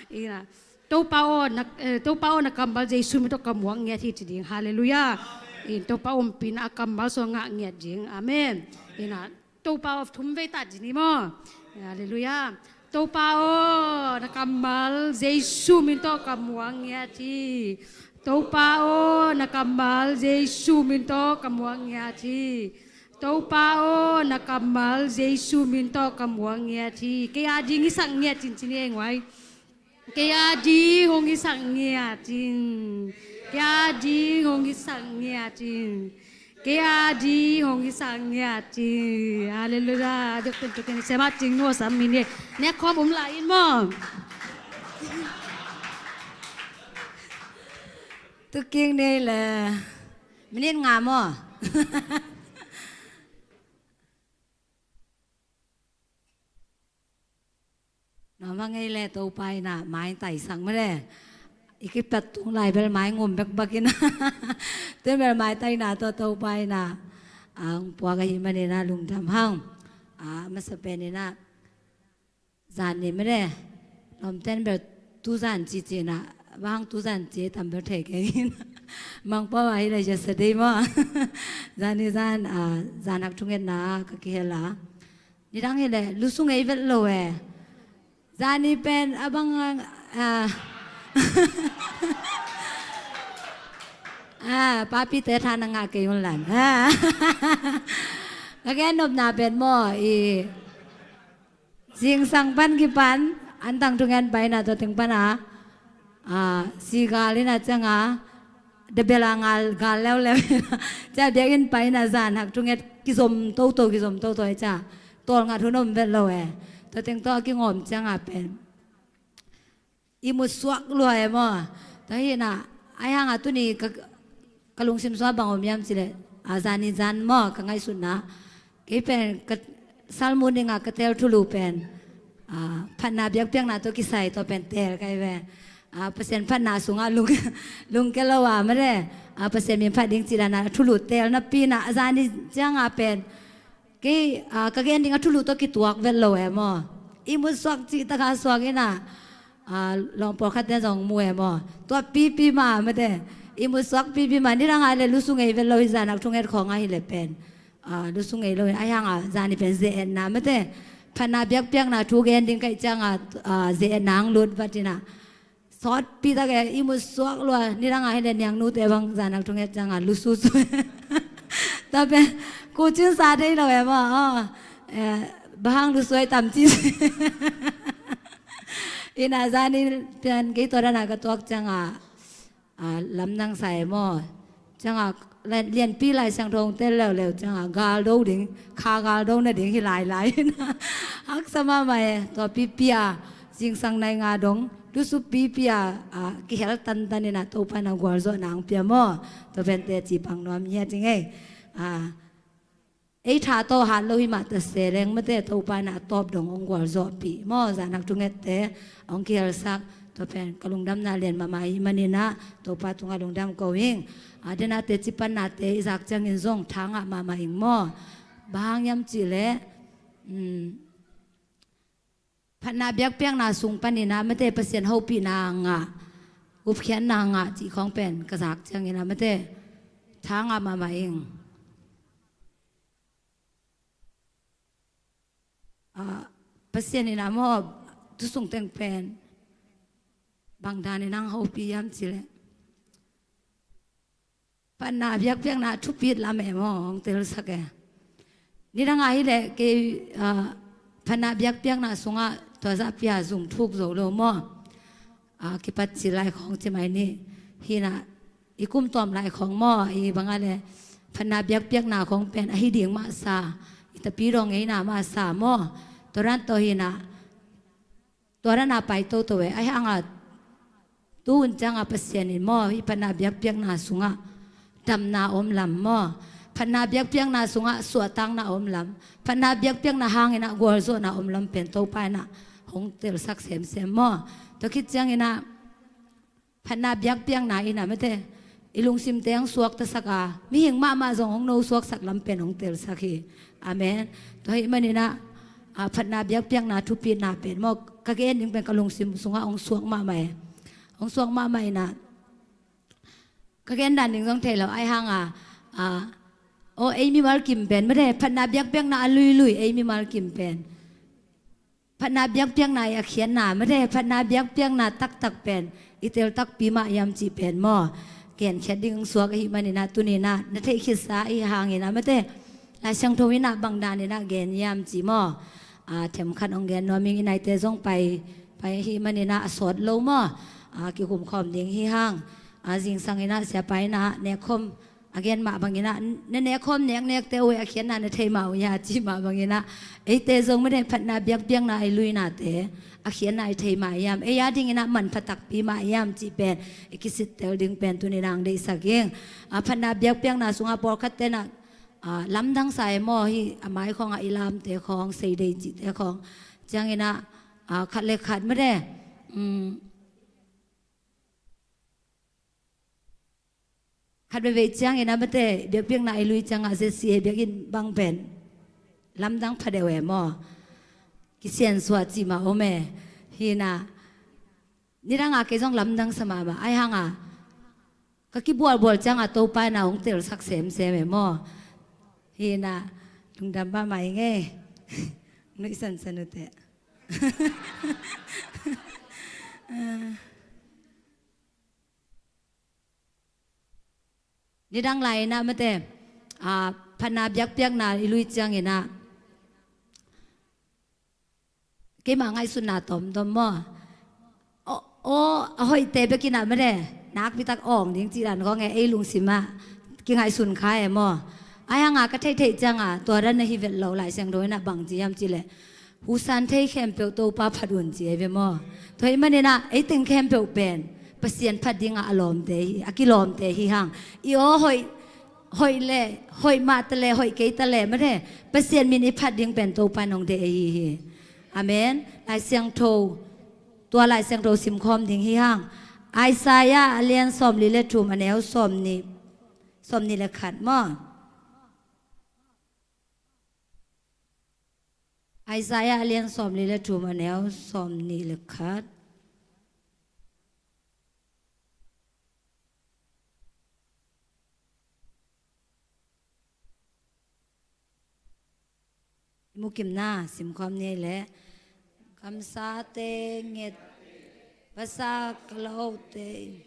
Ina Topa aw na, eh, Topa aw na kammal Jesu min tawh ka muak ngiat hi ci ding. Halleluiah. In Topa ompihna a kammal sung ngah ngiat ding. Amen. Ina Topa aw thum vei ta ci ni maw. Halleluiah. Topa aw na kammal Jesu min tawh ka muak ngiat hi. Topa aw na kammal Jesu min tawh ka muak ngiat hi. Topa aw na kammal Jesu min tawh ka muak ngiat hi. Kei a ding hong hisak ngiat in ci ni ei nguai. Kei a ding hong hisak ngiat in. Kei a ding hong hisak ngiat in. Kei a ding hong hisak ngiat in. Halleluiah. Dek pen tukin Siamah Cingnu sam min hi. Nek khawm um lai in maw. Tuking nei le minit nga maw. Nuam a ngei le Topa ina mai taisak mah le. I kipat tung lai bel mai ngum bekbek ina. Tun bel mai taina tawh Topa ina ang puak ahih man ina lungdam hang. A masa pen ina zan ni mah le. Lawmten bel tuzan cici ina, bang tuzan ci tam bel thei keng ina. Mangpau a hi le yesterday maw. Zan ni zan, a, zan hak thungetna ka kihel a. Nidang hi leh lusu ngei vet lo e. Zani pen a bang a, a, papite tha na ngah kei un lan. A, ka gen nopna pen maw i zingsang pan kipan an tang thungen paina tua teng pana, a, sigal ina cianga, debela ngal gal leuleu cia biakinn paina zan hak thunget kizom toto, kizom toto e cia. Tawlngat hun om vet lo e. Tua teng tawh a kingawm cianga pen i mut suak lua e maw. Tua hina, ai hanga tuni ka, ka lungsim sua bang om hiam cileh, a, zani zan maw ka ngaihsutna. Kei pen ka salmu ninga ka tel thulu pen, a, phatna biakpiakna tawh kisai tawh pen tel kai ve. A, Pasian phatna sungah lung, lungke lo a mare. A, Pasian min phat ding cilana thulu tel napi na zani cianga pen kei, a, ka gen ding a thulu tawh kituak vet lo e maw. I mut suak cih taka suak ina, a, lawng pawlkhatte zong mu e maw. Tua pipi ma mate. I mut suak pipi ma nidanga le lusu ngei vet lo hi zanak thunget khawng ahi le pen. A, lusu ngei lo hi ai hanga zani pen ze-etna mate. Phatna biakpiakna thu gen ding kaih cianga, a, ze-etna ang lut vat ina. Sawtpi tak e, i mut suak lua, nidanga hi le niangnute bang zanak thunget cianga lusu su. Tapen, kucin sa thei lo e maw, a, e, bahang lusu ai tam ci. Ina zani pian kei tua dana ka tuak cianga, a, lamdang sa e maw. Cianga, lianpi Lai Siangtho tel leuleu cianga galdo ding, kha galdo na ding hi lailai. Haksa mahmah e, tua pipia zingsang nai nga dong lusu pipia, a, kihel tantan ina Topa na gualzawhna ang pia maw. Tua pente cipang nuam hi a ding ei. A, ei tha tawh hat lo hi mah ta se leng mate Topa na a tawp dong ong gualzawhpih maw. Zanak thungette ong kihelsak. Tua pen ka lungdamna lian mahmah hi manina Topa tunga lungdam ko hing. A, dena teci pannate i zak ciangin zong thangah mahmah ing maw. Bang hang hiam cihleh, um, phatna biakpiakna sung panina mate Pasian hopihna ngah, gupkhiatna ngah cih khawng pen ka zak ciangina mate Tha ngah mahmah ing. Ah, Pasian in a maw, tu sung teng pen bang dan in ang hopih hiam cih leh, phatna biakpiakna thupit lam e maw, hong telsak e. Nidang a hi leh kei, ah, phatna biakpiakna sungah tua zah pia zung thuk zo lo maw. Ah, kipat cil lai khawng ci mai ni. Hi na, i kum tawm lai khawng maw, i bang a leh phatna biakpiakna khawng pen a hi ding mah sa, i tapi dawng ngeina mah sa maw. Tua dan tawh hi na, tua dan a pai toto e. Ahi hang a, tu hun ciang a Pasian in maw, i phatna biakpiakna sungah damna om lam maw. Phatna biakpiakna sungah suahtakna om lam. Phatna biakpiakna hang in a gualzawhna om lam pen Topa in a hong telsak semsem maw. Tua khit ciang in a, phatna biakpiakna in a mate, i lungsimte hong suaktasak a, mihing mahmah zong hong nosuaksak lam pen hong telsak hi. Amen. Tua ahih man in a, ah, phatna biakpiakna thupitna pen maw, ka gen ding pen ka lungsim sungah hong suak mahmah e. Hong suak mahmah in a, ka gen dan ding zong thei lo, ahi hang a, ah, aw, ei mimal kim pen mate, phatna biakpiakna a luilui, ei mimal kim pen phatna biakpiakna i a khiatna mate, phatna biakpiakna taktak pen i tel takpi mah hiam cih pen maw, genkhiat ding suak ahih man in a, tuni in a na theih khitsa ahih hang in a mate, Lai Siangtho in a bang dan in a gen hiam cih maw. Ah, themkhat hong gen nuam ing. I naite zong pai, pai ahih man in a, a sawt lo maw. Ah, kikhumkhawm ding hi hang. Ah, zingsang in a siapa in a nekkhawm a gen mah bang in a, na nekkhawm neknekte uh e, a khiatna na thei mah uh hia, cih mah bang in a, eite zong mate, phatna biakpiakna i luinate a khiatna i thei mah hiam, ei a ding in a manpha takpi mah hiam cih pen i kisittel ding pen tuni in ang deihsak ing. Ah, phatna biakpiakna sungah pawlkhatte in a, ah, lamdang sa e maw, hi a mai khawng a i lamte khawng, seidei cihte khawng. Ciang in a, ah, khat le khat mate, um, khat veivei ciang in a mate, biakpiakna i lui ciang a Z C A biakinn bang pen lamdang pha deuh e maw. Kisiansuah cih mah om e. Hi na, nidang a kei zong lamdang sa mahmah, ahi hang a, ka kibualbual ciang a Topa in a hong telsak semsem e maw. Hi na, lungdam mahmah ing e. Nuihsansan uh teh. Ah. Nidang lai in a mate, ah, phatna biakpiakna i lui ciang in a, keima ngaihsutna tawmtawm maw. Aw, aw, a hoihte bek in a mate, nakpi tak awng ding cih dan khawng e, ei lungsim ah kingaihsun kha e maw. Ahi hang a ka theihtheih ciang a tua dan na hi vet lo, Lai Siangtho in a bang ci hiam cih leh, husan thei khempeuh Topa phat un ci e ve maw. Tua ahih man in a, ei teng khempeuh pen Pasian phat ding a, a lawmte hi, a kilawmte hi hang. I aw hoih, hoih le, hoih mah ta le, hoih kei ta le mate, Pasian min i phat ding pen Topa in hong deih ahi hi. Amen. Lai Siangtho, tua Lai Siangtho simkhawm ding hi hang. Isaiah a lian sawmli le thum, a neu sawmnih, sawmnih le khat maw. Isaiah a lian sawmli le thum, a neu sawmnih le khat. I mukim na simkhawm ni leh, kamsate nget, vasa kalaote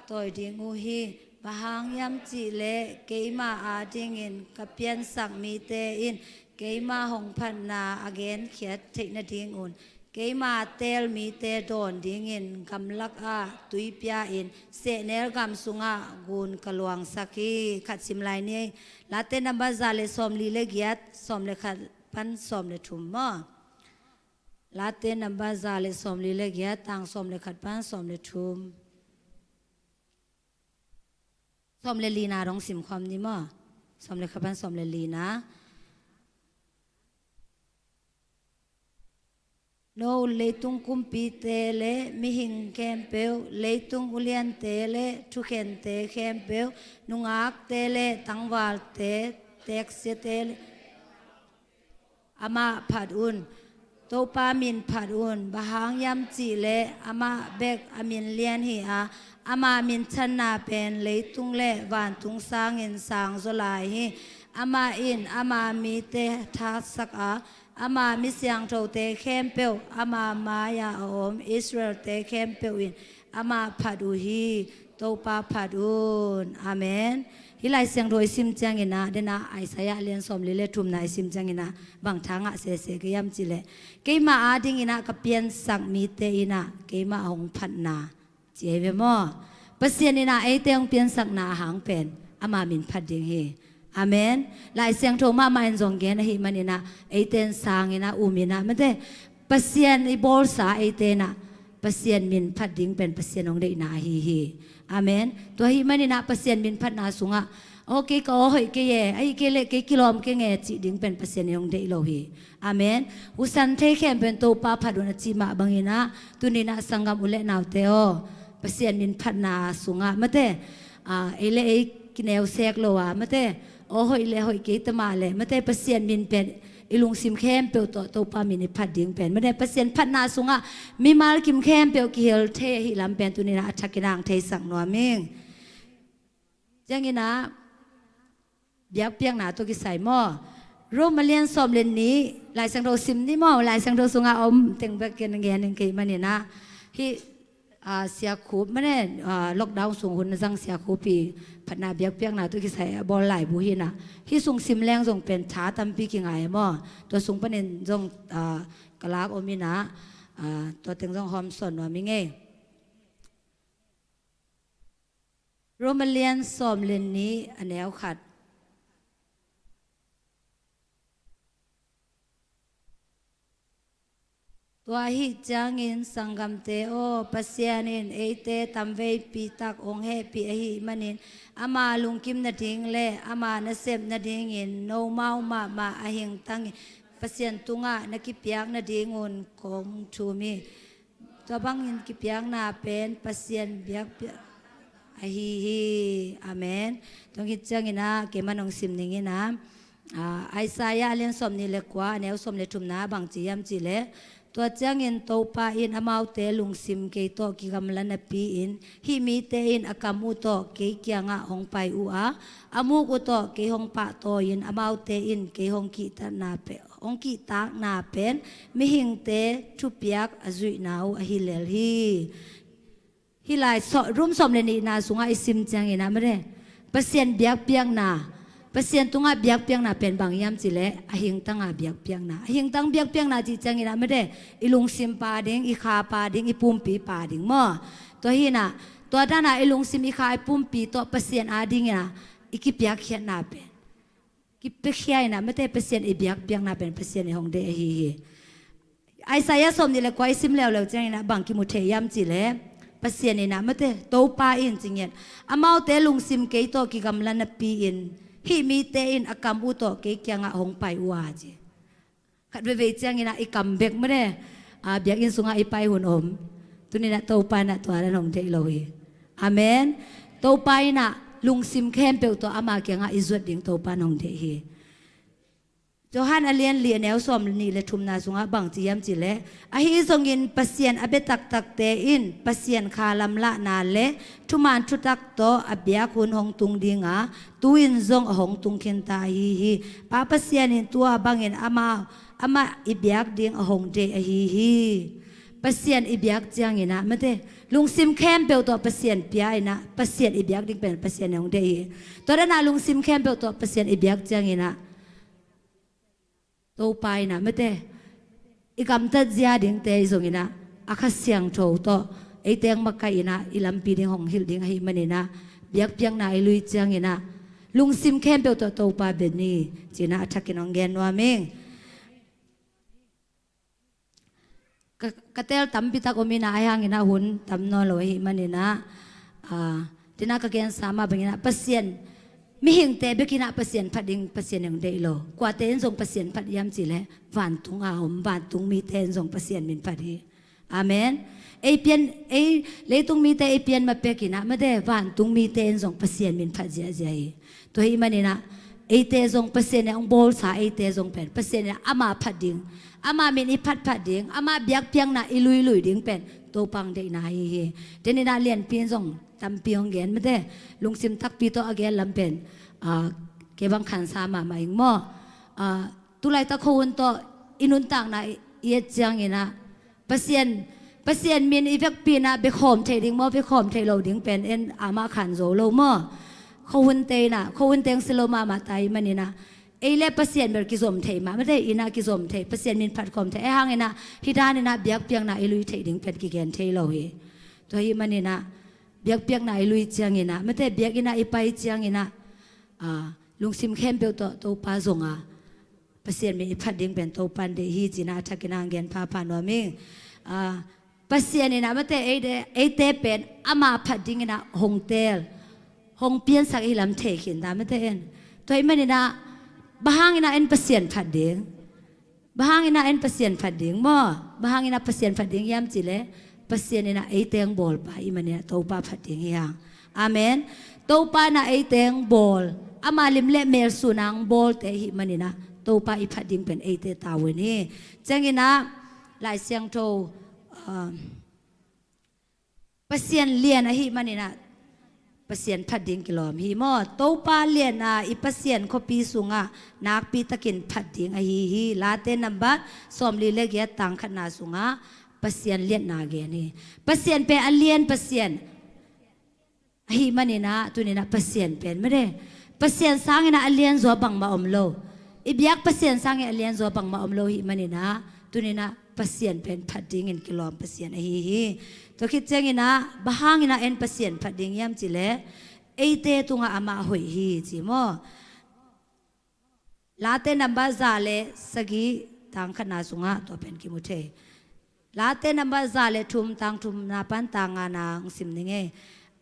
tawi ding uh hi. Bang hang hiam cih leh keima adingin ka piansak mite in keima hong phatna a genkhiat theih nadingun, keima teel mite dawn dingin gamlak ah tui pia-in sehnel gam sungah gun ka luangsak hi. Khat sim lai ni. Late number za le sawmli le giat, sawm le khat pan sawm le thum maw. Late number za le sawmli le giat, tang sawm le khat pan sawm le thum. Sawm le lina dong simkhawm ni maw. Sawm le khat pan sawm le lina. No leitung kumpite le mihing khempeuh, leitung uliante le thukhente khempeuh, nungakte le tangvalte, teksiate le amah phat un. Topa min phat un, bang hang hiam cih leh amah bek a min lian hi a, ama minthanna pen leitung le vantung sangin sangzaw lai hi. Amah in ama mite thatsak a, ama mi siangthote khempeuh ama mai-ah a om Israel-te khempeuh in amah phat uh hi. Topa phat un. Amen. Hih Lai Siangtho i sim ciangin ah, den ah Isaiah lian sawmli le thumna i sim ciangin ah, bang tha ngah sese ka hiam cih leh, keimah adingin ah ka piansak mite in ah keimah hong phatna, ci hi ve maw? Pasian in ah eite hong piansakna a hang pen ama min phat ding hi. Amen. Lai Siangtho mahmah in zong gen ahih manin ah, eite in sangin ah, umin ah, mate, Pasian i bawlsa eite in ah Pasian min phat ding pen Pasian hong deihna ahi hi. Amen. Tua ahih manin ah Pasian min phatna sungah, "Aw, kei ka aw hoih kei e, ahih kei leh kei kilawm keng e," cih ding pen Pasian in hong deih lo hi. Amen. Husan thei khempeuh in Topa phat un a cih mah bangin ah, tuni-in ah sanggam u le naute aw, Pasian min phatna sungah, mate, ah, ei le ei kineusek lo a, mate, aw hoih le hoih kei ta mah leh, mate, Pasian min pen i lungsim khempeuh tawh Topa min i phat ding pen, mate, Pasian phatna sungah mimal kim khempeuh kihel thei ahih lam pen tuni-in ah a thakin ah hong theisak nuam ing. Ciangin ah biakpiakna tawh kisai maw? Roma lian sawm le nih, Lai Siangtho sim ni maw? Lai Siangtho sungah om teng bek ken gen ing, kei manin ah. Hih, ah, Sia Khup, mane, ah, lockdown sung hun a zang Sia Khup i phatna biakpiakna tawh kisai a bawl laibu hi-in ah, hih sung sim leng zong pen tha tampi kingai maw? Tua sung panin zong, ah, ka lak om in ah, ah, tua teng zong hawmsawn nuam ing ei. Roma lian sawm le nih, a neu khat. Tua ahih ciangin sanggamte aw, Pasian in eite tamveipi tak hong hehpih ahih manin, ama lungkim nading le ama nasep nadingin nomau mahmah a hingtangin Pasian tungah na kipiak nadingun kong thum hi. Tua bangin kipiakna pen Pasian biakpiak ahi hi. Amen. Tua hong hih ciangin ah, keimah hong sim ning in ah, ah, Isaiah a lian sawm nih le kua, a neu sawm le thumna bang ci hiam cih leh, tua ciangin Topa in amaute lungsim kei tawh kigamla napi-in, hih mite in a kam uh tawh kei kiangah hong pai uh a, a muk uh tawh kei hong pahtawi-in, amaute in kei hong kihtakna pe-, hong kihtakna pen mihingte thupiak a zuihna uh ahi lel hi. Hih lai saw-, Rom sawm le nihna sungah i sim ciangin ah, mate, Pasian biakpiakna, Pasian tungah biakpiakna pen bang hiam cih leh a hingtanga biakpiakna. A hingtang biakpiakna cih ciangin ah, mate, i lungsim pa ding, i kha pa ding, i pumpi pa ding maw? Tua hi-in ah, tua dan ah i lungsim, i kha, i pumpi tawh Pasian adingin ah i kipiakkhiatna pen, kipiakhia in ah, mate, Pasian i biakpiakna pen Pasian in hong deih ahi hi. Isaiah sawm nih le kua i sim leuleu ciangin ah bang kimu thei hiam cih leh, Pasian in ah, mate, Topa in ci ngiat, amaute lungsim kei tawh kigamla napi-in, hih mite in a kam uh tawh kei kiangah hong pai uh a, ci. Khat veivei ciangin ah i kam bek, mate, ah, biakinn sungah i pai hun om. Tuni-in ah Topa in ah tua dan hong deih lo hi. Amen. Topa in ah lungsim khempeuh tawh ama kiangah i zuat ding Topa in hong deih hi. Johan a lian li, a neu sawm nih le thumna sungah bang ci hiam cih leh, ahi zongin Pasian a bia taktakte in Pasian kha lamlahna le thuman thutak tawh a biak hun hong tung ding a, tu-in zong a hong tung khinta ahi hi. Pa Pasian in tua bangin amah, amah i biak ding a hong deih ahi hi. Pasian i biak ciangin ah, mate, lungsim khempeuh tawh Pasian pia in ah, Pasian i biak ding pen Pasian in hong deih hi. Tua dan ah lungsim khempeuh tawh Pasian i biak ciangin ah, Topa in ah, mate, i gamtat zia dingte i zongin ah, a Kha Siangtho tawh eite hong makaih in ah, i lampi ding hong hilh ding ahih manin ah, biakpiakna i lui ciangin ah, lungsim khempeuh tawh Topa bia ni, ci-in ah a thakin hong gen nuam ing. Ka, ka teel tampi tak om in ah, ahi hangin ah hun tam nawn lo ahih manin ah, ah, tu-in ah ka gensa mah bangin ah, Pasian, mihingte bek in ah Pasian phat ding Pasian in hong deih lo. Kuate in zong Pasian phat hiam cih leh, vantung a om vantung mite in zong Pasian min phat hi. Amen. Ei pian, ei leitung mite ei pian ma pek in ah, mate, vantung mite in zong Pasian min phat ziahziah hi. Tua ahih manin ah, eite zong Pasian in hong bawlsa eite zong pen Pasian in ama phat ding, ama min i phatphat ding, ama biakpiakna i luilui ding pen Topa hong deihna ahi hi. Tua hi a lianpi in zong tampi hong gen mate, lungsim takpi tawh a gen lam pen, ah, kei bang khansa mahmah ing maw. Ah, tulaitak khuahun tawh i nuntakna i et ciangin ah Pasian, Pasian min i vekpi in ah biakhawm thei ding maw, biakhawm thei lo ding pen en amah khan zo lo maw. Khuahunte in ah, khuahunte hong si lo mahmah ta ahih manin ah, ei le Pasian bel kizom thei mah mate, in ah kizom thei, Pasian min phatkhawm thei, ahih hangin ah hih dan in ah biakpiakna i lui thei ding pen kigen thei lo hi. Tua ahih manin ah biakpiakna i lui ciangin ah mate, biakinn ah i pai ciangin ah, ah, lungsim khempeuh tawh Topa zong a, Pasian min i phat ding pen Topa in deih hi ci-in ah a thakin ah hong gen phapha nuam ing. Ah, Pasian in ah mate, eite, eite pen ama phat dingin ah hong teel, hong piansak i lam thei khin ta mate en. Tua ahih manin ah bang hangin ah en Pasian phat ding? Bang hangin ah en Pasian phat ding maw? Bang hangin ah Pasian phat ding hiam cih leh, Pasian in ah eite hong bawlpa ahih manin ah Topa phat ding hi hang. Amen. Topa in ah eite hong bawl, ama lim le mel sun a hong bawlte ahih manin ah Topa i phat ding pen eite tavuan hi. Ciangin ah Lai Siangtho, ah, Pasian lian ahih manin ah Pasian phat ding kilawm hi maw. Topa lian a i Pasian khuapi sungah nakpi takin phat ding ahi hi. Late nambat sawmli le giat tang khatna sungah Pasian liatna gen hi. Pasian pen a lian Pasian ahih manin ah tuni-in ah Pasian pen mate, Pasian sangin ah a lianzaw bangmah om lo. I biak Pasian sangin a lianzaw bangmah om lo ahih manin ah tuni-in ah Pasian pen phat dingin kilawm Pasian ahi hi. Tua khit ciangin ah bang hangin ah en Pasian phat ding hiam cih leh, eite tungah amah hoih hi ci maw. Late nambat za le sagih tang khatna sungah tua pen kimu thei. Late nambat za le thum tang thumna pan tang ngana hong sim ning ei.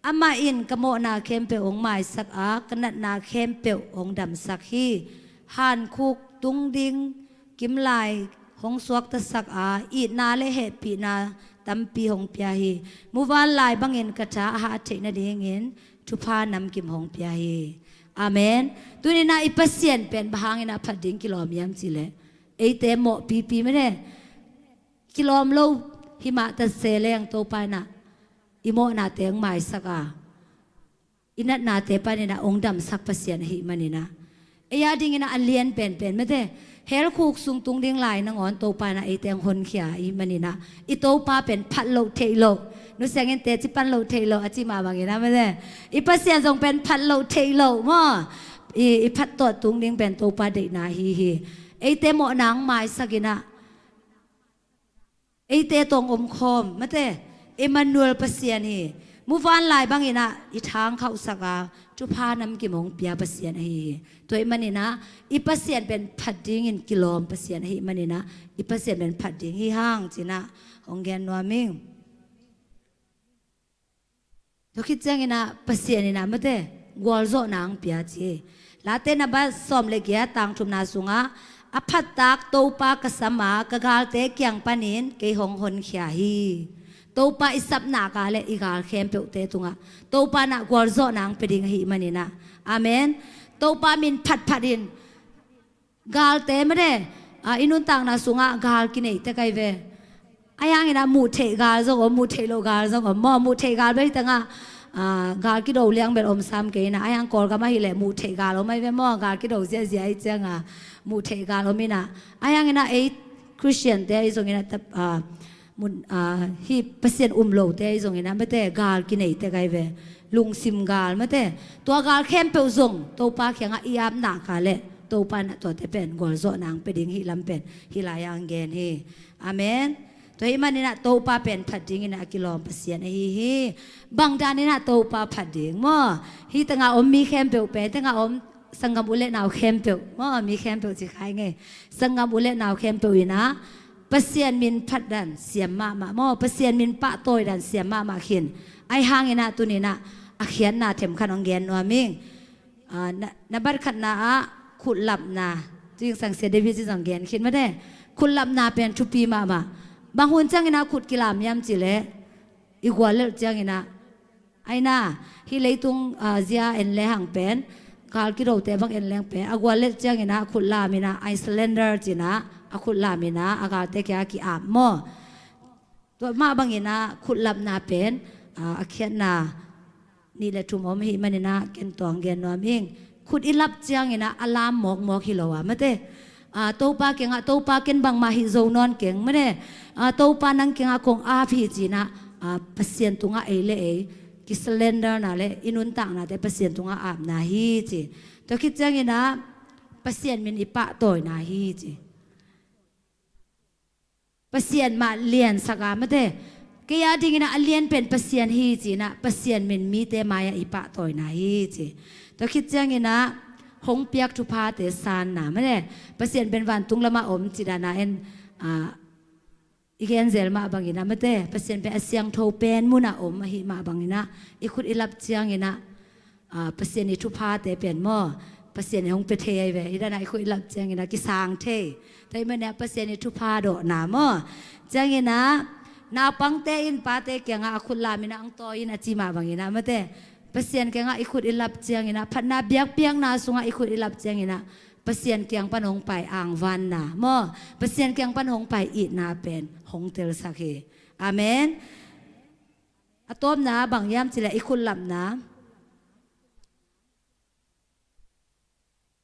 Amah in ka mawhna khempeuh hong maisak a, ka natna khempeuh hong damsak hi. Hankhuk, tungding, kimlai hong suaktasak a, itna le hehpihna tampi hong pia hi. Muvanlai bangin ka tha a hah theih nadingin thupha namkim hong pia hi. Amen. Tuni-in ah i Pasian pen bang hangin ah phat ding kilawm hiam cih leh, eite mawhpipi mate, kilawm lo himah ta se leng Topa in ah i mawhnate hong maisak a, i natnate panin ah hong damsak Pasian ahih manin ah, ei a dingin ah a lian penpen mate, hell khuk sung tungding lai nangawn Topa in ah eite hong honkhia ahih manin ah, i Topa pen phat loh theih loh, Nu Siangin teci pan loh theih loh a cih mah bangin ah mate, i Pasian zong pen phat loh theih loh maw. I, i phat tawh tung ding pen Topa deihna ahi hi. Eite mawhna hong maisak in ah, eite tawh hong omkhawm mate, Emmanuel Pasian hi. Muvanlai bangin ah i tha hong khauhsak a, thupha namkim hong pia Pasian ahi hi. Tua ahih manin ah i Pasian pen phat dingin kilawm Pasian ahih manin ah i Pasian pen phat ding hi hang ci-in ah hong gen nuam ing. Tua khit ciangin ah Pasian in ah mate, gualzawhna hong pia ci. Late nambat sawm le giat tang thumna sungah, a phattak Topa ka sam a, ka galte kiang panin kei hong honkhia hi. Topa i sap nak leh i gal khempeuhte tungah Topa in ah gualzawhna hong pia ding ahih manin ah. Amen. Topa min phatphat in, galte mate, a, i nuntakna sungah gal kinei tek ahi ve. Ahih hangin ah muh theih gal zong om, muh theih loh gal zong om maw. Muh theih gal bel hi tangah, a, gal kido liang bel om sam kei in ah. Ahih hang Kawlgam ahih leh muh theih gal om ahi ve maw. Gal kido ziahziah ahih ciangah muh theih gal om in ah. Ahih hangin ah ei Khristiante ahi zongin ah, a, mun, a, hih Pasian um lote ahi zongin ah mate, gal kinei tek ahi ve. Lungsim gal mate, tua gal khempeuh zong Topa kiangah i ap nak leh Topa in ah tuate pen gualzawhna hong pia ding ahih lam pen hih lai-ah hong gen hi. Amen. Tua ahih manin ah Topa pen phat dingin ah a kilawm Pasian ahi hi. Bang danin ah Topa phat ding maw? Hih tangah om mi khempeuh pen, tangah om sanggam u le nau khempeuh maw, mi khempeuh ci kha ing ei. Sanggam u le nau khempeuh in ah Pasian min phat dan siam mahmah maw, Pasian min pahtawi dan siam mahmah khin. Ahih hangin ah tuni-in ah a khiatna themkhat hong gen nuam ing. A, na, nambat khatna ah khutlapna. Tu-in sang Sia David in zong gen khin mate. Khutlapna pen thupi mahmah. Bang hun ciangin ah khut kilam hiam cih leh, i guallelh ciangin ah, ahi na, hih leitung, a, zia en le hang pen, gal kidote bang en leng pen a gual let ciangin ah khut lam in ah, I surrender ci-in ah a khut lam in ah a galte kiangah ki-ap maw. Tua mah bangin ah khutlapna pen, ah, a khiatna nih le thum om ahih manin ah ken tua hong gen nuam ing. Khut i lap ciangin ah a lam mawkmawk hi lo a, mate. Ah, Topa kiangah, Topa ken bangmah hih zo nawn keng, mate. Ah, Topa nang kiangah kong ap hi ci-in ah, ah, Pasian tungah ei le ei ki surrender na le i nuntaknate Pasian tungah apna hi ci. Tua khit ciangin ah Pasian min i pahtawina hi ci. Pasian mah liansak a, mate. Kei a dingin ah a lian pen Pasian hi ci-in ah Pasian min mite mai-ah i pahtawina hi ci. Tua khit ciangin ah hong piak thuphate sanna, mate. Pasian pen vantung lamah om ci dan a en, ah, i gen zel mah bangin ah, mate, Pasian pen a siangtho pen munah om ahih mah bangin ah i khut i lap ciangin ah, ah, Pasian i thuphate pen maw, Pasian in hong pia thei ahi ve. Hih dan ah i khut i lap ciangin ah kisang thei. Tua ahih manin ah Pasian i thupha dawhna maw. Ciangin ah naupangte in pate kiangah a khut lam in ah hong tawi in a ci mah bangin ah, mate, Pasian kiangah i khut i lap ciangin ah, phatna biakpiakna sungah i khut i lap ciangin ah Pasian kiang pan hong pai angvanna maw, Pasian kiang pan hong pai itna pen hong telsak hi. Amen. A tawpna bang hiam cih leh i khutlapna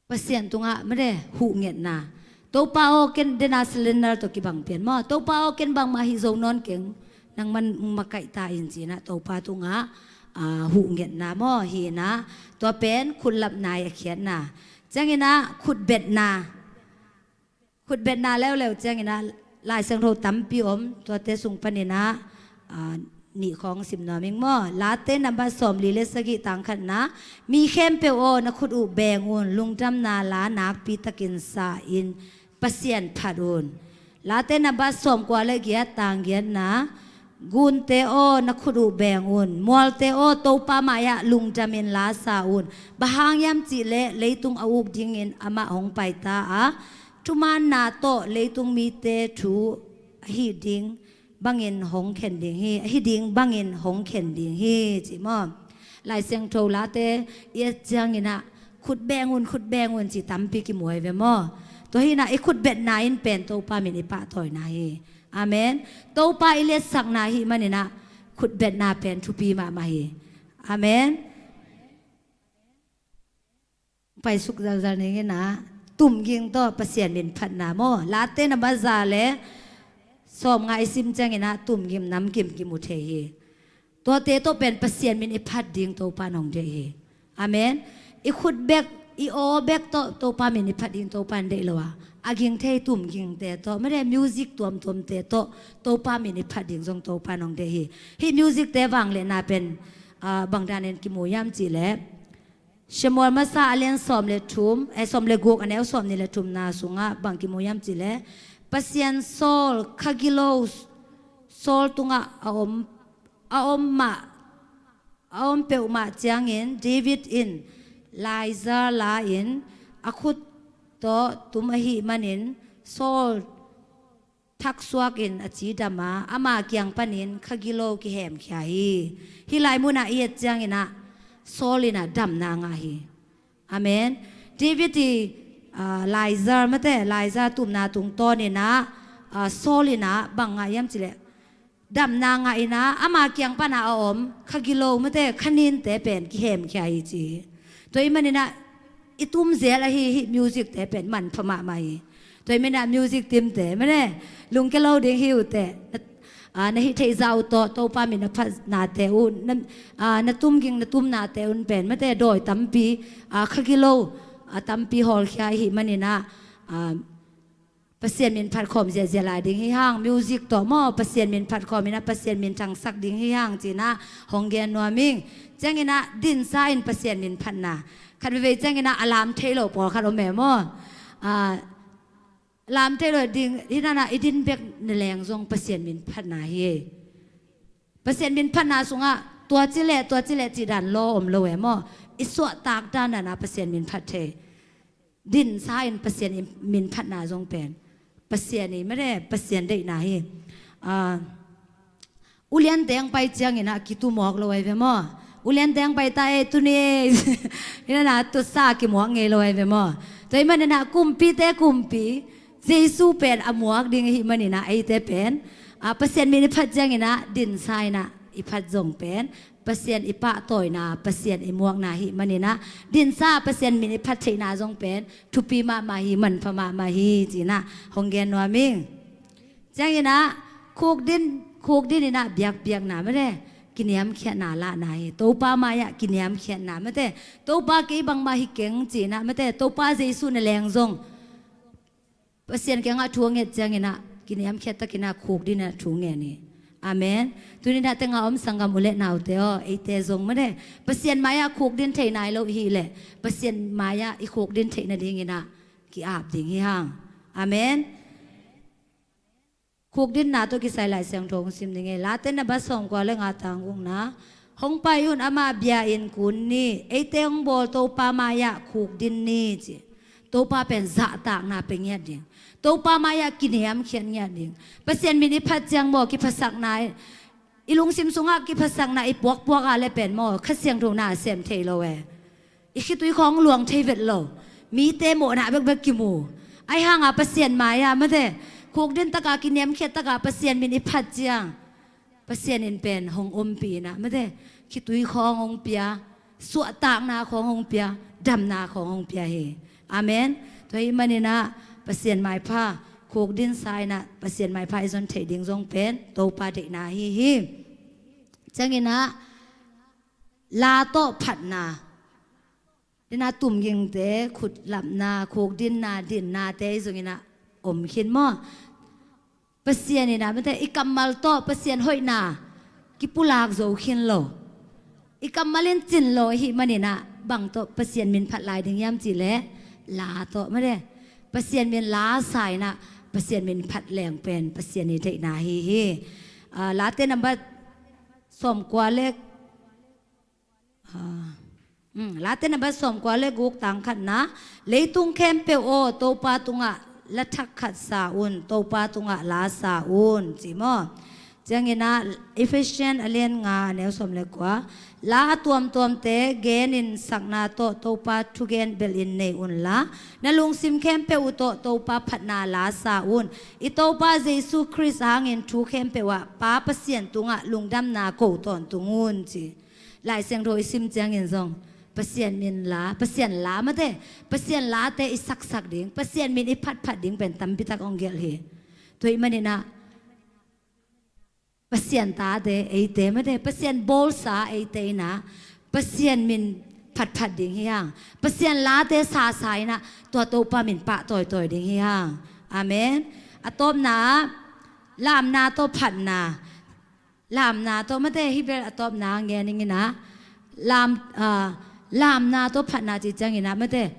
Pasian tungah, mate, huhngetna. Topa aw, ken, den a surrender tawh kibang pen maw, Topa aw, ken bangmah hih zo nawn keng, nangman makaih ta in ci-in ah Topa tungah, ah, huhngetna maw, hi-in ah, tua pen khutlapna i a khiatna. Ciangin ah khutbetna. Khutbetna leuleu ciangin ah Lai Siangtho tampi om, tuate sung panin ah, ah, nih khawng sim nuam ing maw. Late nambat sawmli le sagih, tang khatna. Mi khempeuh aw, na khut uh beng un, lungdamna la nakpi takin sa-in Pasian phat un. Late nambat sawmkua le giat, tang giatna. Gunte aw, na khut uh beng un. Mualte aw, Topa mai-ah lungdamin la sa un. Bang hang hiam cih leh leitung a uk dingin amah hong pai ta a, thumaanna tawh leitung mite thu ahi ding bangin hong khen ding hi, ahi ding bangin hong khen ding hi, ci maw. Lai Siangtho Late i et ciangin ah khut beng un, khut beng un ci tampi kimu ahi ve maw. Tua hi-in ah i khutbetna in pen Topa min i pahtawina hi. Amen. Topa i liatsakna ahih manin ah khutbetna pen thupi mahmah hi. Amen. Paisuk zalzal ning in ah, tumging tawh Pasian min phatna maw. Late nambat za le sawmnga i sim ciangin ah tumging namging kimu thei hi. Tuate tawh pen Pasian min i phat ding Topa in hong deih hi. Amen. I khut bek, i aw bek tawh Topa min i phat ding Topa in deih lo a, a ging thei tumgingte tawh, mate, music tuamtuamte tawh Topa min i phat ding zong Topa in hong deih hi. Hih musicte vangliatna pen, ah, bang danin kimu hiam cih leh, Samuel Masa a lian sawm le thum, eh, sawm le guk, a neu sawmnih le thumna sungah bang kimu hiam cih leh, Pasian sawl kha gilo Saul tungah a om, a om mah, a om peuhmah ciangin David in laizar la-in a khut tawh tum ahih manin Saul thaksuak in a cidam a, ama kiang panin kha gilo kihemkhia hi. Hih lai munah i et ciangin ah Saul in ah damna ngah hi. Amen. David i, ah, laizar, mate, laizar tumna tungtawnin ah, ah, Saul in ah bang ngah hiam cih leh, damna ngah in ah ama kiang pan a om kha gilo, mate, kha ninte pen kihemkhia hi ci hi. Tua ahih manin ah i tum zel ahi hih musicte pen manpha mahmah hi. Tua ahih manin ah music teamte, mate, lungkia lo ding hi uh teh. Na, ah, na hih theih zah uh tawh Topa min a phatnate uh, na, ah, na tumging na tumnate un pen, mate, dawi tampi, ah, kha gilo, ah, tampi hawlkhia ahih manin ah, ah, Pasian min phat khawm ziahziah lai ding hi hang, music tawh maw, Pasian min phat khawm in ah Pasian min thangsak ding hi hang ci-in ah hong gen nuam ing. Ciangin ah dinsa in Pasian min phatna. Khat veivei ciangin ah a lam thei lo pawlkhat om e maw. Ah, lam thei lo ding, hih dan ah i din bek na leng zong Pasian min phatna hi. Pasian min phatna sungah tua ci leh, tua ci leh cih dan law om lo e maw. I suahtak dandan ah Pasian min phat thei. Dinsa in Pasian i min phatna zong pen Pasian i, mate, Pasian deihna hi. Ah, uliante hong pai ciangin ah kitu mawk lo ahi ve maw. Ulian teng pai ta e, tuni e. Ina na, tusa kimuak ngei lo ai ve maw. Tua hi maninah kumpite kumpi Jesu pen a muak ding ahi maninah eite pen, a, Pasian min i phat cianginah dinsa inah i phat zong pen Pasian i pahtawina, Pasian i muakna hi maninah dinsa Pasian min i phat theihna zong pen thupi mahmah hi, manpha mahmah hi cinah hong gen nuam ing. Cianginah khukdin, khukdin inah biakbiakna mate, kiniamkhiatna lahna hi. Topa mai-ah kiniamkhiatna mate, Topa kei bangmah hi keng cinah mate, Topa Jesu na leng zong Pasian kiangah thu a nget cianginah kiniamkhiat takinah khukdinah thu ngen hi. Amen. Tuninah tenga om sanggam u le naute aw, eite zong mate Pasian mai-ah khukdin thei nai lo ihi leh Pasian mai-ah i khukdin theih nadinginah ki-ap ding hi hang. Amen. Khukdinna tawh kisai Lai Siangtho hong sim ding e. Late na bat sawmkua le nga tang gukna, hong pai un, amah bia-in kun ni, eite hong bawl Topa mai-ah khukdin ni ci. Topa pen zahtakna pe ngiat ding, Topa mai-ah kiniamkhiat ngiat ding, Pasian min i phat ciang maw, kiphasakna i lungsim sungah kiphasakna i puakpuak a le pen maw, Kha Siangtho na sem thei lo e. I khitui khawng luang thei vet lo. Mite mawhna bekbek kimu. Ahi hanga Pasian mai-ah mate khukdin taka, kiniamkhiat taka Pasian min i phat ciang Pasian in pen hong ompih inah mate khitui khawng hong pia, suahtakna khawng hong pia, damna khawng hong pia hi. Amen. Tua hi maninah Pasian maipha khukdinsa inah Pasian maipha i zon theih ding zong pen Topa deihna hi hi. Cianginah la tawh phatna. Dena tumgingte, khutlapna, khukdinna, dinnate i zong inah om khin maw? Pasian inah mate i kammal tawh Pasian hoihna kipulak zo khin lo. I kammal in cin lo ahi maninah bang tawh Pasian min phat lai ding hiam cihleh la tawh mate Pasian min la sa inah Pasian min phat leng pen Pasian i theihna hi hi. Ah, Late nambat sawmkua le Ah, um, Late nambat sawmkua le guk tang khatna, leitung khempeuh aw, Topa tungah la thak khat sa un, Topa tungah la sa un ci maw? Cianginah Ephesian a lian nga a neu sawm le kua, la a tuamtuamte genin sakna tawh Topa thugen belhin nei unla, na lungsim khempeuh uh tawh Topa phatna la sa un. I Topa Jesu Khrist hangin thu khempeuh ah Pa Pasian tungah lungdamna ko tawntung un ci. Lai Siangtho i sim ciangin zong Pasian min la, Pasian la mate, Pasian late i saksak ding, Pasian min i phatphat ding pen tampitak hong gelh hi. Tua hi maninah Pasian tate eite mate, Pasian bawlsa eite inah Pasian min phatphat ding hi hang. Pasian late sasa inah tua Topa min pah tawitawi ding hi hang. Amen. A tawpna ah lamna tawh phatna. Lamna tawh mate, hi bel a tawpna ngeninginah lam, ah, lamna tawh phatna ci cianginah mate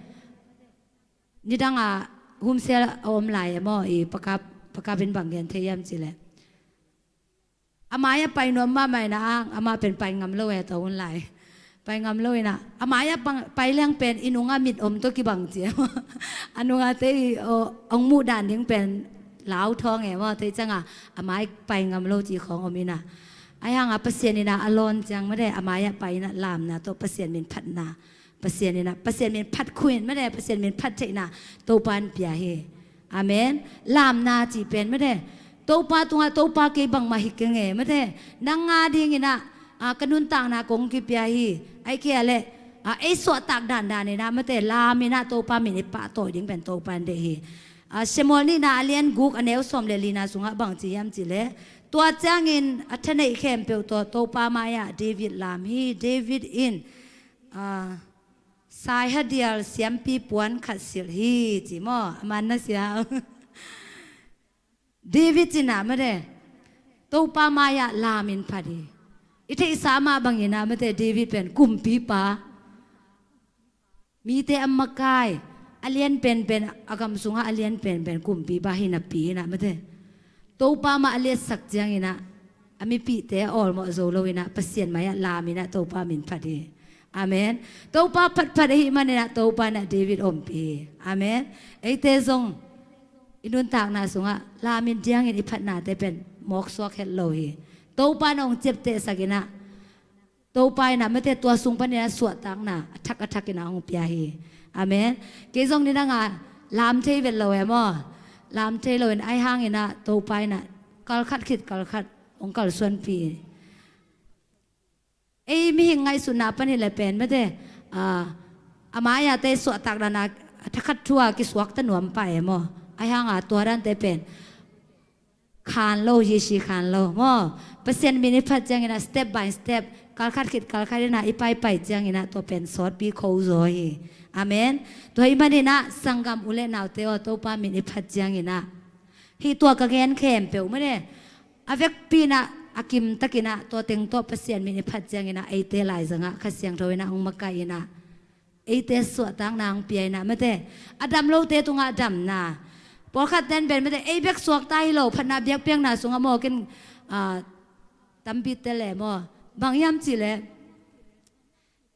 nidanga humsel a om lai e maw, i pakap, pakapin bang gen thei hiam cihleh a mai-ah pai nuam mahmah inah ang, amah pen pai ngam lo e, tawh hun lai pai ngam lo inah a mai-ah pai leng pen i nungah mit om tawh kibang ci e maw? A nungah te i, aw, hong muh dan ding pen lau thawng e maw? Tei cianga a mai pai ngam lo ci khawng om inah. Ahi hanga Pasian inah a lawn ciang mate a mai-ah pai inah lamna tawh Pasian min phatna, Pasian inah Pasian min phat khuin mate Pasian min phat theihna Topa in pia hi. Amen. Lamna ci pen mate Topa tungah Topa kei bangmah hi keng e mate nang nga dinginah, ah, ka nuntakna kong kipia hi. Ahi kei a leh, ah, ei suahtak dandan inah mate lam inah Topa min i pahtawi ding pen Topa in deih hi. Ah, Samuel nihna a lian guk a neu sawm le lina sungah bang ci hiam cihleh, tua ciangin a thaneih khempeuh tawh Topa mai-ah David lam hi. David in, ah, saihadial siampi puan khat silh hi ci maw? A man na sia. David cinah mate Topa mai-ah lamin phat hi. I theihsa mah banginah mate David pen kumpipa, mite a makai, a lian penpen, a gam sungah a lian penpen kumpipa hi napi inah mate Topa mah a liatsak cianginah a mipihte a awlmawh zo lo inah Pasian mai-ah lam inah Topa min phat hi. Amen. Topa phatphat ahi maninah Topa inah David ompih hi. Amen. Eite zong i nuntakna sungah lamin diangin i phatnate pen mawksuak het lo hi. Topa in hong ciaptehsak inah Topa in ah mate tua sung panin ah suahtakna a thak a thak in ah hong pia hi. Amen. Kei zong nidang a lam thei vet lo e maw? Lam thei lo in ahi hangin ah Topa in ah kal khat khit kal khat hong kalsuanpih hi. Ei mihing ngaihsutna pan hi le pen mate, a, a mai-ate suahtakna na a thakhat thu a kisuakta nuam pah e maw? Ahi hanga tua dante pen khan lo hi, si khan lo maw? Pasian min i phat ciangin ah step by step, kal khat khit kal khat in ah i paipai ciangin ah tua pen sawtpi kho zaw hi. Amen. Tua hih manin ah sanggam u le naute aw, Topa min i phat ciangin ah hih tua ka gen khempeuh mate a vekpi in ah a kimtakin ah tua teng tawh Pasian min i phat ciangin ah eite laizangah Kha Siangtho in ah hong makaih in ah eite suahtakna hong pia in ah mate a dam lote tungah damna. Pawlkhat ten pen mate ei bek suakta hi lo, phatna biakpiakna sungah maw ken, a, tampi te le maw? Bang hiam cih le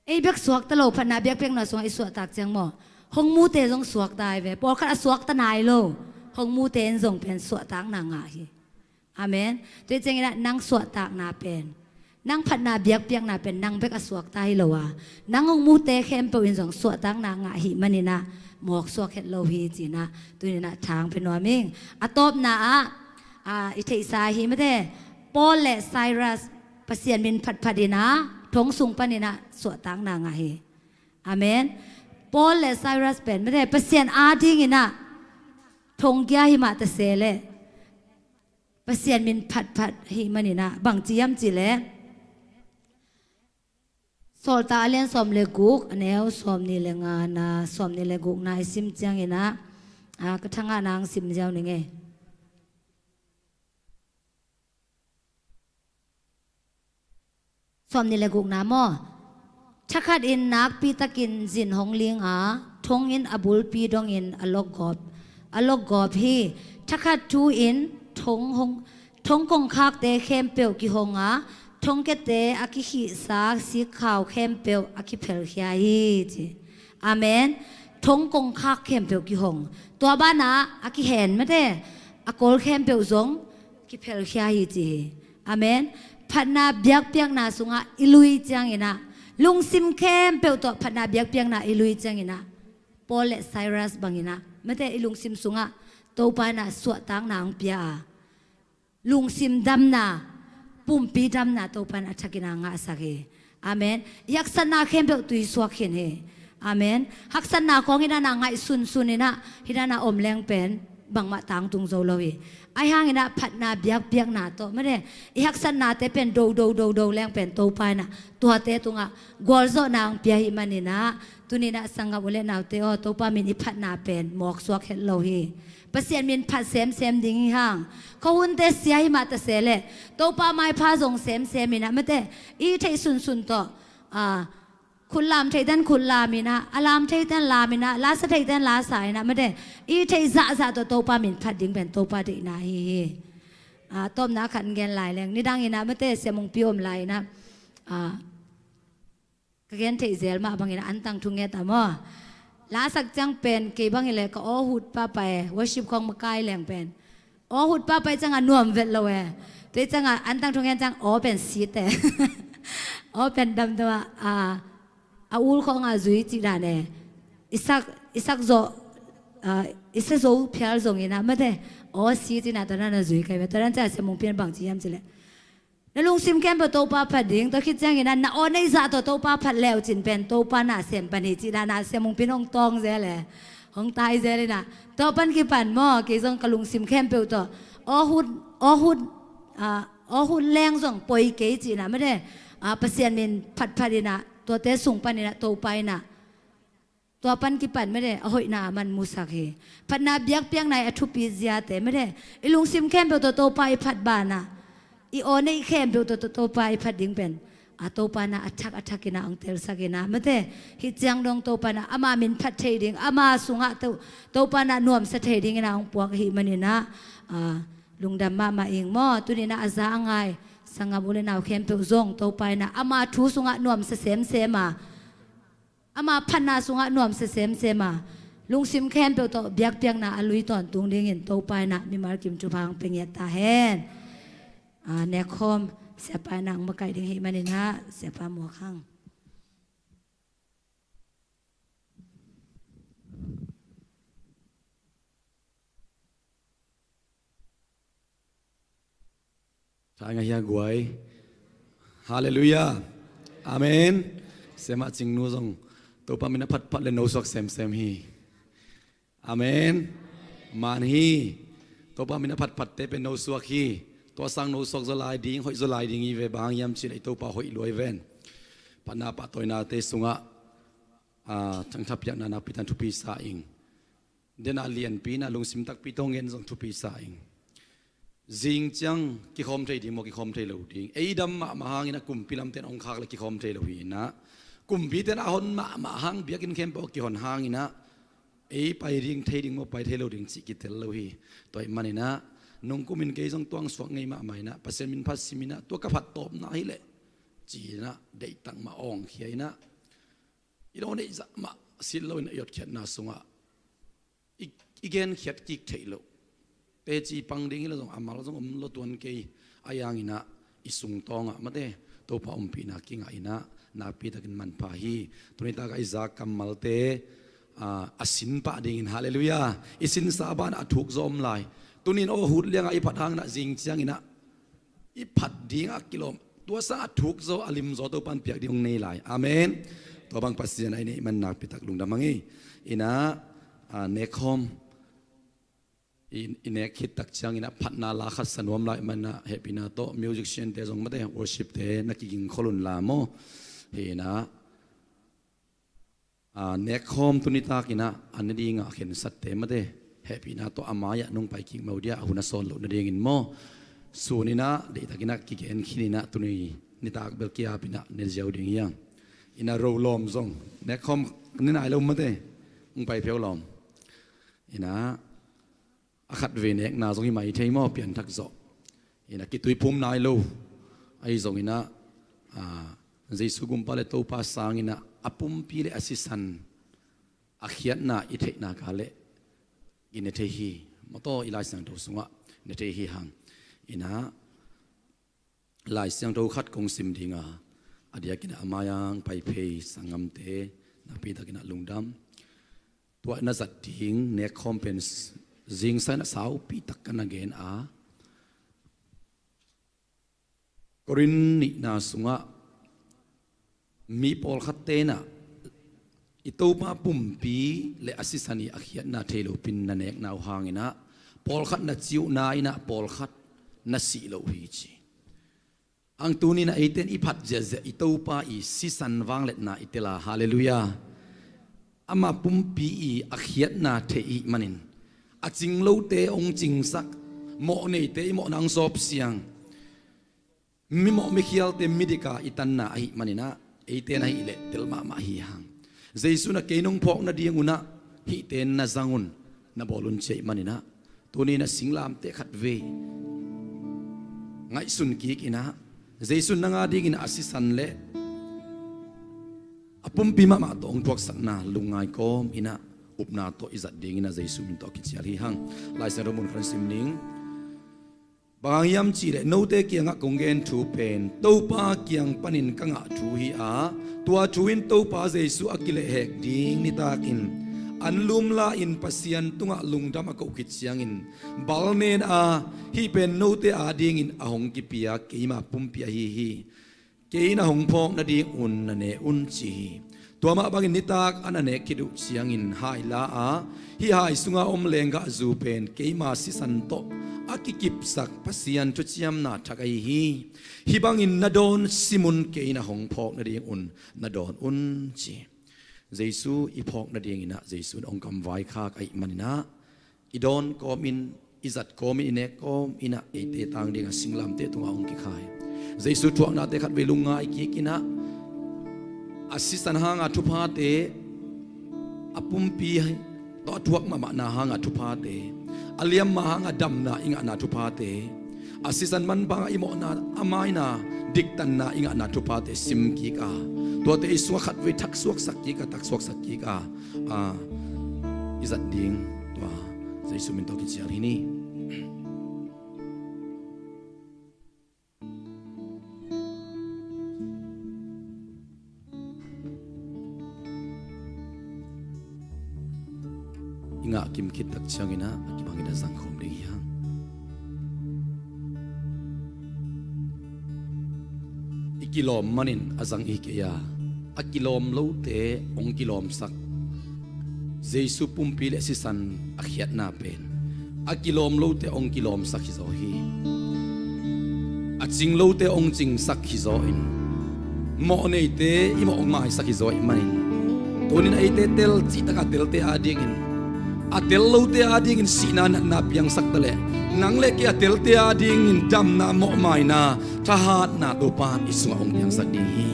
ei bek suakta lo, phatna biakpiakna sungah i suahtak ciang maw hong mute zong suakta hi ve. Pawlkhat a suakta nai lo, hong mute in zong pen suahtakna ngah hi. Amen. Tua hi ciangin ah nang suahtakna pen, nang phatna biakpiakna pen nang bek a suakta hi lo a, nang hong mute khempeuh in zong suahtakna ngah ahih manin ah mawk suak het lo hi ci-in ah tuni-in ah thang pia nuam ing. A tawpna ah, a, i theihsa hi mate, Paul le Silas Pasian min phatphat in ah thong sung panin ah suahtakna ngah hi. Amen. Paul le Silas pen mate Pasian adingin ah thong kia hi mah ta se leh Pasian min phatphat ahih manin ah bang ci hiam cih leh Sawltak a lian sawm le guk, a neu sawmnih le ngana, sawmnih le gukna i sim ciangin ah, a, ka thangah nang sim ziau ning ei. Sawmnih le gukna maw? Thakhat in nakpitakin zin hong ling a, thong in a bulpi dongin a lokgawp, a lokgawp hi. Thakhat thu in thong hong, thong kongkhakte khempeuh kihong a, thongkiate a kikhihsa sikkhau khempeuh a kiphelkhia hi ci. Amen. Thong kongkhak khempeuh kihong. Tua banah a kihen mate a kol khempeuh zong kiphelkhia hi ci hi. Amen. Phatna biakpiakna sungah i lui ciangin ah, lungsim khempeuh tawh phatna biakpiakna i lui ciangin ah, Paul le Silas bangin ah mate i lungsim sungah Topa in ah suahtakna hong pia a, lungsim damna, pumpi damna Topa in a thakin a ngahsak hi. Amen. I haksatna khempeuh tui suak khin hi. Amen. Haksatna khawng hih dan a ngaihsunsun in ah hih dan a om leng pen bangmah tangtung zo lo hi. Ahi hangin ah phatna biakpiakna tawh mate i haksatnate pen do do do do leng pen Topa in ah tuate tungah gualzawhna hong pia ahih manin ah tuni-in ah sanggam u le naute aw, Topa min i phatna pen mawk suak het lo hi. Pasian min phat semsem ding hi hang. Khuahunte sia hi mah ta se leh Topa maipha zong semsem in ah mate i theih sunsun tawh, a, khut lam theiten khut lam in ah, a lam theiten lam in ah, la sa theiten la sa in ah mate i theih zahzah tawh Topa min phat ding pen Topa deihna ahi hi. A, tawpna khat gen lai leng, nidang in ah mate Sia Mungpi om lai in ah, a, ka gen theih zel mah bangin antang thunget a maw? La sak ciang pen kei bangin le ka aw hut pahpah e, worship khawng makai leng pen aw hut pahpah i ciangah nuam vet lo e. Tua i ciangah antang thungen ciang aw pen sit e. Aw pen damdam a, a, a ul khawng a zui cih dan e. I sak, i sak zawh, a, i sa zo phial zongin ah mate aw sit in ah tua dan a zui kai ve. Tua dan ciang Sia Mungpi in bang ci hiam cih leh na lungsim khempeuh Topa phat ding, tua khit ciangin ah na aw neih zah tawh Topa phat leu cin pen Topa na sem pan hi cih dan a Sia Mungpi in hong tawng zel e, hong tai zel in ah. Tua pan kipan maw, kei zong ka lungsim khempeuh tawh aw hut, aw hut, a, aw hut leng zong poi kei cih in ah mate, a, Pasian min phatphat in ah tuate sung panin ah Topa in ah tua pan kipan mate a hoihna a man musak hi. Phatna biakpiakna i a thupi ziate mate i lungsim khempeuh tawh Topa i phat banah i aw neih khempeuh tawh, tawh Topa i phat ding pen a Topa in ah a thak a thak in ah hong telsak in ah mate hih ciang dong Topa in ah ama min phat thei ding, ama sungah To, Topa in ah nuamsa thei ding in ah hong puak ahih manin ah, a, lungdam mahmah ing maw. Tuni in ah a za a ngai sanggam u le nau khempeuh zong Topa in ah ama thu sungah nuamsa semsem a, ama phatna sungah nuamsa semsem a, lungsim khempeuh tawh biakpiakna a lui tawntung dingin Topa in ah mimal kim thupha hong pia ngiat ta hen. A, nekhawm Siapa nang makaih ding hi manin ah, Siapa Muak Hang. Thai nga hia guai. Halleluiah. Amen. Siamah Cingnu zong Topa min a phatphat le no suak semsem hi. Amen. Man hi. Topa min a phatphatte pen no suak hi. Tua sang no suak zaw lai ding, hoih zaw lai ding hi ve, bang hiam cih leh i Topa hoih lua hi ven. Phatna pahtawinate sungah, ah, thangtha piakna nakpi takin thupi sa ing. Dena lianpi na lungsim takpi tawh ngen zong thupi sa ing. Zing ciang kikhawm thei ding maw, kikhawm thei lo ding? Ei dam mahmah hangin ah kumpi lamte in hong khak le kikhawm thei lo hi in ah, kumpite in a hon mahmah hang biakinn khempeuh a kihon hangin ah, ei pai ding thei ding maw, pai thei lo ding cih kitel lo hi. Tua ahih manin ah nungkumin kei zong tuangsuak ngei mahmah in ah, Pasian min phat sim in ah, tua ka phat tawpna hi leh ci-in ah, deihtak mah awngkhia in ah, i lo neih zah mah silh loin a i hotkhiatna sungah i, i genkhiat kik theih loh. Teci pang ding hi lo zong, a mal zong om lo tuan kei. A hi hangin ah i sungtawngah mate Topa ompihna kingah in ah, nakpi takin manpha hi. Tuni takah i za kammalte, ah, a sin pah dingin, halleluiah, i sinsa banah a thuk zaw om lai. Tuni in aw hut liangah i phat hangin ah zing ciangin ah i phat dingah a kilawm, tua sang a thuk zaw, a lim zaw Topa in piak ding hong nei lai. Amen. Tua bang Pasian a i neih man nakpi tak lungdam hang hi. In ah, ah, nekkhawm i, i nek khit tak ciangin ah phatna la khat sa nuam lai man ah, hehpihna tawh musician-te zong mate, worship-te na kiging khol un la maw. Hi in ah, ah, nekkhawm tuni takin ah a ne dingah khensatte mate, hehpihna tawh a mai-ah nong pai kik mo dia, a hun a sawn loh nadingin maw, sun in ah deihtakin ah kigen khin in ah, tuni nitak bel kiap in ah ne ziau ding hi hang. In ah ro lawm zong, nekkhawm ne nai lo mate, hong pai pheu lawm. In ah a khatvei nekna zong hi mai thei maw, pianthak zawh. In ah kituiphum nai lo ahi zongin ah, ah, Jesu Gumpa le Topa sangin ah a pumpi le a sisan a khiatna i theihna ka leh i ne thei hi. Mawtaw i Lai Siangtho sungah ne thei hi hang. In ah Lai Siangtho khat kong sim ding a, a diakin ah a mai-ah hong pai phei sanggamte nakpi takin ah lungdam. Tua na zat ding nekkhawm pen s-, zingsang in ah saupi tak ka na gen a, Korin nihna sungah mi pawlkhatte in ah i Topa pumpi le a sisan i a khiatna thei lopi-in na nekna uh hangin ah pawlkhat na ci uh na in ah pawlkhat na sih loh uh hi ci. Ang tuni in ah eite in i phat ziahziah i Topa i sisan vangliatna i tel a, halleluiah. Ama pumpi i a khiatna thei i hih manin, a cing lote hong cingsak, mawh neite i mawhna hong sawpsiang, mi mawh mi khialte midik a i tanna ahih manin ah, eite in ahih leh tel mahmah hi hang. Jesu in ah kei nong phawk nadingun ah hihte na zang un, na bawl un ci ahih manin ah, tuni in ah singlamteh khatvei ngaihsun kik in ah, Jesu in nang a dingin a sisan le a pumpi mahmah tawh hong thuaksakna lungngai kawm in ah, upna tawh i zat dingin ah Jesu min tawh kicial hi hang. Lai Siangtho mun khat sim ning. Bang hang hiam cih leh note kiangah kong gen thu pen Topa kiang panin ka ngah thu hi a, tua thu in Topa Jesu a kilehhek ding nitakin anlum la-in Pasian tungah lungdam a koh khit ciangin bal nen a, hih pen note a dingin a hong kipia keima pumpi ahi hi. Kei na hong phawk nadingun na ne un ci hi. Tua mah bangin nitak a na nek khit uh ciangin hai la a, hih hai sunga om lenggahzu pen keima sisan tawh a kikipsak Pasian thuciamna thak ahi hi. Hih bangin na dawn sim un, kei na hong phawk nadingun na dawn un ci. Jesu i phawk nadingin ah Jesu in hong kamvaikhak ahih manin ah, i dawn kawmin, i zat kawmin, i nek kawmin ah eite tang dingah singlamteh tungah hong kikhai. Jesu thuaknate khatvei lungngai kik in ah, a sisan hanga thuphate, a pumpi tawh a thuak mahmahna hanga thuphate, a liamma hanga damna i ngahna thuphate, a sisan manpha hanga i mawhna, a maina diktanna i ngahna thuphate sim kik a, tuate i sungah khatvei thaksuaksak kik a, thaksuaksak kik a, a, i zat ding tua Jesu min tawh kicial hi ni. A kim khit tak ciangin ah a kibangin a zangkhawm ding hi hang. I kilawm manin a zang i hi kei a, a kilawm lote hong kilawmsak. Jesu pumpi le sisan a khiatna pen a kilawm lote hong kilawmsak hi zaw hi. A cing lote hong cingsak hi zaw in, mawh neite i mawh hong maisak hi zaw ahih manin, tunin eite tel cihtak a telte adingin, a tel lote adingin sihna natna piangsak ta leh, nang le kei a telte adingin damna mawhmaina thahatna Topa'n i sungah hong piangsak ding hi.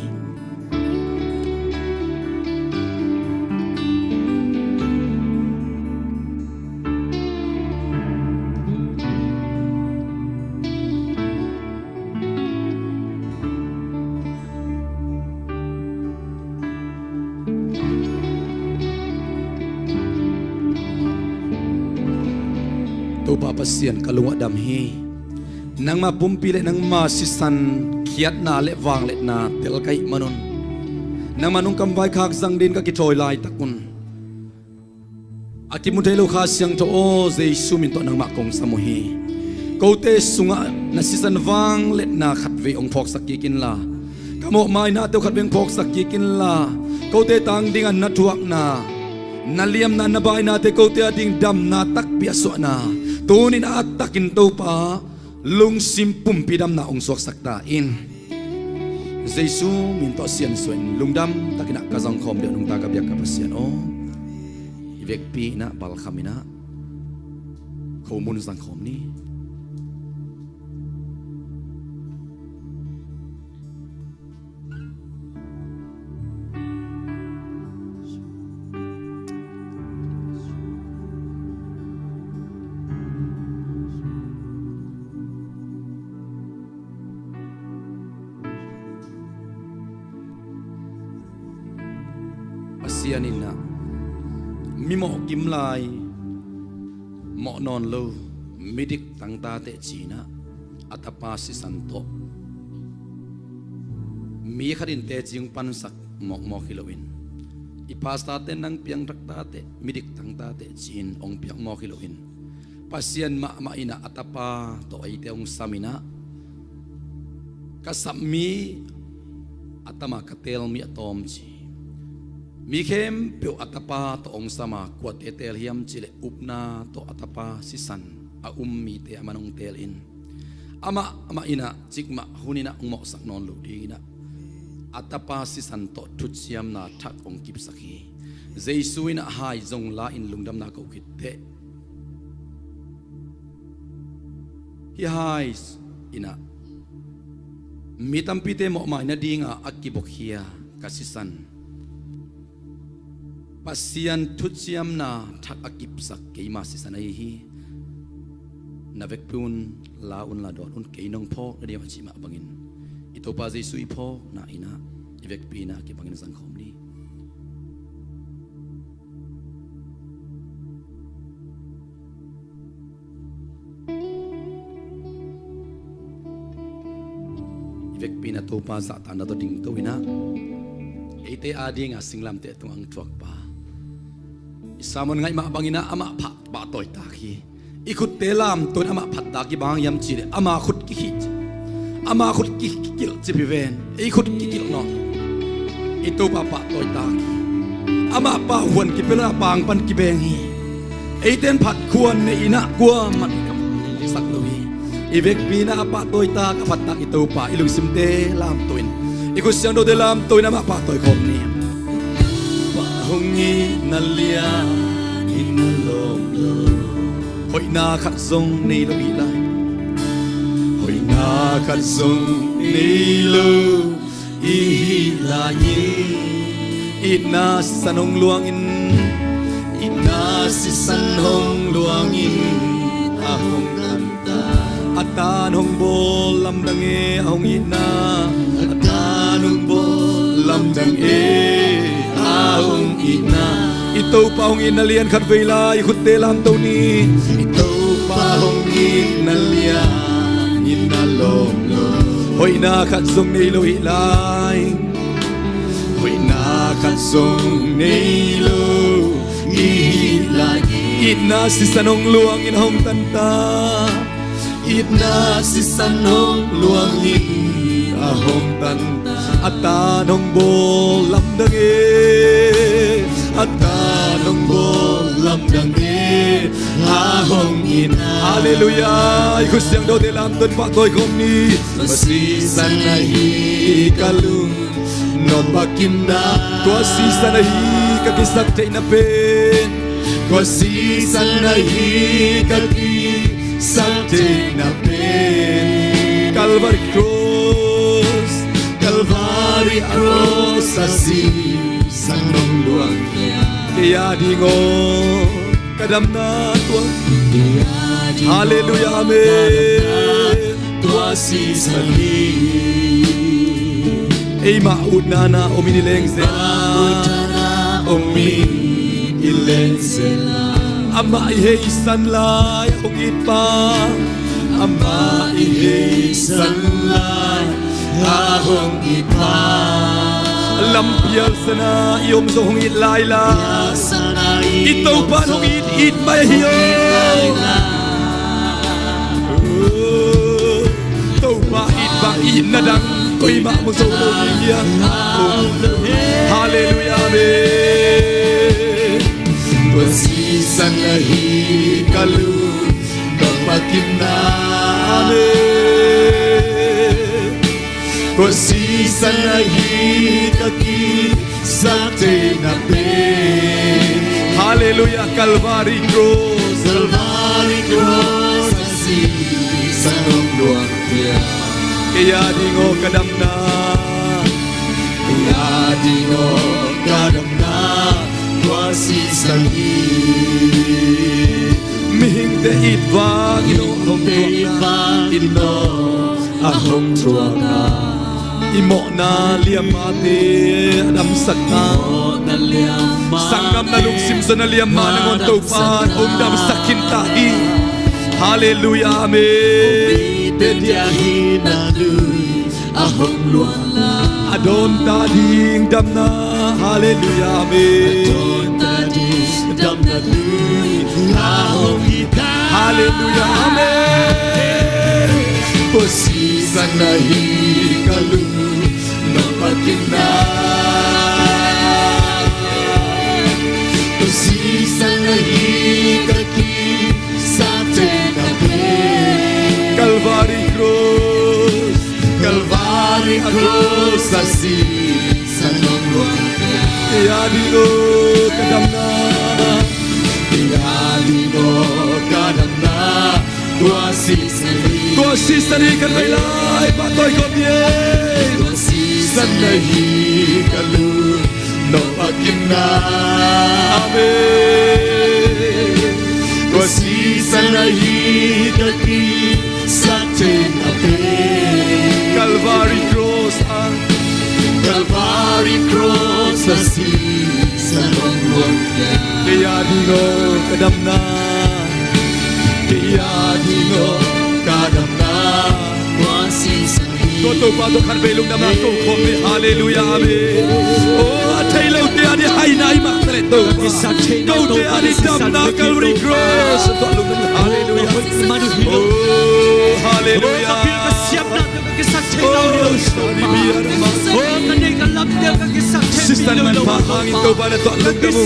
Topa Pasian, ka lung a dam hi. Nangma pumpi le nangma sisan khiatna le vangliatna tel ka hih manun, nangma nungkam vaikhak zang dingin ka kithawi laitakun, a kimu thei lo Kha Siangtho aw, Jesu min tawh nangmah kong sam uh hi. Kote sungah na sisan vangliatna khatvei hong phawksak kik inla, ka mawhmainate uh khatvei hong phawksak kik inla, kote tang dingah na thuakna, na liamna, na bainate kote ading damna takpi a suahna, tunin a takin Topa lungsim pumpi damna hong suaksak ta in. Jesu min tawh siansuah in lungdam takin ah ka zangkhawm deuh nungta ka biak ka Pasian aw. I vekpi in ah balkham in ah khomun zangkhawm ni. Pasian in ah mi mawh kim lai, mawh nawn lo, midik tangta teh ci-in ah a tapa sisan tawh mi khat in teci hong pansak mawkmawk hi loin, i pastor-te nang piangthak ta teh, midik tangta teh ci-in hong piak mawk hi loin, Pasian mahmah in ah a tapa tawh eite hong sam in ah, ka sap mi a tam a, ka teel mi a tawm ci. Mi khempeuh a tapa tawh hong sam a, kuate teel hiam cih leh upna tawh a tapa sisan a um mite amah in hong teel in, amah, amah in ah cikmah hun in ah hong mawhsak nawn loh dingin ah a tapa sisan tawh thuciamna thak hong kipsak hi. Jesu in ah hai zong la-in lungdamna ko khit teh, hih hai in ah mi tampite mawhmai nadinga a kibukkhia ka sisan, Pasian thuciamna thak a kipsak keima sisan ahi hi. Na vekpi un la un la dawn un, kei nong phawk nading a cih mah bangin, i Topa Jesu i phawkna in ah i vekpi in ah a kibangin zangkhawm ni. I vekpi in ah Topa zahtakna tawh dingto in ah, eite adinga singlamteh tungah hong thuakpa, i sermon ngaih mah bangin ah amah phat pahtawi tak hi. I khutte lamto in amah phat tak hi, bang hang hiam cih leh ama khut kikhih ci, ama khut ki-, kikilh ci pi ven. Ei khut kikilh nawn, i Topa pahtawi tak hi. Amah pahhuan kipia lo in a pang pan kibeng hi. Eite in phat khuan nei in ah kuamah in kamsak lo hi. I vekpi in ah a pahtawi tak, a phat tak i Topa i lungsimte lamto in, i khut siangthote lamto in amah pahtawi khawm ni. Pah hong itna lian in a lawm lo, hoihna khat zong nei lo i hih lai. Hoihna khat zong nei lo i hih lai. Itna sisan hong luangin, itna sisan hong luangin a hong gamta. A tan hong bawl lamdang e a hong itna, a tan hong bawl lamdang e a hong itna. I Topa hong itna lian khat vei lai, i khutte lamto ni. I Topa hong itna lian in a lawm lo, hoihna khat zong nei lo i hih lai. Hoihna khat zong nei lo i hih lai. Itna sisan hong luangin a hong tanta. Itna sisan hong luangin a hong tanta. A tan hong bawl lamdang e. A tan hong bawl lamdang e. A hong itna. Halleluiah. I khut siangthote lamton pahtawi khawm ni. Tua sisan ahi ka lung nop a kimna. Tua sisan ahi ka kisaktheihna pen. Tua sisan ahi ka kisaktheihna pen. Calvary Cross, Calvary Cross a sisan hong luang. Kei a ding aw ka damna tua. Halleluiah, amen. Tua sisan hi. Eimah utna na om in i leng zel a. Om in i leng zel a. Amah i heisan lai a hong it pa. Amah i heisan lai a hong it pa. Lampial sana i om zong hong it lai la. I Topa hong it, it mai hi aw. Topa it bang itna dang koimah mu zo lo hi hia. Halleluiah, amen. Tua sisan ahi ka lung nop a kimna. Amen. Tua sisan ahi ka kisaktheihna pen. Halleluiah, Calvary Cross. Calvary Cross a sisan hong luang piak. Kei a ding aw ka damna. Kei a ding aw ka damna. Tua sisan hi. Mihingte it vang in aw hong tuakna. A hong tuakna. I mawhna liammate a damsakna. Sanggamna lungsim zonna liamma nangawn Topa hong damsak khin ta hi. Halleluiah, amen. A dawn ta ding damna. Halleluiah, amen. Halleluiah, amen. Tua sisan ahi ka lung nop a kimna. Tua sisan ahi ka kisaktheihna pen. Calvary Cross. Calvary Cross a sisan hong luang. Kei a ding aw ka damna. Kei a ding aw ka damna. Tua sisan hi. Tua sisan hi kan vei lai pahtawi khawm ni. Tua sisan ahi ka lung nop a kimna. Amen. Tua sisan ahi ka kisaktheihna pen. Calvary Cross a. Calvary Cross a sisan hong luang. Kei a ding aw ka damna. Kei a ding aw ka damna. Tua sisan Tua Topa tawh khatvei lungdamna ko khawm ni. Halleluiah, amen. Oh, a thei lote a ding haina i mah ta leh Topa, kote a ding damna Calvary Cross tawh lungdam. Halleluiah. Oh, halleluiah. Oh, sisan manpha hangin Topa na tawh lungdam uh.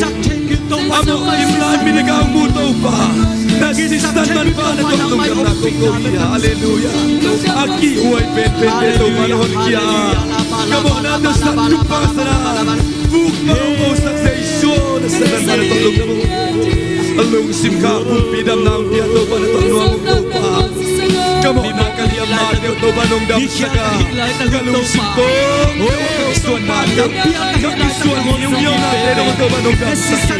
A mawh kim lai mi na kang mu Topa, na sisan manpha na tawh lungdamna kong ko hi. Halleluiah. A kihhuai penpen te Topa na honkhia a, ka mawhna tawh zat tuk pang a sa na, vuk pang hong kosak Jesu na sisan manpha na tawh lungdam uh. A lungsim kha pumpi damna hong pia Topa na tawh nuam uh Topa. Ka mawhna ka liammate uh Topa nong damsak a, ka lungsim kong, ka kisuanna, ka kisuan hiunghiaunate uh Topa nong damsak hi.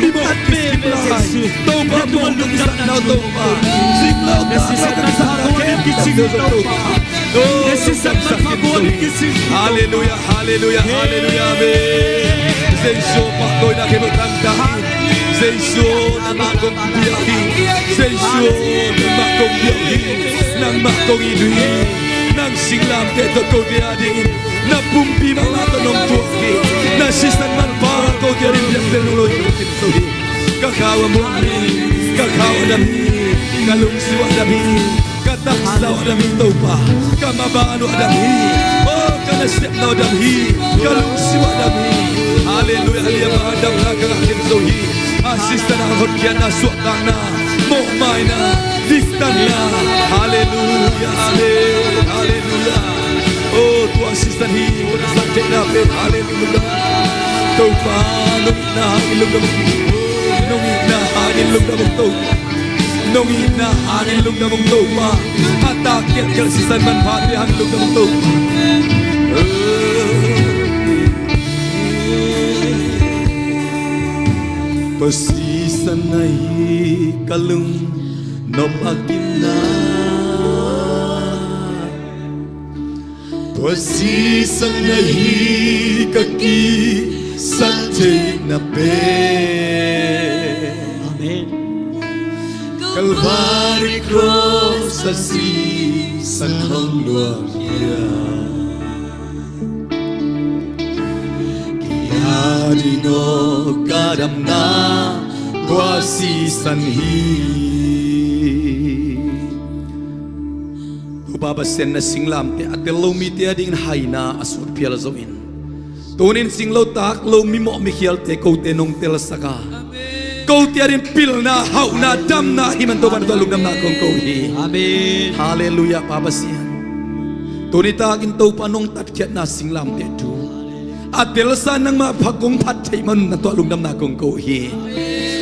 Mi mawh kisim lai Topa, mawh ka kisatna uh Topa, zing lo Topa, ka kisatna uh Topa. Oh, nong damsak hi. Halleluiah. Halleluiah, halleluiah, amen. Jesu pahtawina khempeuh tangtak hi. Jesu nangmah kong biak hi. Jesu nangmah kong biak hi. Nangmah kong it uh hi. Nang singlamteh tawh kote a dingin na pumpi mahmah tawh nong thuak hi. Na sisan manpha kote a dingin biakpiak nong lo hi. Ka Ka khau a muak mi, ka khau a dam hi, ka lungsim a dam hi, ka taksa a dam hi Topa, ka maban a dam hi, oh, ka nasepna a dam hi, ka lungsim a dam hi. Halleluiah, a liam a damna ka ngah khin zo hi. A sisan a hotkhiatna, suahtakna, mawhmaina, diktanna. Halleluiah, amen. Halleluiah. Oh, tua sisan hi, tua sisan theihna pen. Halleluiah. Topa, nong itna hangin lungdam ung. Nong itna hangin lungdam ung Topa. Nong itna hangin lungdam ung Topa. A tak kialkial sisan manphate hangin lungdam ung Topa. Tua sisan ahi ka lungnop a kimna. Tua sisan ahi ka kisan theihna pen. Amen. Calvary cross a sisan hong luah hi a, kei a ding aw ka damna tua sisan hi. Topa Pasian, na singlamteh a tel lo mite a dingin haina a sut phial zo in, tunin singlo tak lo, mimawh mikhialte kote nong telsak a, kote a dingin pilna, hauhna, damna hih man Topa na tungah lungdamna kong ko hi. Amen. Halleluiah, Pa Pasian. Tuni takin Topa nong tatkhiatna singlamteh thu a telsa in nangmah phat kong phat theih man na tungah lungdamna kong ko hi.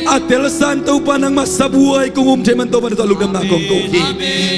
A telsa in Topa nangmah sabuai kong um theih man Topa na tungah lungdamna kong ko hi.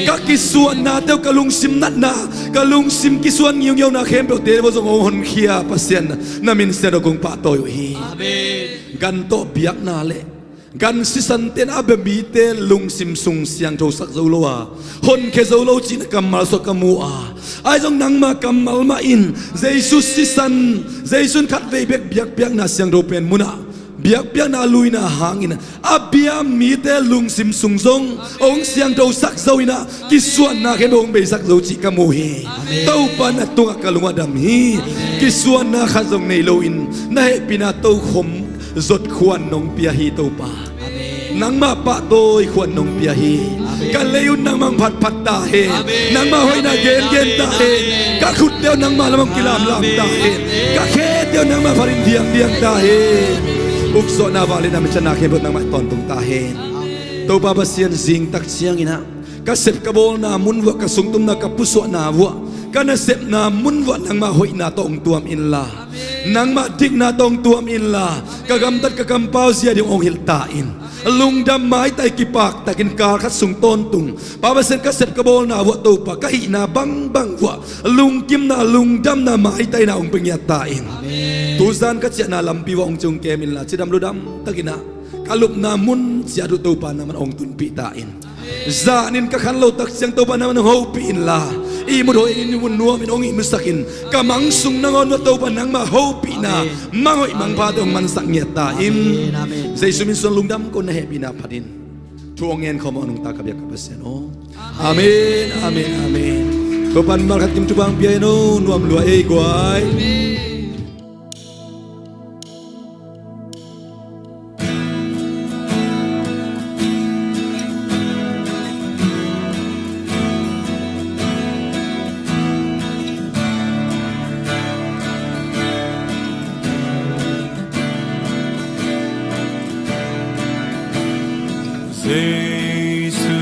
Ka kisuanna teuh, ka lungsim natna, ka lungsim kisuan ngiungiauna khempeuhte vo zong hong honkhia Pasian, na min siangtho kong pahtawi uh hi. Amen. Gan tawh biakna le gan sisan ten a bia mite lungsim sung siangthosak zo lo a, honkhia zo lo cihna kammal sawh ka mu a, ahi zong nangma kammal mah in Jesu sisan, Jesu in khatvei bek biakpiakna siangtho pen munah biakpiakna a luina hangin a bia mite lungsim sung zong hong siangthosak zo in a, kisuanna khempeuh hong beisak zo cih ka mu hi. Amen. Topa na tungah ka lung a dam hi. Amen. Kisuanna khat zong nei loin na hehpihna tokhom zot khuan nong pia hi Topa. Amen. Nangmah pahtawi khuan nong pia hi. Amen. Ka lei un nangmah hong phatphat ta hen. Amen. Nangmah hoihna gengen ta hen. Amen. Ka khutte un nangmah lam hong kilamlam ta hen. Amen. Ka khete un nangmah phatin diangdiang ta hen. Ukzawhna, vangliatna, minthanna khempeuh nangmah tawntung ta hen. Amen. Topa Pasian, zingtak ciangin ah ka sep ka bawlna mun vuah, ka sungtumna, ka pusuahna vuah, ka nasepna mun vuah nangmah hoihna tawh hong tuam inla, nangmah dikna tawh hong tuam inla, ka gamtat ka kampau zia ding hong hilh ta in. Lungdam maitai, kipaktakin kal khat sung tawntung, Pa Pasian, ka sep ka bawlna vuah Topa, ka hihna bangbang vuah lungkimna, lungdamna, maitaina hong pia ngiat ta in. Amen. Tuzan ka ciahna lampi vuah hong ciung kem inla, cidam ludam takin ah ka lupna mun ciat uh Topa nangman hong tunpih ta in. Zanin ka khan lo tak ciang Topa nangman hong hopih inla, ihmut hoih in, ihmut nuam in hong ihmusak in. Ka mang sung nangawn uh Topa nangmah hopihna, amen, mang hoih mang phate hong mansak ngiat ta in. Amen, amen. Jesu min suang lungdam ko, na hehpihna phatin thu hong ngen khawm a nungta ka biak ka Pasian aw. Amen, amen, amen. Topa'n malkhat kim thupha hong pia hen aw, nuam lua ei guai. Amen. Jesu,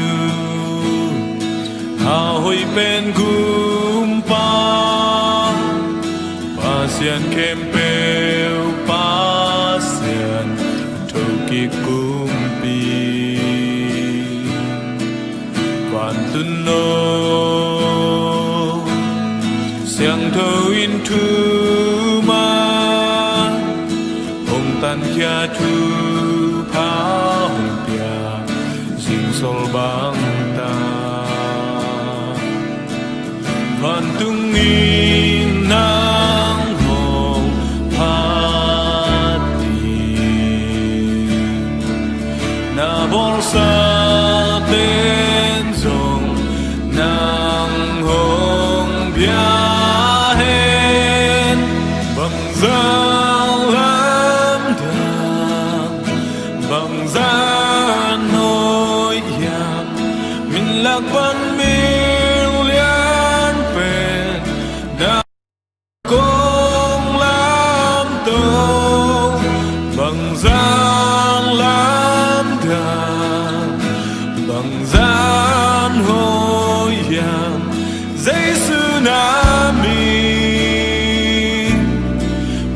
a hoih pen Gumpa, Pasian khempeuh Pasian, thokik kumpi. Vantun lo siangtho in thuman hong tankhia, thupha hong pia, zingsol bangtak vantung in nang hong phat ding. Na bawlsa pen zong nang hong pia hen. Bangzah lamdang, bangzah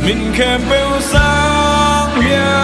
Min khempeuh sang hia